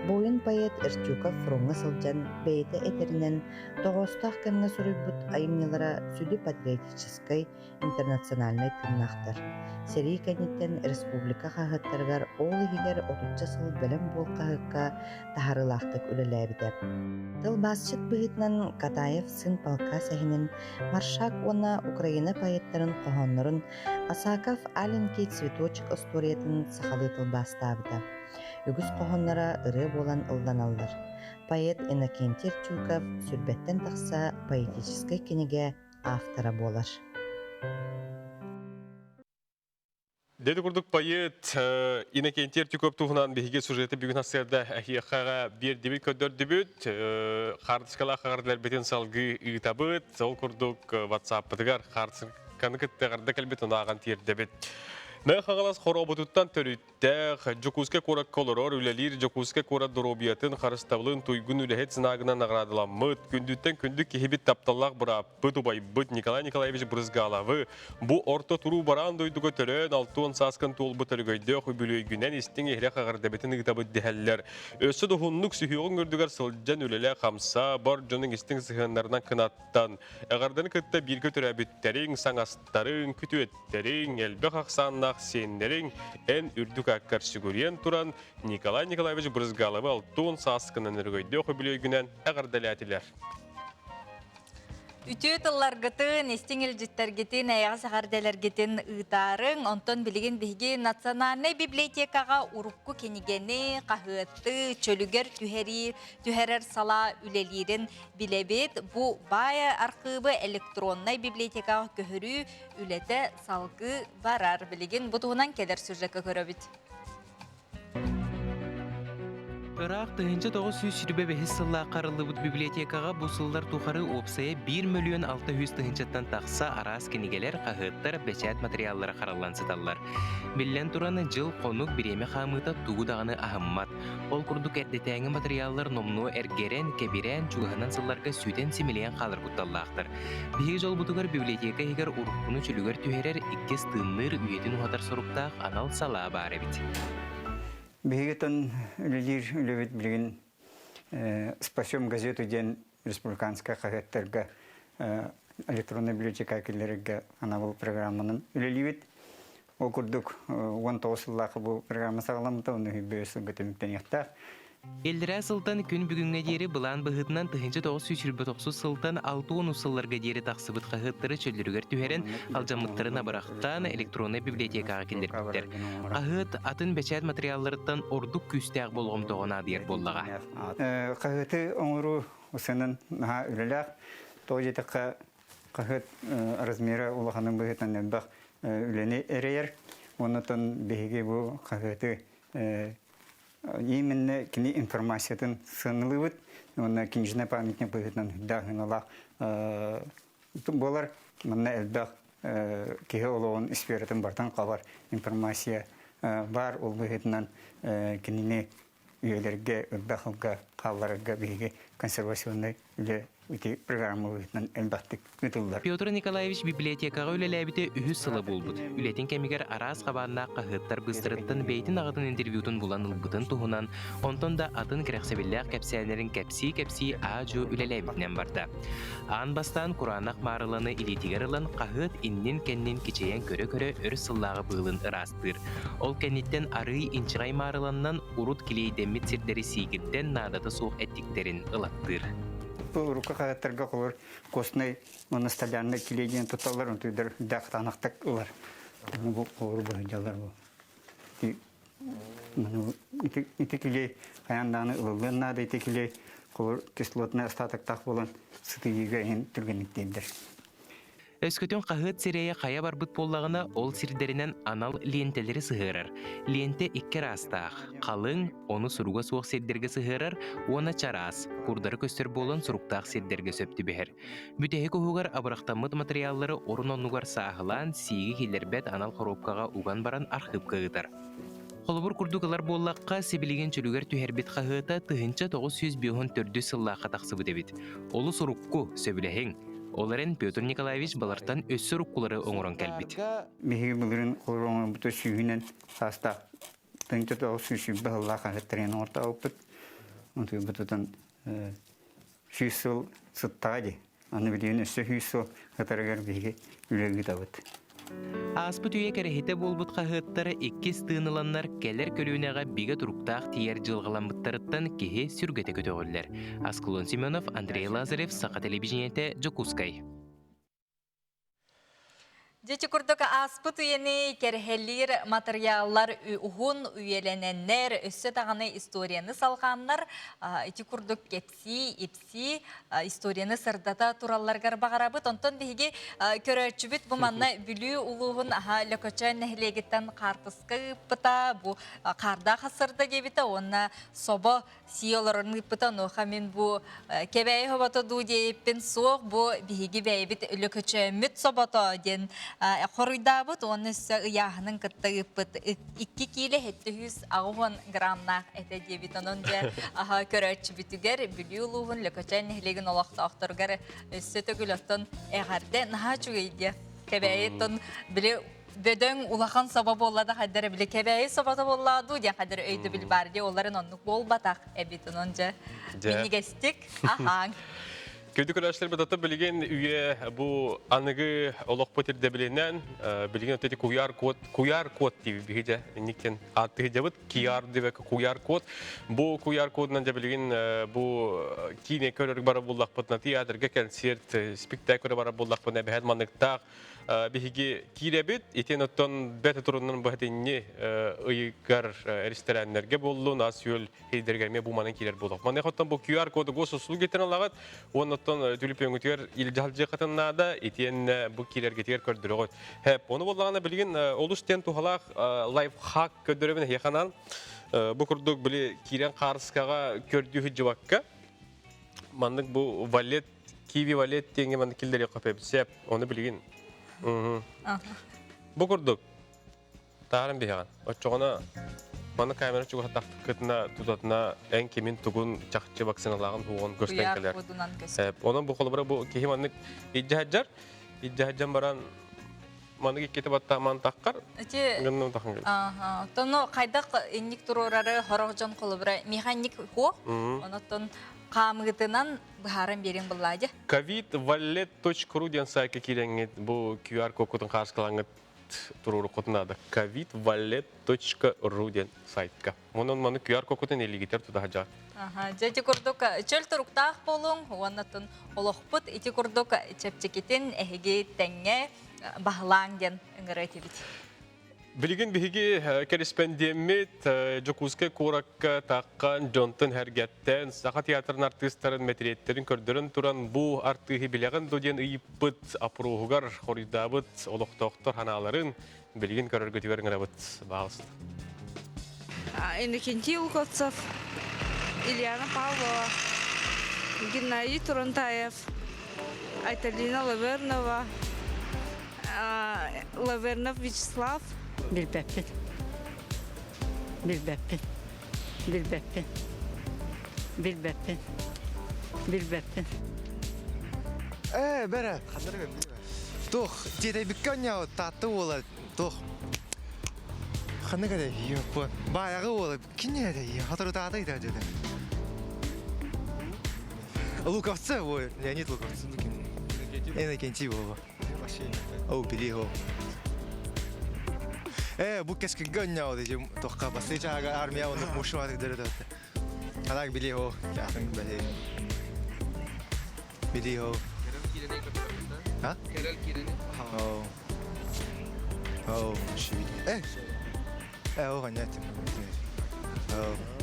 Буойун поэт Эртюков фроҥҥа сылдьан, бэйэтэ этэринэн, тоҕоостоох кэмҥэ суруйбут айымньылара сүдү патриотическай, интернациональнай тыыннаахтар. Сэрии кэнниттэн республика хаһыаттарыгар, ол иһигэр отучча сыл бэлэм буол хаһыакка таһаарыылаахтык үлэлээбитэ. Тылбаасчыт быһыытынан Катаев сын полка сэһэнин, Маршак уонна Украина поэттарын хоһооннорун, Асаков Аленький цветочек остуоруйатын сахалыы тылбаастаабыта. Үгүс хоһоонноро ырыа буолан ылланаллар. Поэт Иннокентий Рчуков сүрбэттэн тахса поэтическай кинигэ автора буолар. Деди курдук поэт Иннокентий Артюков туһунан биһиги сюжеты бүгүн ассыарда эһиэхэҕэ биэрдибит көрдөрдүбүт. Хаартыскалаах хаҕардыларбытын салгыы ыытабыт. Ол курдук WhatsApp-пытыгар хаартысканы кытта эҕэрдэ кэлбит унааҕын тиэрдэбит. Мэҥэ Хаҥалас Хорообутуттан төрүттээх, Дьокуускай куоракка олорор, үлэлиир Дьокуускай куорат доруобуйатын харыстабылын туйгун үлэһит знагынан наҕараадаламмыт, күндүттэн күндү киһибит тапталлаах бырааппыт, убайбыт Николай Николаевич Брызгаловы бу орто туруу бараан дойдуга төрөөн 60 сааскын туолбут өрөгөйдөөх үбүлүөйгүнэн истиҥ иһирэх эҕэрдэбитин ыытабыт дэһэллэр. Өссө да уһуннук сүһүөҕүҥ үрдүгэр сылдьан үлэлээ-хамсаа, бар дьонуҥ истиҥ сыһыаннарынан кынаттан, эҕэрдэни кытта бииргэ төрөөбүттэриҥ, саҥастарыҥ, күтүөттэриҥ, элбэх ахсааннаах сиэннэриҥ эн үрдүк ааккар сүгүрүйэн туран Николай Николаевич Брызгаловы алтуон сааскынан өрөгөйдөөх үбүлүөйгүнэн эҕэрдэлээтилэр. Үтүө тылларгытын, истиҥ илдьиттэргитин, эйэҕэс эҕэрдэлэргитин ыытаарыҥ. Онтон билигин биһиги Национальнай библиотекаҕа урукку кинигэни, хаһыаты чөлүгэр түһэрии, түһэрэр салаа үлэлиирин билэбит. Бу баай архыыбы электроннай библиотекаҕа көһөрүү үлэтэ салгыы барар. Билигин бу туһунан кэлэр сюжекка көрөбүт. Ыраах 1925 сыллаахха арыллыбыт библиотекаҕа бу сыллар тухары уопсайа 1 мөлүйүөн 600 тыһыынчаттан тахса араас кинигэлэр, хаһыаттар, бэчээт материаллара хараллан сыталлар. Биллэн туран, дьыл-хонук бириэмэ хаамыыта тугу даҕаны аһыммат. Ол курдук эрдэтээҥи матырыйааллар номнуо эргэрэн, кэбирээн, чугаһынан сылларга сүтэн-симэлийэн хаалар кутталлаахтар. Биһиги дьолбутугар библиотека иһигэр уруккуну чөлүгэр түһэрэр, иккис тыынныыр, үйэтин уһатар соруктаах анал салаа баар эбит. Биһиги тон үлэлиир үлэбит билигин «Спасем газету» диэн республиканскай хаһыаттарга электроннай библиотека киллэрэргэ анабыл программанан үлэлиибит. Ол курдук 19 сыллаах бу программа саҕаламмыта, оны бөйө сылга түмүктэниэхтээх. Иллэрээ сылтан күн бүгүҥҥэ диэри былаан быһыытынан 1929 сылтан 60 сылларга диэри тахсыбыт хаһыаттары чөллөрүгэр түһэрэн, алдьаммыттарын абырахтаан электроннай библиотекаҕа киллэрбиттэр. Хаһыат атын бэчээт материалларыттан ордук күүстээх болҕомтоҕо наадыйар буоллаҕа. Хаһыаты оҥоруу усунан наһаа үлэлээх. Тоҕо диэтэххэ, хаһыат размера улаханын быһыытынан элбэх үлэни эрэйэр. Оннотон биһиги бу хаһыаты именно кини информациятын сыаналыыбыт уонна книжный памятник быһыытынан үрдээх буолар. Манна элбэх киһи олоҕун сфератын бартан хабар информация баар ол быһыытынан кинини үйэлэргэ элбэх сылга хаалларарга биһиги консервационнай үлэ ити программа быһыытынан элбэхтик ыытыллар. Петр Николаевич библиотекаҕа үлэлээбитэ үһүс сыла буолбут. Үлэтин кэмигэр араас хабааннаах хаһыаттар быыстарыттан бэйэтин аҕатын интервьютун булан ылбытын туһунан, онтон да атын кэрэхсэбиллээх кэпсээннэрин кэпсии-кэпсии аа-дьуо үлэлээбитинэн барда. Аан бастаан кураанах маарыланы илиитигэр ылан хаһыат иннин-кэннин кичэйэн көрө-көрө өр сыллааҕы быылын ыраастыыр. Ол кэнниттэн арыый инчэҕэй маарыланнан урут килиэйдэммит сирдэри сиигирдэн наадата суох эттиктэрин ылаттыыр. Бу урукку хаһыаттарга холор костный уонна столярный килиэй диэн тутталлар, онтуйдар үрдээх кытаанахтык ылар. Бу холору быһыдьаллар бу. Ити ити килиэй хайаан даҕаны ылыллыан наада ити килиэй холор кислотнай остатоктаах буолан сытыйыыга иһин түргэнник тиэрдэр. Өскөтүн хаһыат сирэйэ хайа барбыт буоллаҕына, ол сирдэринэн анал лиэнтэлэри сыһыарар. Лиэнтэ икки араастаах: халыҥ, ону суруга суох сирдэргэ сыһыарар уонна чараас, курдары көстөр буолан суруктаах сирдэргэ сөп түбэһэр. Бүтэһик уһугар абырахтаммыт матырыйааллары орун-оннугар сааһылаан, сииги киллэрбэт анал хоруопкаҕа уган баран архыыпка ыытар. Холобур курдук ылар буоллахха, сибилигин чөлүгэр түһэрбит хаһыата 1954 сыллаахха тахсыбыт эбит. Олус урукку, сөбүлэһиҥ. Ол эрэн Петр Николаевич балартан өссө уруккулары оҥорон кэлбит. Биһиги былырыын холобур оҥорбута сүүһүнэн саастаах 1920 сыллаах хаһыаттарын оҥортообуппут. Онтуйбутутан 100 сыл сыттаҕа дии. Аны билигин өссө 100 сыл сытарыгар биһиги үлэ ыытабыт. Ааспыт үйэ кэрэһитэ буолбут хаһыаттара иккис тыын ыланнар кэлэр көлүөнэҕэ бигэ туруктаах тиийэр дьылҕаламмыттарыттан киһи сүргэтэ көтөҕүллэр. Аскалон Семенов, Андрей Лазарев, Саха телевидениетэ, Дьокуускай. Дьэ курдук ааспыт үйэни кэрэһэлиир матырыйааллар уһун үйэлэнэннэр, өссө даҕаны историяны салҕааннар ити курдук кэпсии, ипсии историяны сырдата туралларыгар баҕарабыт. Онтон биһиги көрөөччүбүт бу манна Бүлүү улууһун аһа Лөкөчөөн нэһилиэгиттэн хаартыска ыыппыта, бу хаардаах сырда диэбитэ уонна собо сии олорон ыыппыта. Онуоха мин бу кэбээйи собото дуу диэбиппин суох, бу биһиги бэйэбит Лөкөчөөммүт собото диэн Хоруйдаабыт уонна өссө ыйааһынын кытта ыыппыт 2 киилэ 780 граммнаах этэ диэбит. Онон дьэ көрөөччүбүтүгэр Бүлүү улууһун Лөкөчөөн нэһилиэгин олохтоохторугар өссө төгүл оттон эҕэрдэ наһаа үчүгэй диэ. Кэбээйи оттон били бөдөҥ улахан собо буолла да хайдара били кэбээйи собото буолла дуу диэн хайдара өйдөбүл баар дии оларын оннук буолбатах эбит онон дьэ минньигэстик аһааҥ. Күндү көрөөччүлэрбит ото билигин үйэ бу аныгы олохпут ирдэбилинэн билигин өтөти куйаар код куйаар код диибит биһи дьэ инниктен ааттыһыдьабыт QR диэбэккэ куйаар код бу куйаар кодунан дьэ билигин бу киинэ көрөр бара буллахпытына театрга концерт спектакль бара буллахпытына эбэһэт манныктаах биһиги киирэбит итин оттон бэт турунан быһатинни ыйыгар рестораннарга боллун ас-үөл хейдерге эмиэ бу манан киирэр буолуох. Манна оттон бу QR коду госуслуги гетен алагат, уонна оттон түлүпүөҥүтүгэр илдьалдьы хатыннаада, итиэн бу киирэргитигэр көрдөрөҕүт. Хэп, ону боллаҕына билигин олус тен туһалаах лайфхак көрдөрөбүн эһиэханан. Бу курдук били киирэн хаарыскаҕа көрдүү жыбакка маннык бу валет киви валет диэҥҥэ маннык киллэриэххэ сөп. Ону билигин. Бу курдук Тааран биһэҕин. Оччоҕуна маны камера чугаһатахпытына тутатына эн кимин тугун чахчы вакциналааҕын хуоҕун көстөн кэлэр. Онон бу холобура бу киһи маннык илдьэ илдьэ баран маннык иккити баттааман таххар гынным тахын Ага. Тону хайдах инник туруорары хорох дьон холобура механик хуох. Онотон хаамыгытынан быһааран биэриҥ буллаадьа. covidvalet.ru диэн сайтка киирэҥҥит бу QR кодкутун хааскалаҥҥыт туруоруккутун наада covidvalet.ru диэн сайтка. Онон маны QR кодкутун илигитер тутаһа Аха, дьэ ити курдук чөл туруктаах буолуҥ уонна олохпут ити курдук чэпчэкитин эһиги тэҥҥэ баһылааҥ диэн ыҥыра этибит. Билигин биһиги кэриспэндиэммит Дьокуускай куоракка таххан дьонтон һэргэттэн Саха театрын артыыстарын мэтириэттэрин көрдөрөн туран бу артыыһы билэҕин дуо диэн ыйыппыт опроһугар хоруйдаабыт олохтоохтор ханааларын билигин көрөргүтүгэр ыҥырабыт баҕалыста. Иннокентий Луковцев, Ильяна Павлова, Геннадий Турантаев, Айталина Лавернова, Лавернов Вячеслав. Билбэппин. Билбэппин. Билбэппин. Билбэппин. Билбэппин. Ээ, бэрэ. Туох, тиэтэйбиккэ онньообут таатта уола туох. Ханнык этэй? Йоппу. Баайаҕы уола кини этэй? Хаторутаата итэ дьэдэ. Луковцы, ой, Леонид Луковцы, ну ким. Иннокентий Вова. Оу, били ho. Э, бу кэскилгэ онньообут ити тохха бастыы чаага армия оннук мушуатык дөрөтөттө. Анак били ho, чаатын били. Били ho. А? Оу. Оу, Э, э, о, нет.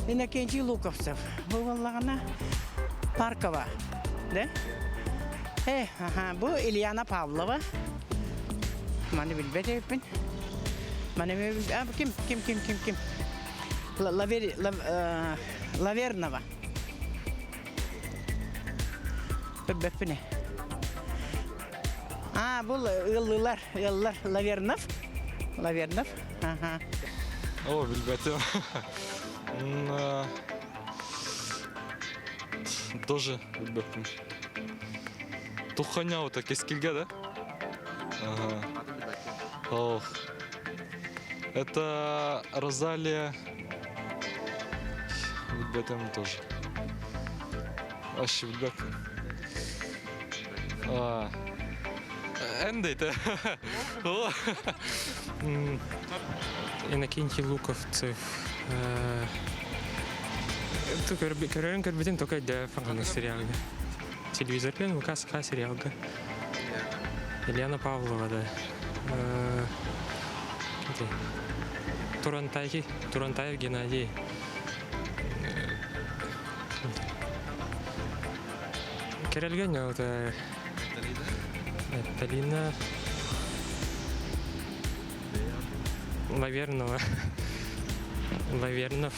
Иннокентий Луковцев. Бу буоллаҕына Паркова. Да? Э, аха, бу Ильяна Павлова. Маны билбэт эбиппин. Маны а, ким, ким, ким, ким, ким? Лавер, Лавернова. Көрбөппүн А, бу ыаллылар, ыаллар Лавернов. Лавернов. Аха. О, билбэтим. Тоже билбэппин. Тухханяута кескилге, да? Ага. Ох. Это Розалия. Билбэтим тоже. Вообще билбэппин. Эндейте. Иннокентий Луковцев. Көрөрүн көрбүтүм только өйдөөх сериалга. Телевизорга ВК Саха сериалга. Ильяна Павлова, да. Турантаев, Турантаев Геннадий. Керелген это Талина Лавернова. Лавернов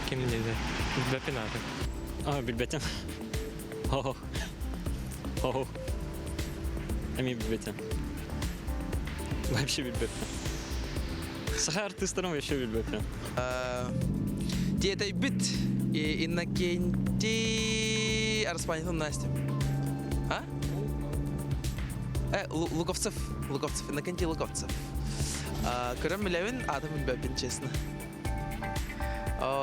ким dedi? Билбэппин ааты. А, билбэтим. Хо. Хо. Эми билбэтим. Вообще билбэппин. Саха артыыстарын вообще билбэппин. Тиэтэйбит Иннокентий Арспанитов Настя. А? Луковцев. Луковцев. Иннокентий Луковцев. Көрөн билэбин, аатын билбэппин, честно.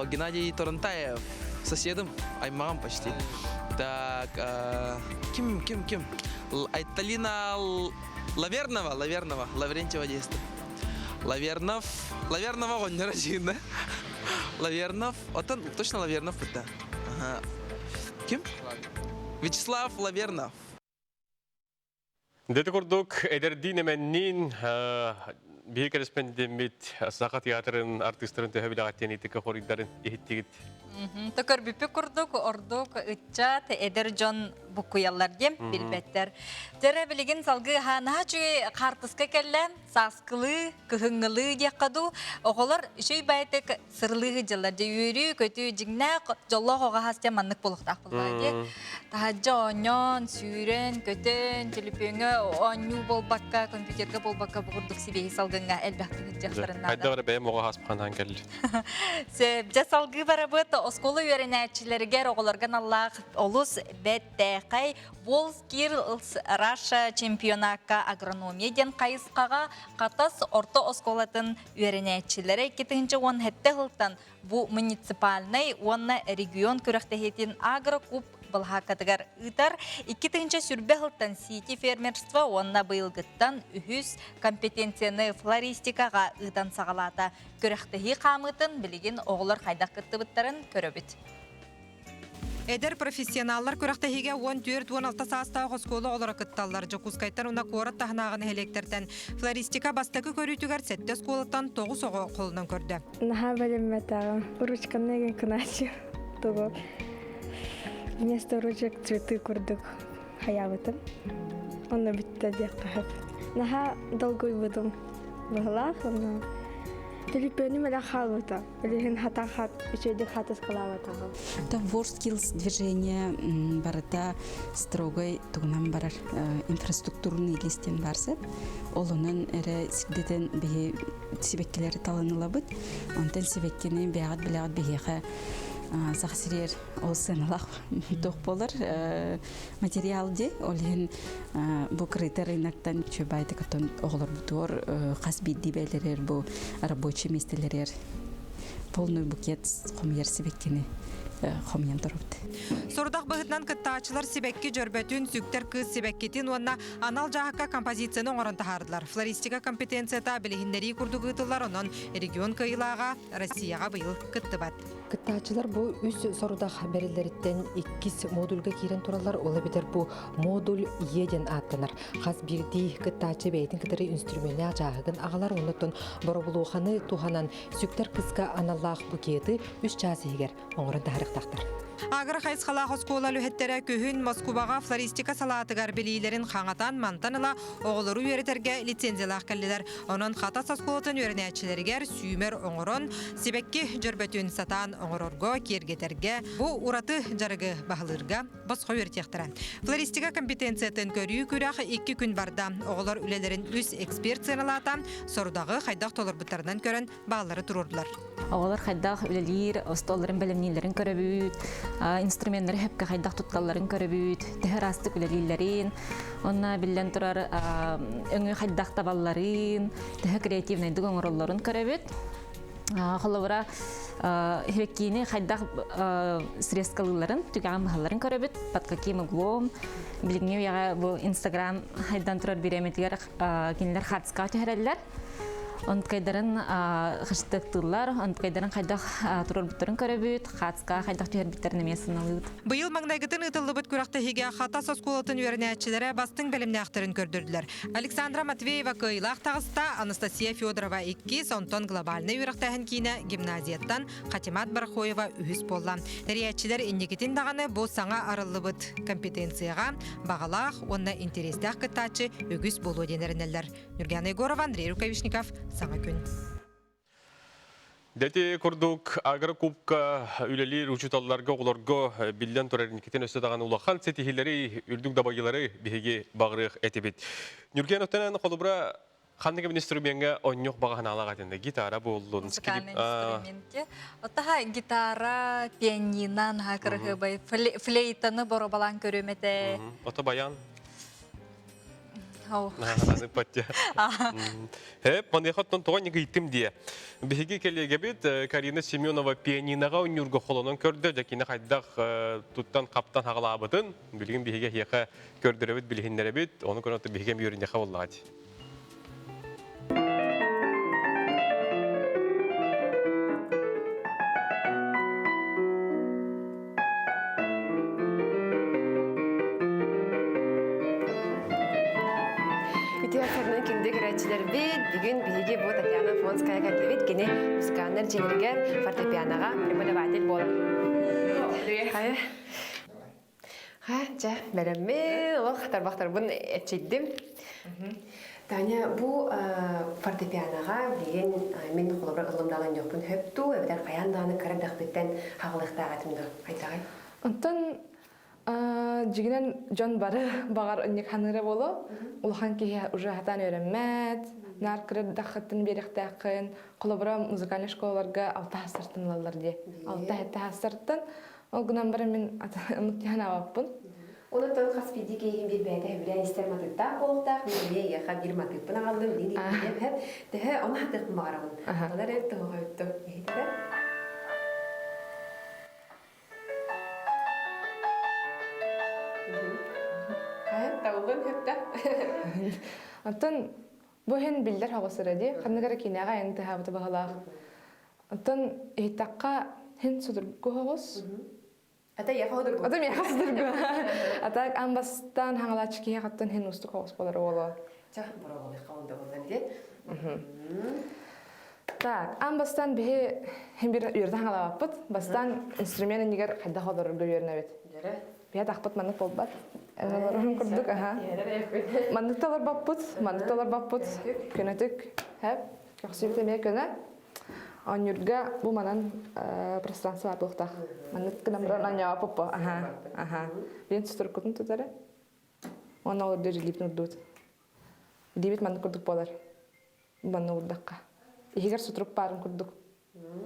Геннадий Торунтаев. Соседом, аймаҕым почти. Так, ким, ким, ким? Айталина Лавернова, Лавернова, Лаврентьева детство. Лавернов, Лавернова оҕонньоро дьиҥнэ. Лавернов, оттон точно Лавернов бытта. Ага. Ким? Вячеслав Лавернов. Дети курдук эдэрдиин эмэнниин биһи кэрэспэндиэммит Саха театрын артыыстарын төһө билэҕиттиэн итикэ хоруйдарын иһиттигит. Төкөрбүппүт курдук ордук ыччат эдэр дьон буккуйаллар диэн билбэттэр. Дьэрэ билигин салгыы ханаһа үчүгэй хаартыска кэллэ сааскылыы, кыһыҥҥылыы диэххэ дуу, оҕолор үчүгэй баайтык сырылыы сылдьаллар. Дьэ үөрүү, көтүү, дьиҥнээх дьоллоох оҕо хас диэн маннык буолуохтаах буоллаҕа дии. Таһырдьа оонньоон, сүүрэн, көтөн, төлөпүөҥҥэ оонньуу буолбакка, компьютерга буолбакка бу курдук сибиэһи салгыҥҥа элбэхтик сылдьыахтарын наада. Хайдах эрэ бэйэм оҕо хаспаханаан кэлли. Сөп, дьэ салгыы барабыт оскуола үөрэнээччилэригэр оҕолорго аналлаах олус бэртээхэй WorldSkills Russia чемпионакка агрономия диэн хайысхаҕа Хатас орто оскуолатын үөрэнээччилэрэ 2017 сылтан бу муниципальнай уонна регион күрэхтэһиитин агрокуб былаһааккатыгар ыытар. 2020 сылтан сити фермерство уонна быйылгыттан үһүс компетенцияны флористикаҕа ыытан саҕалаата. Күрэхтэһии хаамыытын билигин оҕолор хайдах кыттыбыттарын көрөбүт. Эдэр профессионаллар күрэхтэһиигэ 14-16 саастаах оскуола оҕолоро кытталлар. Дьокуускайтан уонна куорат таһынааҕы нэһилиэктэртэн флористика бастакы көрүүтүгэр сэттэ оскуолаттан тоҕус оҕо холунан көрдө. Наһаа бэлэммэтэҕим. Ручканы эгин кынааччы тугу вместо ручек цветы курдук хайаабытым. Онно бүттэ диэххэ сөп. Наһаа долгуйбутум быһылаах онно төлөпүөнүм эрэ хаалбыта. Билигин хатан хат үчүгэйдик хатыскалаабатаҕым. Там WorldSkills движение барыта строгой тугунан барар инфраструктурный листен барсып, ол онон эрэ сирдэтэн биһи сибэккилэри талан ылабыт. Онтон сибэккини бэйэҕит билэҕит биһиэхэ саха сиригэр ол сыаналаах туох буолар материал ди ол иһин бу крыта рыноктан үчүгэй оттон оҕолорбутугар хас биирдии бээлэрэр бу рабочий миэстэлэрэр полный букет хомуйар сибэккини хомуйан турабыт. Сорудах быһытынан кыттааччылар сибэкки дьөрбөтүн, сүктэр кыыс сибэккитин уонна анал дьааһыкка композицияны оҥорон таһаардылар. Флористика компетенцията билиһиннэрии курдук ыытыллар, онон регион кыайыылааҕа Россияҕа быйыл кыттыбат. Кыттааччылар бу үс сорудах бэриллэриттэн иккис модульга киирэн тураллар. Ол эбэтэр бу модуль Е диэн ааттанар. Хас биирдии кыттааччы бэйэтин кытары инструменнаах дьааһыгын аҕалар, оннуттан боробулуоханы туһанан сүктэр кыска аналлаах букеты үс чаас иһигэр оҥорон таһаарыахтаахтар. Агро хайысхалаах оскуола үлэһиттэрэ күһүн Москубаҕа флористика салаатыгар билиилэрин хаҥатан мантан ыла оҕолору үөрэтэргэ лицензиялаах кэллилэр. Онон Хатас оскуолатын үөрэнээччилэригэр сүүмэр оҥорон, сибэкки дьөрбөтүн сатаан оҥорорго, киэргэтэргэ, бу ураты дьарыгы баһылыырга босхо үөрэтиэхтэрэ. Флористика компетенциятын көрүү күрэх икки күн барда. Оҕолор үлэлэрин үс эксперт сыаналаата, сорудаҕы хайдах толорбуттарынан көрөн бааллары туруордулар. Оҕолор хайдах үлэлиир, остуолларын бэлэмнииллэрин көрөбүт, инструменнары сөпкө хайдах тутталларын көрөбүт, төһө ыраастык үлэлииллэрин, уонна биллэн турар өҥү хайдах табалларын, төһө креативнайдык оҥороллорун көрөбүт. Холобура, хиреккиини хайдах средстволыылларын, түгэҕин быһалларын көрөбүт, под каким углом. Билиҥҥи үйэҕэ бу Инстаграм хайдан турар бириэмэтигэр кинилэр хардскаҕа түһэрэллэр. Онткайдарын хачытыктыыллар, онткайдарын хайдах турарбыттарын көрөбүт, хаацка хайдах түһэрбиттэрин эмиэ сыналыыбыт. Быйыл маҥнайгытын ыытыллыбыт күрэхтэһиигэ Хатас оскуолатын үөрэнээччилэрэ бастыҥ бэлэмнээхтэрин көрдөрдүлэр. Александра Матвеева кыайыылаах таҕыста, Анастасия Федорова иккис, онтон глобальнай үөрэхтээһин киинэ гимназияттан Хатимат Барахоева үһүс буолла. Тэрийээччилэр инникитин даҕаны бу саҥа арыллыбыт компетенцияҕа баҕалаах уонна интэриэстээх кыттааччы үгүс буолуо диэн эрэнэллэр. Нюргана Егорова, Андрей Рукавишников, Саҥа күн. Дэти курдук агрокубка үлэлиир учууталларга, оҕолорго биллэн турар инникитин өссө даҕаны улахан ситиһиилэри, үрдүк дабайыылары биһиги баҕарыах этибит. Нюрген оттон холобура. Ханнык инструмеҥҥа онньук баҕа санаалаах этинде гитара буоллун, Музыкальный инструменте. Оттаха гитара, пианино, наһаа кырыһыбай, флейтаны боробалаан көрүөм этэ. Ото баян? Наһааны Хэп, маныаха оттон тоҕо ньыгыйтым диэ. Биһиги кэлиэгэбит Карина Семенова пианиноҕа ойнуурга холонон көрдө, дьэ кини хайдах туттан хаптан хаҕалаабытын билигин биһиги эһиэхэ көрдөрөбүт, билиһиннэрэбит, ону көрөн биһиги эми үөрүннэхэ буоллаҕа дии. Үтүө ахсарынан күндү көрөөччүлэрбит, бүгүн биһиги бу Татьяна Фонская кэллибит. Кини музыканнар дьиэлэригэр фортепианоҕа преподаватель буолар. Хайа. Ха, дьэ, бэлэммин, олох тарбахтарбын эччийдим. Таня, бу фортепианоҕа билигин мин холобура ыллым даҕаны ньуохпун хөп дуу, эбэтэр хайаан даҕаны кыра эрдэхпиттэн хаҕылыахтаах этим дуу? Хайдаҕый? Онтон дьигинэн дьон бары баҕар ынньык ханыыра буолуо. Улахан киһи уже хатаан үөрэммэт, наар кыра эрдэххиттэн биэриэхтээххин. Холобура, музыкальнай школаларга алта хастартан ылаллар дии. Алта сэттэ хастартан Ол гынан баран мин ымыттыһан аабаппын. Онон хас биирдии киһи биир бэйэтэ сөбүлээн истэр матыыптаах буолуохтаах. Мин эмиэ эйиэхэ биир матыыппын аҕаллым, биир иитиэм иһэр. Төһө ону хатыахпын баҕарабын. Онон эрэ тоһоҕойуттум. Иһиттэ. Табыллан хөптө. Оттон бу иһин биллэр хоҕус эрэ дии. Ханнык эрэ киинэҕэ эн тыһаабыты баһылаах. Оттон иһиттэххэ хин судургу соҕус. Ата яха судургу. Ата миэхэ судургу. Ата аан бастаан хаҥалааччы киһи хаттан хин устук соҕус болар уолу. Ча бороболыхха онда болар диэн. Так, аан бастаан биһи хин бир үөрдэ хаҥалаабаппыт. Бастаан инструмент иннигэр хайдах олорорго үөрэнэбит. Биһи атахпыт маннык буолбат. Олорорун курдук, аха. Маннык да олорбоппут, маннык да олорбоппут. Көнөтүк, хэп. Көхсүбүт эмиэ көнө. Оонньуурга бу манан пространство баар буолуохтаах. Маннык гынан баран оонньообоппо. Аха, аха. Биэн сутуруккутун тутары. Уонна олордо илиибитин урдубут. Илиибит маннык курдук буолар. Манна урдахха. Иһигэр сутурук баарын курдук.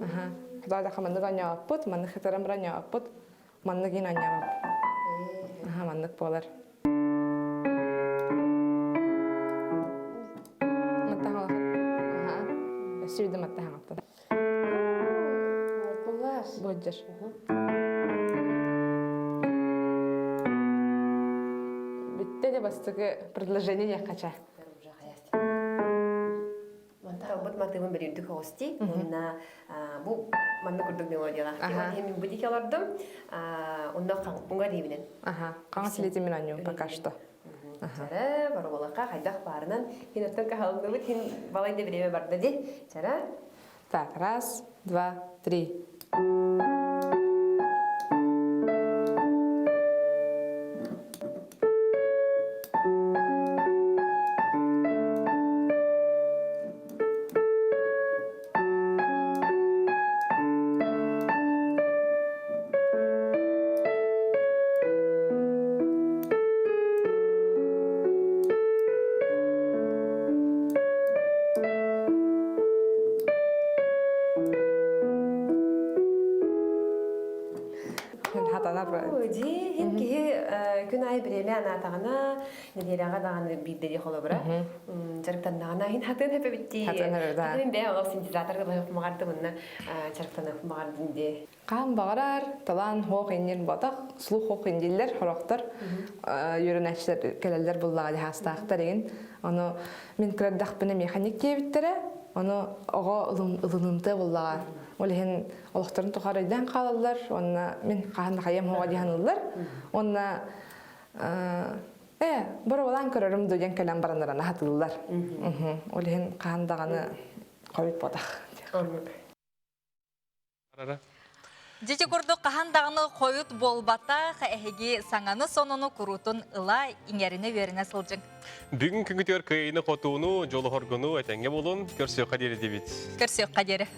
Аха. Хатаатахха маннык оонньообоппут, маннык хатаран баран оонньообоппут, маннык иин оонньообоппут. Аха, маннык буолар. Өссө маттаһаҥаттан. Бодьор. Бүттэ де бастакы предложение диэххэ Талбыт матыыбын бэрирдик оҕусти. Уонна бу манна курдук мелодиялаах. Ол мин бу диэки олордум. Онно уҥа диибинэн. Аха, хаҥас илиитин мин анньуум пока что. Чара, бороболаха хайдах баарынан хин оттон каһалынныбыт хин балай да время барда ди. Чара. Так, раз, два, три. Дии, хин киһи күн аайы бириэмэ анаатаҕына, нэдиэлэҕэ даҕаны биирдэ холобура дьарыктаннаҕына хин хатын хэпэбиттии. Хатын бэйэ олох синтезатор баҕардым уонна дьарыктаныах баҕардым дии. Хаан баҕарар, талаан хоох иннин батах, слух хоох индиллэр, хорохтор үөрэнээччилэр кэлэллэр буллаҕа дьаһаастаахтар игин. Ону мин кырардахпына механик диэбиттэрэ, ону оҕо ылынымтыа буллаҕа. Ол иһин олохторун тухары өйдөөн хаалаллар, уонна мин хаһан да хайыам хоҕо диэн ыллар. Уонна э боруобалаан көрөрүм дуу диэн кэлэн бараннаран аһатыллар. Ол иһин хаһан даҕаны хойут буотах. Дьити курдук хаһан даҕаны хойут буолбатах, эһиги саҥаны сонуну куруутун ыла, иҥэринэ үөрэнэ сылдьыҥ. Бүгүн күнгүтүгэр кыайыны хотууну, дьолуһоргуну этэҥҥэ булун, көрсүөххэ диэри дибит. Көрсүөххэ диэри.